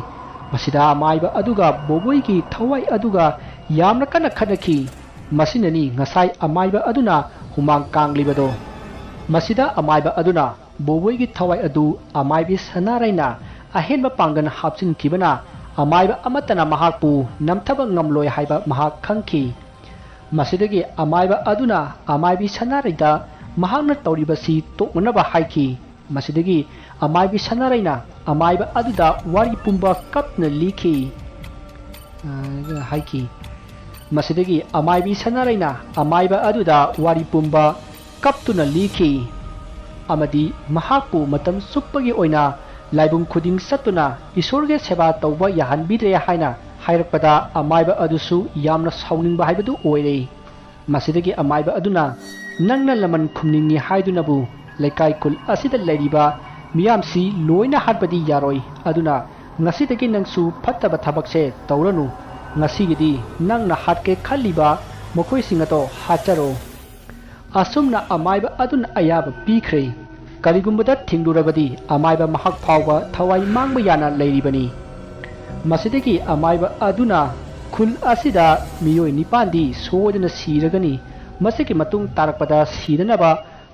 ꯃꯁꯤꯗ ꯑꯃꯥꯏꯕ ꯑꯗꯨꯒ ꯕꯣꯕꯣꯏꯒꯤ ꯊꯋꯥꯏ ꯑꯗꯨꯒ ꯌꯥꯝꯅ ꯀꯟꯅ ꯈꯠꯅꯈꯤ꯫ ꯃꯁꯤꯅꯅꯤ ꯉꯁꯥꯏ ꯑꯃꯥꯏꯕ ꯑꯗꯨꯅ ꯍꯨꯃꯥꯡ ꯀꯥꯡꯂꯤꯕꯗꯣ꯫ ꯃꯁꯤꯗ ꯑꯃꯥꯏꯕ ꯑꯗꯨꯅ ꯕꯣꯕꯣꯏꯒꯤ ꯊꯋꯥꯏ ꯑꯗꯨ ꯑꯃꯥꯏꯕꯤ ꯁꯅꯥꯔꯩꯅ ꯑꯍꯦꯟꯕ ꯄꯥꯡꯒꯜ ꯍꯥꯞꯆꯤꯟꯈꯤꯕꯅ ꯑꯃꯥꯏꯕ ꯑꯃꯠꯇꯅ ꯃꯍꯥꯛꯄꯨ ꯅꯝꯊꯕ ꯉꯝꯂꯣꯏ ꯍꯥꯏꯕ ꯃꯍꯥꯛ ꯈꯪꯈꯤ꯫ ꯃꯁꯤꯗꯒꯤ ꯑꯃꯥꯏꯕ ꯑꯗꯨꯅ ꯑꯃꯥꯏꯕꯤ ꯁꯅꯥꯔꯩꯗ ꯃꯍꯥꯛꯅ ꯇꯧꯔꯤꯕꯁꯤ ꯇꯣꯛꯅꯅꯕ ꯍꯥꯏꯈꯤ꯫ ꯃꯁꯤꯗꯒꯤ ꯑꯃꯥꯏꯕꯤ ꯁꯅꯥꯔꯩꯅ ꯑꯃꯥꯏꯕ ꯑꯗꯨꯗ ꯋꯥꯔꯤ ꯄꯨꯝꯕ ꯀꯞꯅ ꯂꯤꯈꯤ꯫ ꯑ, ꯍꯥꯏꯈꯤ꯫ ꯃꯁꯤꯗꯒꯤ ꯑꯃꯥꯏꯕꯤ ꯁꯅꯥꯔꯩꯅ ꯑꯃꯥꯏꯕ ꯑꯗꯨꯗ ꯋꯥꯔꯤ ꯄꯨꯝꯕ ꯀꯞꯇꯨꯅ ꯂꯤꯈꯤ꯫ ꯑꯃꯗꯤ ꯃꯍꯥꯛꯄꯨ ꯃꯇꯝ ꯆꯨꯞꯄꯒꯤ ꯑꯣꯏꯅ ꯂꯥꯏꯕꯨꯡ ꯈꯨꯗꯤꯡ ꯆꯠꯇꯨꯅ ꯏꯁꯣꯔꯒꯤ ꯁꯦꯕꯥ ꯇꯧꯕ ꯌꯥꯍꯟꯕꯤꯗ꯭ꯔꯦ ꯍꯥꯏꯅ ꯍꯥꯏꯔꯛꯄꯗ ꯑꯃꯥꯏꯕ ꯑꯗꯨꯁꯨ ꯌꯥꯝꯅ ꯁꯥꯎꯅꯤꯡꯕ ꯍꯥꯏꯕꯗꯨ ꯑꯣꯏꯔꯦ꯫ ꯃꯁꯤꯗꯒꯤ ꯑꯃꯥꯏꯕ ꯑꯗꯨꯅ, "ꯅꯪꯅ ꯂꯃꯟ ꯈꯨꯝꯅꯤꯡꯉꯤ ꯍꯥꯏꯗꯨꯅꯕꯨ ꯂꯩꯀꯥꯏ ꯈꯨꯜ ꯑꯁꯤꯗ ꯂꯩꯔꯤꯕ ꯃꯤꯌꯥꯝꯁꯤ ꯂꯣꯏꯅ ꯍꯥꯠꯄꯗꯤ ꯌꯥꯔꯣꯏ꯫ ꯑꯗꯨꯅ ꯉꯁꯤꯗꯒꯤ ꯅꯪꯁꯨ ꯐꯠꯇꯕ ꯊꯕꯛꯁꯦ ꯇꯧꯔꯅꯨ꯫ ꯉꯁꯤꯒꯤꯗꯤ ꯅꯪꯅ ꯍꯥꯠꯀꯦ ꯈꯜꯂꯤꯕ ꯃꯈꯣꯏꯁꯤꯡ ꯑꯗꯣ ꯍꯥꯠꯆꯔꯣ"꯫ ꯑꯁꯨꯝꯅ ꯑꯃꯥꯏꯕ ꯑꯗꯨꯅ ꯑꯌꯥꯕ ꯄꯤꯈ꯭ꯔꯦ꯫ ꯀꯔꯤꯒꯨꯝꯕꯗ ꯊꯤꯡꯂꯨꯔꯕꯗꯤ ꯑꯃꯥꯏꯕ ꯃꯍꯥꯛ ꯐꯥꯎꯕ ꯊꯋꯥꯏ ꯃꯥꯡꯕ ꯌꯥꯅ ꯂꯩꯔꯤꯕꯅꯤ꯫ ꯃꯁꯤꯗꯒꯤ ꯑꯃꯥꯏꯕ ꯑꯗꯨꯅ, "ꯈꯨꯜ ꯑꯁꯤꯗ ꯃꯤꯑꯣꯏ ꯅꯤꯄꯥꯟꯗꯤ ꯁꯣꯏꯗꯅ ꯁꯤꯔꯒꯅꯤ꯫ ꯃꯁꯤꯒꯤ ꯃꯇꯨꯡ ꯇꯥꯔꯛꯄꯗ ꯁꯤꯗꯅꯕ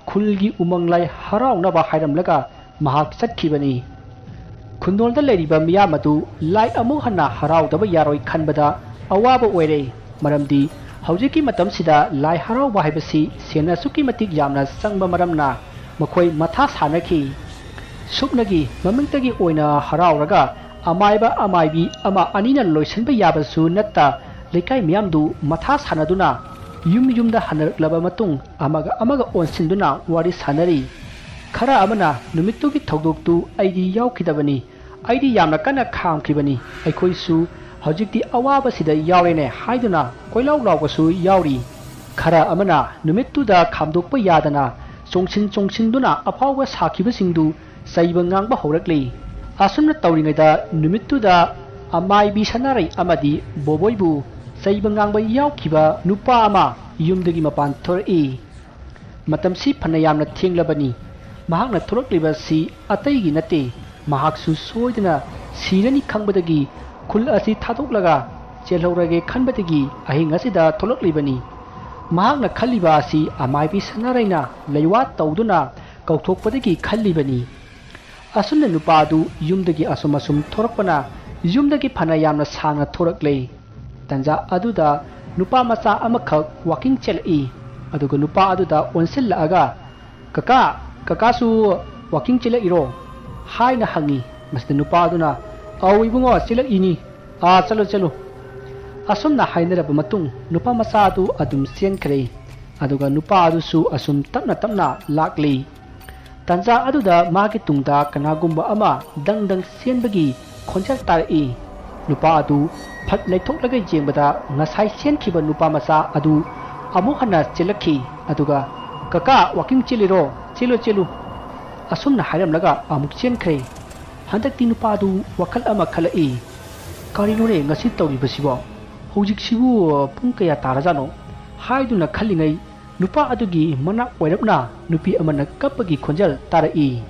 ꯈꯨꯜꯒꯤ ꯎꯃꯪ ꯂꯥꯏ ꯍꯔꯥꯎꯅꯕ" ꯍꯥꯏꯔꯝꯂꯒ ꯃꯍꯥꯛ ꯆꯠꯈꯤꯕꯅꯤ꯫ ꯈꯨꯟꯗꯣꯜꯗ ꯂꯩꯔꯤꯕ ꯃꯤꯌꯥꯝ ꯑꯗꯨ ꯂꯥꯏ ꯑꯃꯨꯛ ꯍꯟꯅ ꯍꯔꯥꯎꯗꯕ ꯌꯥꯔꯣꯏ ꯈꯟꯕꯗ ꯑꯋꯥꯕ ꯑꯣꯏꯔꯦ꯫ ꯃꯔꯝꯗꯤ ꯍꯧꯖꯤꯛꯀꯤ ꯃꯇꯝꯁꯤꯗ ꯂꯥꯏ ꯍꯔꯥꯎꯕ ꯍꯥꯏꯕꯁꯤ ꯁꯦꯟ ꯑꯁꯨꯛꯀꯤ ꯃꯇꯤꯛ ꯌꯥꯝꯅ ꯆꯪꯕ ꯃꯔꯝꯅ ꯃꯈꯣꯏ ꯃꯊꯥ ꯁꯥꯅꯈꯤ꯫ ꯁꯨꯞꯅꯒꯤ ꯃꯃꯤꯡꯇꯒꯤ ꯑꯣꯏꯅ ꯍꯔꯥꯎꯔꯒ ꯑꯃꯥꯏꯕ ꯑꯃꯥꯏꯕꯤ ꯑꯃ ꯑꯅꯤꯅ ꯂꯣꯏꯁꯤꯟꯕ ꯌꯥꯕꯁꯨ ꯅꯠꯇ, ꯂꯩꯀꯥꯏ ꯃꯤꯌꯥꯝꯗꯨ ꯃꯊꯥ ꯁꯥꯅꯗꯨꯅ ꯌꯨꯝ ꯌꯨꯝꯗ ꯍꯟꯅꯔꯛꯂꯕ ꯃꯇꯨꯡ ꯑꯃꯒ ꯑꯃꯒ ꯑꯣꯟꯁꯤꯟꯗꯨꯅ ꯋꯥꯔꯤ ꯁꯥꯅꯔꯤ꯫ ꯈꯔ ꯑꯃꯅ, "ꯅꯨꯃꯤꯠꯇꯨꯒꯤ ꯊꯧꯗꯣꯛꯇꯨ ꯑꯩꯗꯤ ꯌꯥꯎꯈꯤꯗꯕꯅꯤ꯫ ꯑꯩꯗꯤ ꯌꯥꯝꯅ ꯀꯟꯅ ꯈꯥꯝꯈꯤꯕꯅꯤ꯫ ꯑꯩꯈꯣꯏꯁꯨ ꯍꯧꯖꯤꯛꯇꯤ ꯑꯋꯥꯕꯁꯤꯗ ꯌꯥꯎꯔꯦꯅꯦ" ꯍꯥꯏꯗꯨꯅ ꯀꯣꯏꯂꯥꯎ ꯂꯥꯎꯕꯁꯨ ꯌꯥꯎꯔꯤ꯫ ꯈꯔ ꯑꯃꯅ ꯅꯨꯃꯤꯠꯇꯨꯗ ꯈꯥꯝꯗꯣꯛꯄ ꯌꯥꯗꯅ ꯆꯣꯡꯁꯤꯟ ꯆꯣꯡꯁꯤꯟꯗꯨꯅ ꯑꯐꯥꯎꯕ ꯁꯥꯈꯤꯕꯁꯤꯡꯗꯨ ꯆꯩꯕ ꯉꯥꯡꯕ ꯍꯧꯔꯛꯂꯤ꯫ ꯑꯁꯨꯝꯅ ꯇꯧꯔꯤꯉꯩꯗ ꯅꯨꯃꯤꯠꯇꯨꯗ ꯑꯃꯥꯏꯕꯤ ꯁꯅꯥꯔꯩ ꯑꯃꯗꯤ ꯕꯣꯕꯣꯏꯕꯨ ꯆꯩꯕ ꯉꯥꯡꯕ ꯌꯥꯎꯈꯤꯕ ꯅꯨꯄꯥ ꯑꯃ ꯌꯨꯝꯗꯒꯤ ꯃꯄꯥꯟ ꯊꯣꯔꯛꯏ꯫ ꯃꯇꯝꯁꯤ ꯐꯅ ꯌꯥꯝꯅ ꯊꯦꯡꯂꯕꯅꯤ꯫ ꯃꯍꯥꯛꯅ ꯊꯣꯔꯛꯂꯤꯕ ꯑꯁꯤ ꯑꯇꯩꯒꯤ ꯅꯠꯇꯦ꯫ ꯃꯍꯥꯛꯁꯨ ꯁꯣꯏꯗꯅ ꯁꯤꯔꯅꯤ ꯈꯪꯕꯗꯒꯤ ꯈꯨꯜ ꯑꯁꯤ ꯊꯥꯗꯣꯛꯂꯒ ꯆꯦꯜꯍꯧꯔꯒꯦ ꯈꯟꯕꯗꯒꯤ ꯑꯍꯤꯡ ꯑꯁꯤꯗ ꯊꯣꯛꯂꯛꯂꯤꯕꯅꯤ꯫ ꯃꯍꯥꯛꯅ ꯈꯜꯂꯤꯕ ꯑꯁꯤ ꯑꯃꯥꯏꯕꯤ ꯁꯅꯥꯔꯩꯅ ꯂꯩꯋꯥ ꯇꯧꯗꯨꯅ ꯀꯧꯊꯣꯛꯄꯗꯒꯤ ꯈꯜꯂꯤꯕꯅꯤ꯫ ꯑꯁꯨꯝꯅ ꯅꯨꯄꯥ ꯑꯗꯨ ꯌꯨꯝꯗꯒꯤ ꯑꯁꯨꯝ ꯑꯁꯨꯝ ꯊꯣꯔꯛꯄꯅ ꯌꯨꯝꯗꯒꯤ ꯐꯅ ꯌꯥꯝꯅ ꯁꯥꯡꯅ ꯊꯣꯔꯛꯂꯦ꯫ ꯇꯟꯖꯥ ꯑꯗꯨꯗ ꯅꯨꯄꯥ ꯃꯆꯥ ꯑꯃꯈꯛ ꯋꯥꯀꯤꯡ ꯆꯦꯜꯂꯛꯏ꯫ ꯑꯗꯨꯒ ꯅꯨꯄꯥ ꯑꯗꯨꯗ ꯑꯣꯟꯁꯤꯜꯂꯛꯑꯒ, "ꯀꯀꯥ, ꯀꯀꯥꯁꯨ ꯋꯥꯀꯤꯡ ꯆꯦꯜꯂꯛꯏꯔꯣ?" ꯍꯥꯏꯅ ꯍꯪꯉꯤ꯫ ꯃꯁꯤꯗ ꯅꯨꯄꯥ ꯑꯗꯨꯅ, "ꯑꯧ ꯏꯕꯨꯡꯉꯣ, ꯆꯦꯜꯂꯛꯏꯅꯤ꯫ ꯑꯥ, ꯆꯠꯂꯨ, ꯆꯠꯂꯨ"꯫ ꯑꯁꯨꯝꯅ ꯍꯥꯏꯅꯔꯕ ꯃꯇꯨꯡ ꯅꯨꯄꯥ ꯃꯆꯥ ꯑꯗꯨ ꯑꯗꯨꯝ ꯆꯦꯟꯈ꯭ꯔꯦ꯫ ꯑꯗꯨꯒ ꯅꯨꯄꯥ ꯑꯗꯨꯁꯨ ꯑꯁꯨꯝ ꯇꯞꯅ ꯇꯞꯅ ꯂꯥꯛꯂꯤ꯫ ꯇꯟꯖꯥ ꯑꯗꯨꯗ ꯃꯥꯒꯤ ꯇꯨꯡꯗ ꯀꯅꯥꯒꯨꯝꯕ ꯑꯃ ꯗꯪ ꯗꯪ ꯆꯦꯟꯕꯒꯤ ꯈꯣꯟꯖꯦꯜ ꯇꯥꯔꯛꯏ꯫ ꯅꯨꯄꯥ ꯑꯗꯨ ꯐꯠ ꯂꯩꯊꯣꯛꯂꯒ ꯌꯦꯡꯕꯗ ꯉꯁꯥꯏ ꯆꯦꯟꯈꯤꯕ ꯅꯨꯄꯥ ꯃꯆꯥ ꯑꯗꯨ ꯑꯃꯨꯛ ꯍꯟꯅ ꯆꯦꯜꯂꯛꯈꯤ꯫ ꯑꯗꯨꯒ, "ꯀꯀꯥ, ꯋꯥꯀꯤꯡ ꯆꯦꯜꯂꯤꯔꯣ? ꯆꯦꯜꯂꯨ, ꯆꯦꯜꯂꯨ," ꯑꯁꯨꯝꯅ ꯍꯥꯏꯔꯝꯂꯒ ꯑꯃꯨꯛ ꯆꯦꯟꯈ꯭ꯔꯦ꯫ ꯍꯟꯗꯛꯇꯤ ꯅꯨꯄꯥꯗꯨ ꯋꯥꯈꯜ ꯑꯃ ꯈꯜꯂꯛꯏ꯫ "ꯀꯔꯤꯅꯣꯅꯦ ꯉꯁꯤ ꯇꯧꯔꯤꯕꯁꯤꯕꯣ? ꯍꯧꯖꯤꯛꯁꯤꯕꯨ ꯄꯨꯡ ꯀꯌꯥ ꯇꯥꯔꯖꯥꯠꯅꯣ?" ꯍꯥꯏꯗꯨꯅ ꯈꯜꯂꯤꯉꯩ, ꯅꯨꯄꯥ ꯑꯗꯨꯒꯤ ꯃꯅꯥꯛ ꯑꯣꯏꯔꯞꯅ ꯅꯨꯄꯤ ꯑꯃꯅ ꯀꯞꯄꯒꯤ ꯈꯣꯟꯖꯦꯜ ꯇꯥꯔꯛꯏ꯫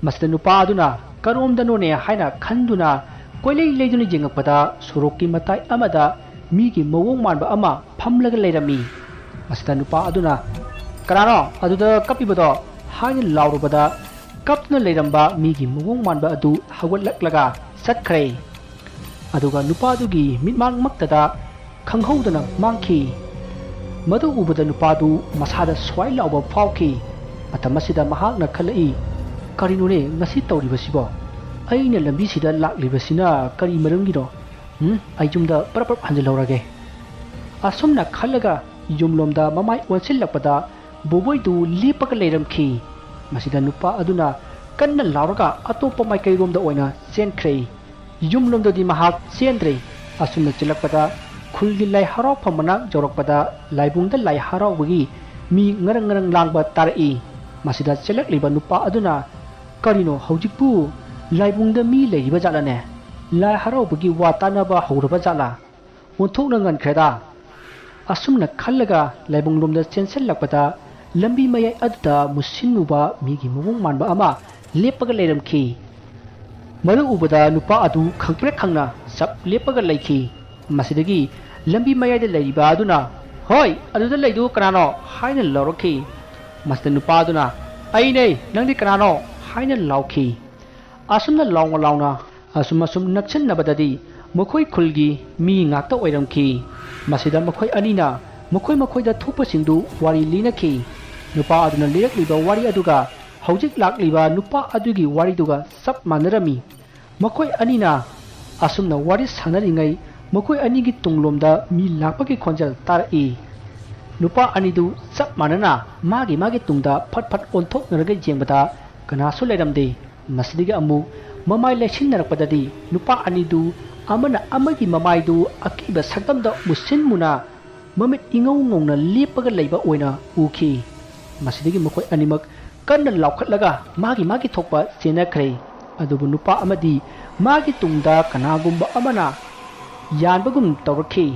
ꯃꯁꯤꯗ ꯅꯨꯄꯥ ꯑꯗꯨꯅ ꯀꯔꯣꯝꯗꯅꯣꯅꯦ ꯍꯥꯏꯅ ꯈꯟꯗꯨꯅ ꯀꯣꯏꯂꯩ ꯂꯩꯗꯨꯅ ꯌꯦꯡꯉꯛꯄꯗ, ꯁꯣꯔꯣꯛꯀꯤ ꯃꯇꯥꯏ ꯑꯃꯗ ꯃꯤꯒꯤ ꯃꯑꯣꯡ ꯃꯥꯟꯕ ꯑꯃ ꯐꯝꯂꯒ ꯂꯩꯔꯝꯃꯤ꯫ ꯃꯁꯤꯗ ꯅꯨꯄꯥ ꯑꯗꯨꯅ, "ꯀꯅꯥꯅꯣ ꯑꯗꯨꯗ ꯀꯞꯄꯤꯕꯗꯣ?" ꯍꯥꯏꯅ ꯂꯥꯎꯔꯨꯕꯗ, ꯀꯞꯇꯨꯅ ꯂꯩꯔꯝꯕ ꯃꯤꯒꯤ ꯃꯑꯣꯡ ꯃꯥꯟꯕ ꯑꯗꯨ ꯍꯧꯒꯠꯂꯛꯂꯒ ꯆꯠꯈ꯭ꯔꯦ꯫ ꯑꯗꯨꯒ ꯅꯨꯄꯥꯗꯨꯒꯤ ꯃꯤꯠꯃꯥꯡꯃꯛꯇꯗ ꯈꯪꯍꯧꯗꯅ ꯃꯥꯡꯈꯤ꯫ ꯃꯗꯨ ꯎꯕꯗ ꯅꯨꯄꯥꯗꯨ ꯃꯁꯥꯗ ꯁ꯭ꯋꯥꯏ ꯂꯥꯎꯕ ꯐꯥꯎꯈꯤ꯫ ꯃꯇꯝ ꯑꯁꯤꯗ ꯃꯍꯥꯛꯅ ꯈꯜꯂꯛꯏ, "ꯀꯔꯤꯅꯣꯅꯦ ꯉꯁꯤ ꯇꯧꯔꯤꯕꯁꯤꯕꯣ? ꯑꯩꯅ ꯂꯝꯕꯤꯁꯤꯗ ꯂꯥꯛꯂꯤꯕꯁꯤꯅ ꯀꯔꯤ ꯃꯔꯝꯒꯤꯅꯣ? ꯎꯝ, ꯑꯩ ꯌꯨꯝꯗ ꯄꯔꯞ ꯄꯔꯞ ꯍꯟꯖꯤꯜꯍꯧꯔꯒꯦ꯫" ꯑꯁꯨꯝꯅ ꯈꯜꯂꯒ ꯌꯨꯝꯂꯣꯝꯗ ꯃꯃꯥꯏ ꯑꯣꯟꯁꯤꯜꯂꯛꯄꯗ ꯕꯣꯕꯣꯏꯗꯨ ꯂꯦꯞꯄꯒ ꯂꯩꯔꯝꯈꯤ꯫ ꯃꯁꯤꯗ ꯅꯨꯄꯥ ꯑꯗꯨꯅ ꯀꯟꯅ ꯂꯥꯎꯔꯒ ꯑꯇꯣꯞꯄ ꯃꯥꯏꯀꯩꯔꯣꯝꯗ ꯑꯣꯏꯅ ꯆꯦꯟꯈ꯭ꯔꯦ꯫ ꯌꯨꯝꯂꯣꯝꯗꯗꯤ ꯃꯍꯥꯛ ꯆꯦꯟꯗ꯭ꯔꯦ꯫ ꯑꯁꯨꯝꯅ ꯆꯦꯜꯂꯛꯄꯗ ꯈꯨꯜꯒꯤ ꯂꯥꯏ ꯍꯔꯥꯎꯐꯝ ꯃꯅꯥꯛ ꯌꯧꯔꯛꯄꯗ ꯂꯥꯏꯕꯨꯡꯗ ꯂꯥꯏ ꯍꯔꯥꯎꯕꯒꯤ ꯃꯤ ꯉꯔꯪ ꯉꯔꯪ ꯂꯥꯡꯕ ꯇꯥꯔꯛꯏ꯫ ꯃꯁꯤꯗ ꯆꯦꯜꯂꯛꯂꯤꯕ ꯅꯨꯄꯥ ꯑꯗꯨꯅ, "ꯀꯔꯤꯅꯣ ꯍꯧꯖꯤꯛꯄꯨ ꯂꯥꯏꯕꯨꯡꯗ ꯃꯤ ꯂꯩꯔꯤꯕ ꯖꯥꯠꯂꯅꯦ? ꯂꯥꯏ ꯍꯔꯥꯎꯕꯒꯤ ꯋꯥ ꯇꯥꯅꯕ ꯍꯧꯔꯕ ꯖꯥꯠꯂꯥ? ꯑꯣꯟꯊꯣꯛꯅ ꯉꯟꯈ꯭ꯔꯦꯗ꯫" ꯑꯁꯨꯝꯅ ꯈꯜꯂꯒ ꯂꯥꯏꯕꯨꯡꯂꯣꯝꯗ ꯆꯦꯟꯁꯤꯜꯂꯛꯄꯗ, ꯂꯝꯕꯤ ꯃꯌꯥꯏ ꯑꯗꯨꯗ ꯃꯨꯁꯤꯟ ꯃꯨꯕ ꯃꯤꯒꯤ ꯃꯑꯣꯡ ꯃꯥꯟꯕ ꯑꯃ ꯂꯦꯞꯄꯒ ꯂꯩꯔꯝꯈꯤ꯫ ꯃꯗꯨ ꯎꯕꯗ ꯅꯨꯄꯥ ꯑꯗꯨ ꯈꯪꯄ꯭ꯔꯦꯛ ꯈꯪꯅ ꯆꯞ ꯂꯦꯞꯄꯒ ꯂꯩꯈꯤ꯫ ꯃꯁꯤꯗꯒꯤ ꯂꯝꯕꯤ ꯃꯌꯥꯏꯗ ꯂꯩꯔꯤꯕ ꯑꯗꯨꯅ, "ꯍꯣꯏ, ꯑꯗꯨꯗ ꯂꯩꯗꯨ ꯀꯅꯥꯅꯣ?" ꯍꯥꯏꯅ ꯂꯥꯎꯔꯛꯈꯤ꯫ ꯃꯁꯤꯗ ꯅꯨꯄꯥ ꯑꯗꯨꯅ, "ꯑꯩꯅꯦ, ꯅꯪꯗꯤ ꯀꯅꯥꯅꯣ?" ꯍꯥꯏꯅ ꯂꯥꯎꯈꯤ꯫ ꯑꯁꯨꯝꯅ ꯂꯥꯎꯅ ꯂꯥꯎꯅ ꯑꯁꯨꯝ ꯑꯁꯨꯝ ꯅꯛꯁꯤꯟꯅꯕꯗꯗꯤ ꯃꯈꯣꯏ ꯈꯨꯜꯒꯤ ꯃꯤ ꯉꯥꯛꯇ ꯑꯣꯏꯔꯝꯈꯤ꯫ ꯃꯁꯤꯗ ꯃꯈꯣꯏ ꯑꯅꯤꯅ ꯃꯈꯣꯏ ꯃꯈꯣꯏꯗ ꯊꯣꯛꯄꯁꯤꯡꯗꯨ ꯋꯥꯔꯤ ꯂꯤꯅꯈꯤ꯫ ꯅꯨꯄꯥ ꯑꯗꯨꯅ ꯂꯤꯔꯛꯂꯤꯕ ꯋꯥꯔꯤ ꯑꯗꯨꯒ ꯍꯧꯖꯤꯛ ꯂꯥꯛꯂꯤꯕ ꯅꯨꯄꯥ ꯑꯗꯨꯒꯤ ꯋꯥꯔꯤꯗꯨꯒ ꯆꯞ ꯃꯥꯟꯅꯔꯝꯃꯤ꯫ ꯃꯈꯣꯏ ꯑꯅꯤꯅ ꯑꯁꯨꯝꯅ ꯋꯥꯔꯤ ꯁꯥꯟꯅꯔꯤꯉꯩ, ꯃꯈꯣꯏ ꯑꯅꯤꯒꯤ ꯇꯨꯡꯂꯣꯝꯗ ꯃꯤ ꯂꯥꯛꯄꯒꯤ ꯈꯣꯟꯖꯦꯜ ꯇꯥꯔꯛꯏ꯫ ꯅꯨꯄꯥ ꯑꯅꯤꯗꯨ ꯆꯞ ꯃꯥꯟꯅꯅ ꯃꯥꯒꯤ ꯃꯥꯒꯤ ꯇꯨꯡꯗ ꯐꯠ ꯐꯠ ꯑꯣꯟꯊꯣꯛꯅꯔꯒ ꯌꯦꯡꯕꯗ ꯀꯅꯥꯁꯨ ꯂꯩꯔꯝꯗꯦ꯫ ꯃꯁꯤꯗꯒꯤ ꯑꯃꯨꯛ ꯃꯃꯥꯏ ꯂꯩꯁꯤꯟꯅꯔꯛꯄꯗꯗꯤ ꯅꯨꯄꯥ ꯑꯅꯤꯗꯨ ꯑꯃꯅ ꯑꯃꯒꯤ ꯃꯃꯥꯏꯗꯨ ꯑꯀꯤꯕ ꯁꯛꯇꯝꯗ ꯃꯨꯁꯤꯟ ꯃꯨꯅ ꯃꯃꯤꯠ ꯏꯉꯧ ꯉꯧꯅ ꯂꯦꯞꯄꯒ ꯂꯩꯕ ꯑꯣꯏꯅ ꯎꯈꯤ꯫ ꯃꯁꯤꯗꯒꯤ ꯃꯈꯣꯏ ꯑꯅꯤꯃꯛ ꯀꯟꯅ ꯂꯥꯎꯈꯠꯂꯒ ꯃꯥꯒꯤ ꯃꯥꯒꯤ ꯊꯣꯛꯄ ꯆꯦꯟꯅꯈ꯭ꯔꯦ꯫ ꯑꯗꯨꯕꯨ ꯅꯨꯄꯥ ꯑꯃꯗꯤ ꯃꯥꯒꯤ ꯇꯨꯡꯗ ꯀꯅꯥꯒꯨꯝꯕ ꯑꯃꯅ ꯌꯥꯟꯕꯒꯨꯝ ꯇꯧꯔꯛꯈꯤ꯫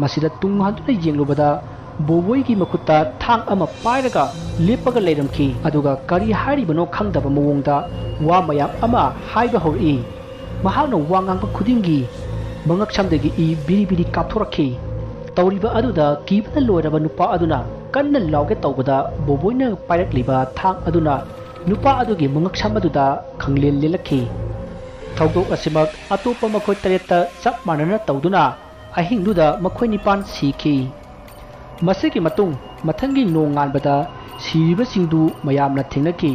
ꯃꯁꯤꯗ ꯇꯨꯡ ꯍꯟꯗꯨꯅ ꯌꯦꯡꯂꯨꯕꯗ ꯕꯣꯕꯣꯏꯒꯤ ꯃꯈꯨꯠꯇ ꯊꯥꯡ ꯑꯃ ꯄꯥꯏꯔꯒ ꯂꯦꯞꯄꯒ ꯂꯩꯔꯝꯈꯤ꯫ ꯑꯗꯨꯒ ꯀꯔꯤ ꯍꯥꯏꯔꯤꯕꯅꯣ ꯈꯪꯗꯕ ꯃꯑꯣꯡꯗ ꯋꯥ ꯃꯌꯥꯝ ꯑꯃ ꯍꯥꯏꯕ ꯍꯧꯔꯛꯏ꯫ ꯃꯍꯥꯛꯅ ꯋꯥ ꯉꯥꯡꯕ ꯈꯨꯗꯤꯡꯒꯤ ꯃꯉꯛꯁꯝꯗꯒꯤ ꯏ ꯕꯤꯔꯤ ꯕꯤꯔꯤ ꯀꯥꯞꯊꯣꯔꯛꯈꯤ꯫ ꯇꯧꯔꯤꯕ ꯑꯗꯨꯗ ꯀꯤꯕꯅ ꯂꯣꯏꯔꯕ ꯅꯨꯄꯥ ꯑꯗꯨꯅ ꯀꯟꯅ ꯂꯥꯎꯒꯦ ꯇꯧꯕꯗ ꯕꯣꯕꯣꯏꯅ ꯄꯥꯏꯔꯛꯂꯤꯕ ꯊꯥꯡ ꯑꯗꯨꯅ ꯅꯨꯄꯥ ꯑꯗꯨꯒꯤ ꯃꯉꯛꯁꯝ ꯑꯗꯨꯗ ꯈꯪꯂꯦꯟ ꯂꯦꯜꯂꯛꯈꯤ꯫ ꯊꯧꯗꯣꯛ ꯑꯁꯤꯃꯛ ꯑꯇꯣꯞꯄ ꯃꯈꯣꯏ ꯇꯔꯦꯠꯇ ꯆꯞ ꯃꯥꯟꯅꯅ ꯇꯧꯗꯨꯅ ꯑꯍꯤꯡꯗꯨꯗ ꯃꯈꯣꯏ ꯅꯤꯄꯥꯟ ꯁꯤꯈꯤ꯫ ꯃꯁꯤꯒꯤ ꯃꯇꯨꯡ ꯃꯊꯪꯒꯤ ꯅꯣꯡꯉꯥꯟꯕꯗ ꯁꯤꯔꯤꯕꯁꯤꯡꯗꯨ ꯃꯌꯥꯝꯅ ꯊꯦꯡꯅꯈꯤ꯫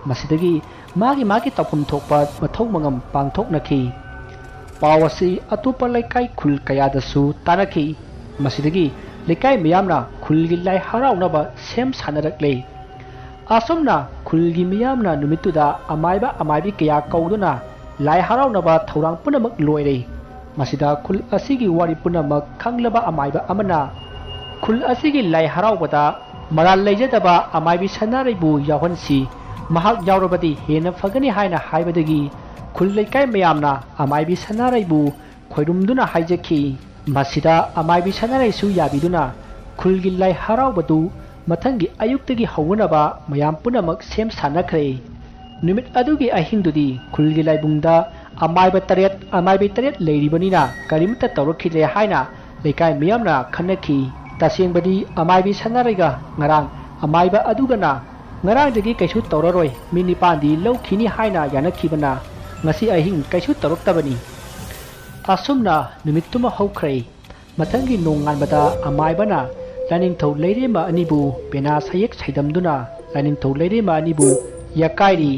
ꯃꯁꯤꯗꯒꯤ ꯃꯥꯒꯤ ꯃꯥꯒꯤ ꯇꯧꯐꯝ ꯊꯣꯛꯄ ꯃꯊꯧ ꯃꯉꯝ ꯄꯥꯡꯊꯣꯛꯅꯈꯤ꯫ ꯄꯥꯎ ꯑꯁꯤ ꯑꯇꯣꯞꯄ ꯂꯩꯀꯥꯏ ꯈꯨꯜ ꯀꯌꯥꯗꯁꯨ ꯇꯥꯅꯈꯤ꯫ ꯃꯁꯤꯗꯒꯤ ꯂꯩꯀꯥꯏ ꯃꯤꯌꯥꯝꯅ ꯈꯨꯜꯒꯤ ꯂꯥꯏ ꯍꯔꯥꯎꯅꯕ ꯁꯦꯝ ꯁꯥꯅꯔꯛꯂꯦ꯫ ꯑꯁꯨꯝꯅ ꯈꯨꯜꯒꯤ ꯃꯤꯌꯥꯝꯅ ꯅꯨꯃꯤꯠꯇꯨꯗ ꯑꯃꯥꯏꯕ ꯑꯃꯥꯏꯕꯤ ꯀꯌꯥ ꯀꯧꯗꯨꯅ ꯂꯥꯏ ꯍꯔꯥꯎꯅꯕ ꯊꯧꯔꯥꯡ ꯄꯨꯝꯅꯃꯛ ꯂꯣꯏꯔꯦ꯫ ꯃꯁꯤꯗ ꯈꯨꯜ ꯑꯁꯤꯒꯤ ꯋꯥꯔꯤ ꯄꯨꯝꯅꯃꯛ ꯈꯪꯂꯕ ꯑꯃꯥꯏꯕ ꯑꯃꯅ ꯈꯨꯜ ꯑꯁꯤꯒꯤ ꯂꯥꯏ ꯍꯔꯥꯎꯕꯗ ꯃꯔꯥꯜ ꯂꯩꯖꯗꯕ ꯑꯃꯥꯏꯕꯤ ꯁꯅꯥꯔꯩꯕꯨ ꯌꯥꯎꯍꯟꯁꯤ, ꯃꯍꯥꯛ ꯌꯥꯎꯔꯕꯗꯤ ꯍꯦꯟꯅ ꯐꯒꯅꯤ ꯍꯥꯏꯅ ꯍꯥꯏꯕꯗꯒꯤ ꯈꯨꯜ ꯂꯩꯀꯥꯏ ꯃꯌꯥꯝꯅ ꯑꯃꯥꯏꯕꯤ ꯁꯅꯥꯔꯩꯕꯨ ꯈꯣꯏꯔꯨꯝꯗꯨꯅ ꯍꯥꯏꯖꯈꯤ꯫ ꯃꯁꯤꯗ ꯑꯃꯥꯏꯕꯤ ꯁꯅꯥꯔꯩꯁꯨ ꯌꯥꯕꯤꯗꯨꯅ ꯈꯨꯜꯒꯤ ꯂꯥꯏ ꯍꯔꯥꯎꯕꯗꯨ ꯃꯊꯪꯒꯤ ꯑꯌꯨꯛꯇꯒꯤ ꯍꯧꯅꯅꯕ ꯃꯌꯥꯝ ꯄꯨꯝꯅꯃꯛ ꯁꯦꯝ ꯁꯥꯅꯈ꯭ꯔꯦ꯫ ꯅꯨꯃꯤꯠ ꯑꯗꯨꯒꯤ ꯑꯍꯤꯡꯗꯨꯗꯤ ꯈꯨꯜꯒꯤ ꯂꯥꯏꯕꯨꯡꯗ ꯑꯃꯥꯏꯕ ꯇꯔꯦꯠ, ꯑꯃꯥꯏꯕꯤ ꯇꯔꯦꯠ ꯂꯩꯔꯤꯕꯅꯤꯅ ꯀꯔꯤꯃꯠꯇ ꯇꯧꯔꯛꯈꯤꯗ꯭ꯔꯦ ꯍꯥꯏꯅ ꯂꯩꯀꯥꯏ ꯃꯤꯌꯥꯝꯅ ꯈꯟꯅꯈꯤ꯫ ꯇꯁꯦꯡꯕꯗꯤ ꯑꯃꯥꯏꯕꯤ ꯁꯅꯥꯔꯩꯒ ꯉꯔꯥꯡ ꯑꯃꯥꯏꯕ ꯑꯗꯨꯒꯅ ꯉꯔꯥꯡꯗꯒꯤ ꯀꯩꯁꯨ ꯇꯧꯔꯔꯣꯏ, ꯃꯤ ꯅꯤꯄꯥꯟꯗꯤ ꯂꯧꯈꯤꯅꯤ ꯍꯥꯏꯅ ꯌꯥꯅꯈꯤꯕꯅ ꯉꯁꯤ ꯑꯍꯤꯡ ꯀꯩꯁꯨ ꯇꯧꯔꯛꯇꯕꯅꯤ꯫ ꯑꯁꯨꯝꯅ ꯅꯨꯃꯤꯠꯇꯨꯃ ꯍꯧꯈ꯭ꯔꯦ꯫ ꯃꯊꯪꯒꯤ ꯅꯣꯡꯉꯥꯟꯕꯗ ꯑꯃꯥꯏꯕꯅ ꯂꯥꯏꯅꯤꯡꯊꯧ ꯂꯩꯔꯦꯝꯕ ꯑꯅꯤꯕꯨ ꯄꯦꯅꯥ ꯁꯩꯌꯦꯛ ꯁꯩꯗꯝꯗꯨꯅ ꯂꯥꯏꯅꯤꯡꯊꯧ ꯂꯩꯔꯦꯝꯕ ꯑꯅꯤꯕꯨ ꯌꯥꯀꯥꯏꯔꯤ꯫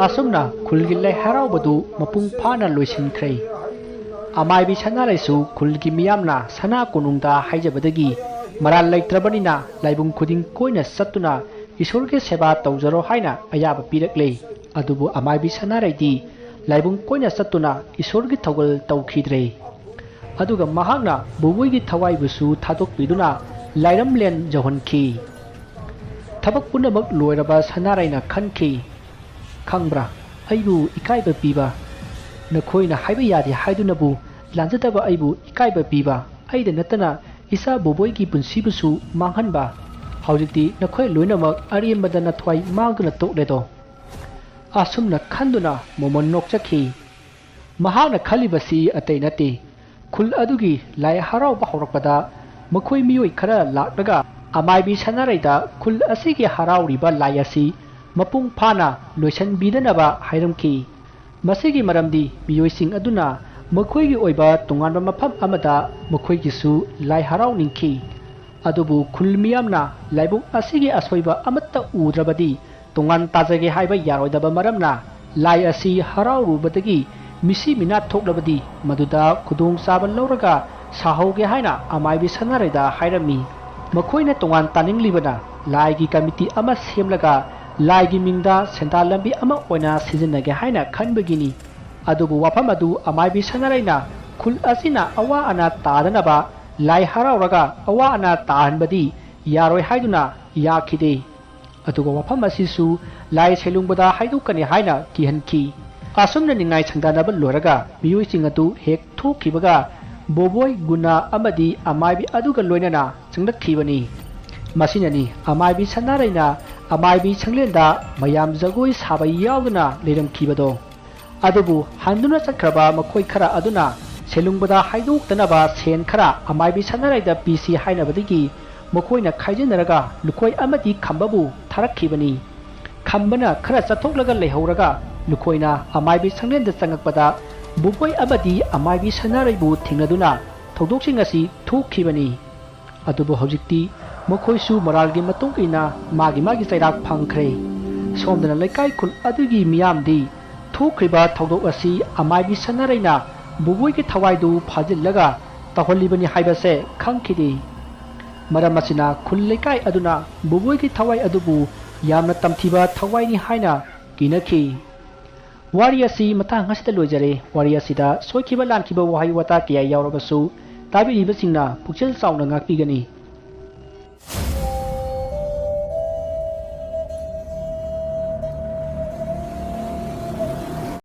ꯑꯁꯨꯝꯅ ꯈꯨꯜꯒꯤ ꯂꯥꯏ ꯍꯔꯥꯎꯕꯗꯨ ꯃꯄꯨꯡ ꯐꯥꯅ ꯂꯣꯏꯁꯤꯟꯈ꯭ꯔꯦ꯫ ꯑꯃꯥꯏꯕꯤ ꯁꯅꯥꯔꯩꯁꯨ ꯈꯨꯜꯒꯤ ꯃꯤꯌꯥꯝꯅ ꯁꯅꯥ ꯀꯣꯅꯨꯡꯗ ꯍꯥꯏꯖꯕꯗꯒꯤ ꯃꯔꯥꯜ ꯂꯩꯇ꯭ꯔꯕꯅꯤꯅ ꯂꯥꯏꯕꯨꯡ ꯈꯨꯗꯤꯡ ꯀꯣꯏꯅ ꯆꯠꯇꯨꯅ ꯏꯁꯣꯔꯒꯤ ꯁꯦꯕꯥ ꯇꯧꯖꯔꯣ ꯍꯥꯏꯅ ꯑꯌꯥꯕ ꯄꯤꯔꯛꯂꯦ꯫ ꯑꯗꯨꯕꯨ ꯑꯃꯥꯏꯕꯤ ꯁꯅꯥꯔꯩꯗꯤ ꯂꯥꯏꯕꯨꯡ ꯀꯣꯏꯅ ꯆꯠꯇꯨꯅ ꯏꯁꯣꯔꯒꯤ ꯊꯧꯒꯜ ꯇꯧꯈꯤꯗ꯭ꯔꯦ꯫ ꯑꯗꯨꯒ ꯃꯍꯥꯛꯅ ꯕꯣꯕꯣꯏꯒꯤ ꯊꯋꯥꯏꯕꯨꯁꯨ ꯊꯥꯗꯣꯛꯄꯤꯗꯨꯅ ꯂꯥꯏꯔꯝꯂꯦꯟ ꯌꯧꯍꯟꯈꯤ꯫ ꯊꯕꯛ ꯄꯨꯝꯅꯃꯛ ꯂꯣꯏꯔꯕ ꯁꯅꯥꯔꯩꯅ ꯈꯟꯈꯤ, "ꯈꯪꯕ꯭ꯔꯥ, ꯑꯩꯕꯨ ꯏꯀꯥꯏꯕ ꯄꯤꯕ, ꯅꯈꯣꯏꯅ ꯍꯥꯏꯕ ꯌꯥꯗꯦ ꯍꯥꯏꯗꯨꯅꯕꯨ ꯂꯥꯟꯖꯗꯕ ꯑꯩꯕꯨ ꯏꯀꯥꯏꯕ ꯄꯤꯕ, ꯑꯩꯗ ꯅꯠꯇꯅ ꯏꯆꯥ ꯕꯣꯕꯣꯏꯒꯤ ꯄꯨꯟꯁꯤꯕꯨꯁꯨ ꯃꯥꯡꯍꯟꯕ, ꯍꯧꯖꯤꯛꯇꯤ ꯅꯈꯣꯏ ꯂꯣꯏꯅꯃꯛ ꯑꯔꯦꯝꯕꯗ ꯅꯊ꯭ꯋꯥꯏ ꯃꯥꯡꯗꯨꯅ ꯇꯣꯛꯂꯦꯗꯣ"꯫ ꯑꯁꯨꯝꯅ ꯈꯟꯗꯨꯅ ꯃꯣꯃꯣꯟ ꯅꯣꯛꯆꯈꯤ꯫ ꯃꯍꯥꯛꯅ ꯈꯜꯂꯤꯕꯁꯤ ꯑꯇꯩ ꯅꯠꯇꯦ, ꯈꯨꯜ ꯑꯗꯨꯒꯤ ꯂꯥꯏ ꯍꯔꯥꯎꯕ ꯍꯧꯔꯛꯄꯗ ꯃꯈꯣꯏ ꯃꯤꯑꯣꯏ ꯈꯔ ꯂꯥꯛꯂꯒ ꯑꯃꯥꯏꯕꯤ ꯁꯅꯥꯔꯩꯗ ꯈꯨꯜ ꯑꯁꯤꯒꯤ ꯍꯔꯥꯎꯔꯤꯕ ꯂꯥꯏ ꯑꯁꯤ ꯃꯄꯨꯡ ꯐꯥꯅ ꯂꯣꯏꯁꯤꯟꯕꯤꯗꯅꯕ ꯍꯥꯏꯔꯝꯈꯤ꯫ ꯃꯁꯤꯒꯤ ꯃꯔꯝꯗꯤ ꯃꯤꯑꯣꯏꯁꯤꯡ ꯑꯗꯨꯅ ꯃꯈꯣꯏꯒꯤ ꯑꯣꯏꯕ ꯇꯣꯉꯥꯟꯕ ꯃꯐꯝ ꯑꯃꯗ ꯃꯈꯣꯏꯒꯤꯁꯨ ꯂꯥꯏ ꯍꯔꯥꯎꯅꯤꯡꯈꯤ꯫ ꯑꯗꯨꯕꯨ ꯈꯨꯜ ꯃꯤꯌꯥꯝꯅ ꯂꯥꯏꯕꯨꯡ ꯑꯁꯤꯒꯤ ꯑꯁꯣꯏꯕ ꯑꯃꯠꯇ ꯎꯗ꯭ꯔꯕꯗꯤ ꯇꯣꯉꯥꯟ ꯇꯥꯖꯒꯦ ꯍꯥꯏꯕ ꯌꯥꯔꯣꯏꯗꯕ ꯃꯔꯝꯅ, ꯂꯥꯏ ꯑꯁꯤ ꯍꯔꯥꯎꯔꯨꯕꯗꯒꯤ ꯃꯤꯁꯤ ꯃꯤꯅꯥ ꯊꯣꯛꯂꯕꯗꯤ ꯃꯗꯨꯗ ꯈꯨꯗꯣꯡꯆꯥꯕ ꯂꯧꯔꯒ ꯁꯥꯍꯧꯒꯦ ꯍꯥꯏꯅ ꯑꯃꯥꯏꯕꯤ ꯁꯅꯥꯔꯩꯗ ꯍꯥꯏꯔꯝꯃꯤ꯫ ꯃꯈꯣꯏꯅ ꯇꯣꯉꯥꯟ ꯇꯥꯅꯤꯡꯂꯤꯕꯅ ꯂꯥꯏꯒꯤ ꯀꯃꯤꯇꯤ ꯑꯃ ꯁꯦꯝꯂꯒ ꯂꯥꯏꯒꯤ ꯃꯤꯡꯗ ꯁꯦꯟꯗꯥꯟ ꯂꯝꯕꯤ ꯑꯃ ꯑꯣꯏꯅ ꯁꯤꯖꯤꯟꯅꯒꯦ ꯍꯥꯏꯅ ꯈꯟꯕꯒꯤꯅꯤ꯫ ꯑꯗꯨꯕꯨ ꯋꯥꯐꯝ ꯑꯗꯨ ꯑꯃꯥꯏꯕꯤ ꯁꯅꯥꯔꯩꯅ ꯈꯨꯜ ꯑꯁꯤꯅ ꯑꯋꯥ ꯑꯅꯥ ꯇꯥꯗꯅꯕ ꯂꯥꯏ ꯍꯔꯥꯎꯔꯒ ꯑꯋꯥ ꯑꯅꯥ ꯇꯥꯍꯟꯕꯗꯤ ꯌꯥꯔꯣꯏ ꯍꯥꯏꯗꯨꯅ ꯌꯥꯈꯤꯗꯦ꯫ ꯑꯗꯨꯒ ꯋꯥꯐꯝ ꯑꯁꯤꯁꯨ ꯂꯥꯏ ꯁꯦꯂꯨꯡꯕꯗ ꯍꯥꯏꯗꯣꯛꯀꯅꯤ ꯍꯥꯏꯅ ꯀꯤꯍꯟꯈꯤ꯫ ꯑꯁꯨꯝꯅ ꯅꯤꯡꯉꯥꯏ ꯁꯪꯗꯥꯅꯕ ꯂꯣꯏꯔꯒ ꯃꯤꯑꯣꯏꯁꯤꯡ ꯑꯗꯨ ꯍꯦꯛ ꯊꯣꯛꯈꯤꯕꯒ ꯕꯣꯕꯣꯏ, ꯒꯨꯅꯥ ꯑꯃꯗꯤ ꯑꯃꯥꯏꯕꯤ ꯑꯗꯨꯒ ꯂꯣꯏꯅꯅ ꯆꯪꯂꯛꯈꯤꯕꯅꯤ꯫ ꯃꯁꯤꯅꯅꯤ ꯑꯃꯥꯏꯕꯤ ꯁꯅꯥꯔꯩꯅ ꯑꯃꯥꯏꯕꯤ ꯁꯪꯂꯦꯟꯗ ꯃꯌꯥꯝ ꯖꯒꯣꯏ ꯁꯥꯕ ꯌꯥꯎꯗꯨꯅ ꯂꯩꯔꯝꯈꯤꯕꯗꯣ꯫ ꯑꯗꯨꯕꯨ ꯍꯟꯗꯨꯅ ꯆꯠꯈ꯭ꯔꯕ ꯃꯈꯣꯏ ꯈꯔ ꯑꯗꯨꯅ ꯁꯦꯂꯨꯡꯕꯗ ꯍꯥꯏꯗꯣꯛꯇꯅꯕ ꯁꯦꯟ ꯈꯔ ꯑꯃꯥꯏꯕꯤ ꯁꯅꯥꯔꯩꯗ ꯄꯤꯁꯤ ꯍꯥꯏꯅꯕꯗꯒꯤ ꯃꯈꯣꯏꯅ ꯈꯥꯏꯖꯤꯟꯅꯔꯒ ꯂꯨꯈꯣꯏ ꯑꯃꯗꯤ ꯈꯝꯕꯕꯨ ꯊꯥꯔꯛꯈꯤꯕꯅꯤ꯫ ꯈꯝꯕꯅ ꯈꯔ ꯆꯠꯊꯣꯛꯂꯒ ꯂꯩꯍꯧꯔꯒ ꯂꯨꯈꯣꯏꯅ ꯑꯃꯥꯏꯕꯤ ꯁꯪꯂꯦꯟꯗ ꯆꯪꯂꯛꯄꯗ ꯕꯨꯕꯣꯏ ꯑꯃꯗꯤ ꯑꯃꯥꯏꯕꯤ ꯁꯅꯥꯔꯩꯕꯨ ꯊꯦꯡꯅꯗꯨꯅ ꯊꯧꯗꯣꯛꯁꯤꯡ ꯑꯁꯤ ꯊꯣꯛꯈꯤꯕꯅꯤ꯫ ꯑꯗꯨꯕꯨ ꯍꯧꯖꯤꯛꯇꯤ ꯃꯈꯣꯏꯁꯨ ꯃꯔꯥꯜꯒꯤ ꯃꯇꯨꯡ ꯏꯟꯅ ꯃꯥꯒꯤ ꯃꯥꯒꯤ ꯆꯩꯔꯥꯛ ꯐꯪꯈ꯭ꯔꯦ꯫ ꯁꯣꯝꯗꯅ ꯂꯩꯀꯥꯏ ꯈꯨꯜ ꯑꯗꯨꯒꯤ ꯃꯤꯌꯥꯝꯗꯤ ꯊꯣꯛꯈ꯭ꯔꯤꯕ ꯊꯧꯗꯣꯛ ꯑꯁꯤ ꯑꯃꯥꯏꯕꯤ ꯁꯅꯥꯔꯩꯅ ꯕꯨꯕꯣꯏꯒꯤ ꯊꯋꯥꯏꯗꯨ ꯐꯥꯖꯤꯜꯂꯒ ꯇꯧꯍꯜꯂꯤꯕꯅꯤ ꯍꯥꯏꯕꯁꯦ ꯈꯪꯈꯤꯗꯦ꯫ ꯃꯔꯝ ꯑꯁꯤꯅ ꯈꯨꯜ ꯂꯩꯀꯥꯏ ꯑꯗꯨꯅ ꯕꯨꯕꯣꯏꯒꯤ ꯊꯋꯥꯏ ꯑꯗꯨꯕꯨ ꯌꯥꯝꯅ ꯇꯝꯊꯤꯕ ꯊꯋꯥꯏꯅꯤ ꯍꯥꯏꯅ ꯀꯤꯅꯈꯤ꯫ ꯋꯥꯔꯤ ꯑꯁꯤ ꯃꯇꯥꯡ ꯑꯁꯤꯗ ꯂꯣꯏꯖꯔꯦ꯫ ꯋꯥꯔꯤ ꯑꯁꯤꯗ ꯁꯣꯏꯈꯤꯕ ꯂꯥꯟꯈꯤꯕ ꯋꯥꯍꯩ ꯋꯥꯇꯥ ꯀꯌꯥ ꯌꯥꯎꯔꯕꯁꯨ ꯇꯥꯕꯤꯔꯤꯕꯁꯤꯡꯅ ꯄꯨꯛꯆꯦꯜ ꯆꯥꯎꯅ ꯉꯥꯛꯄꯤꯒꯅꯤ꯫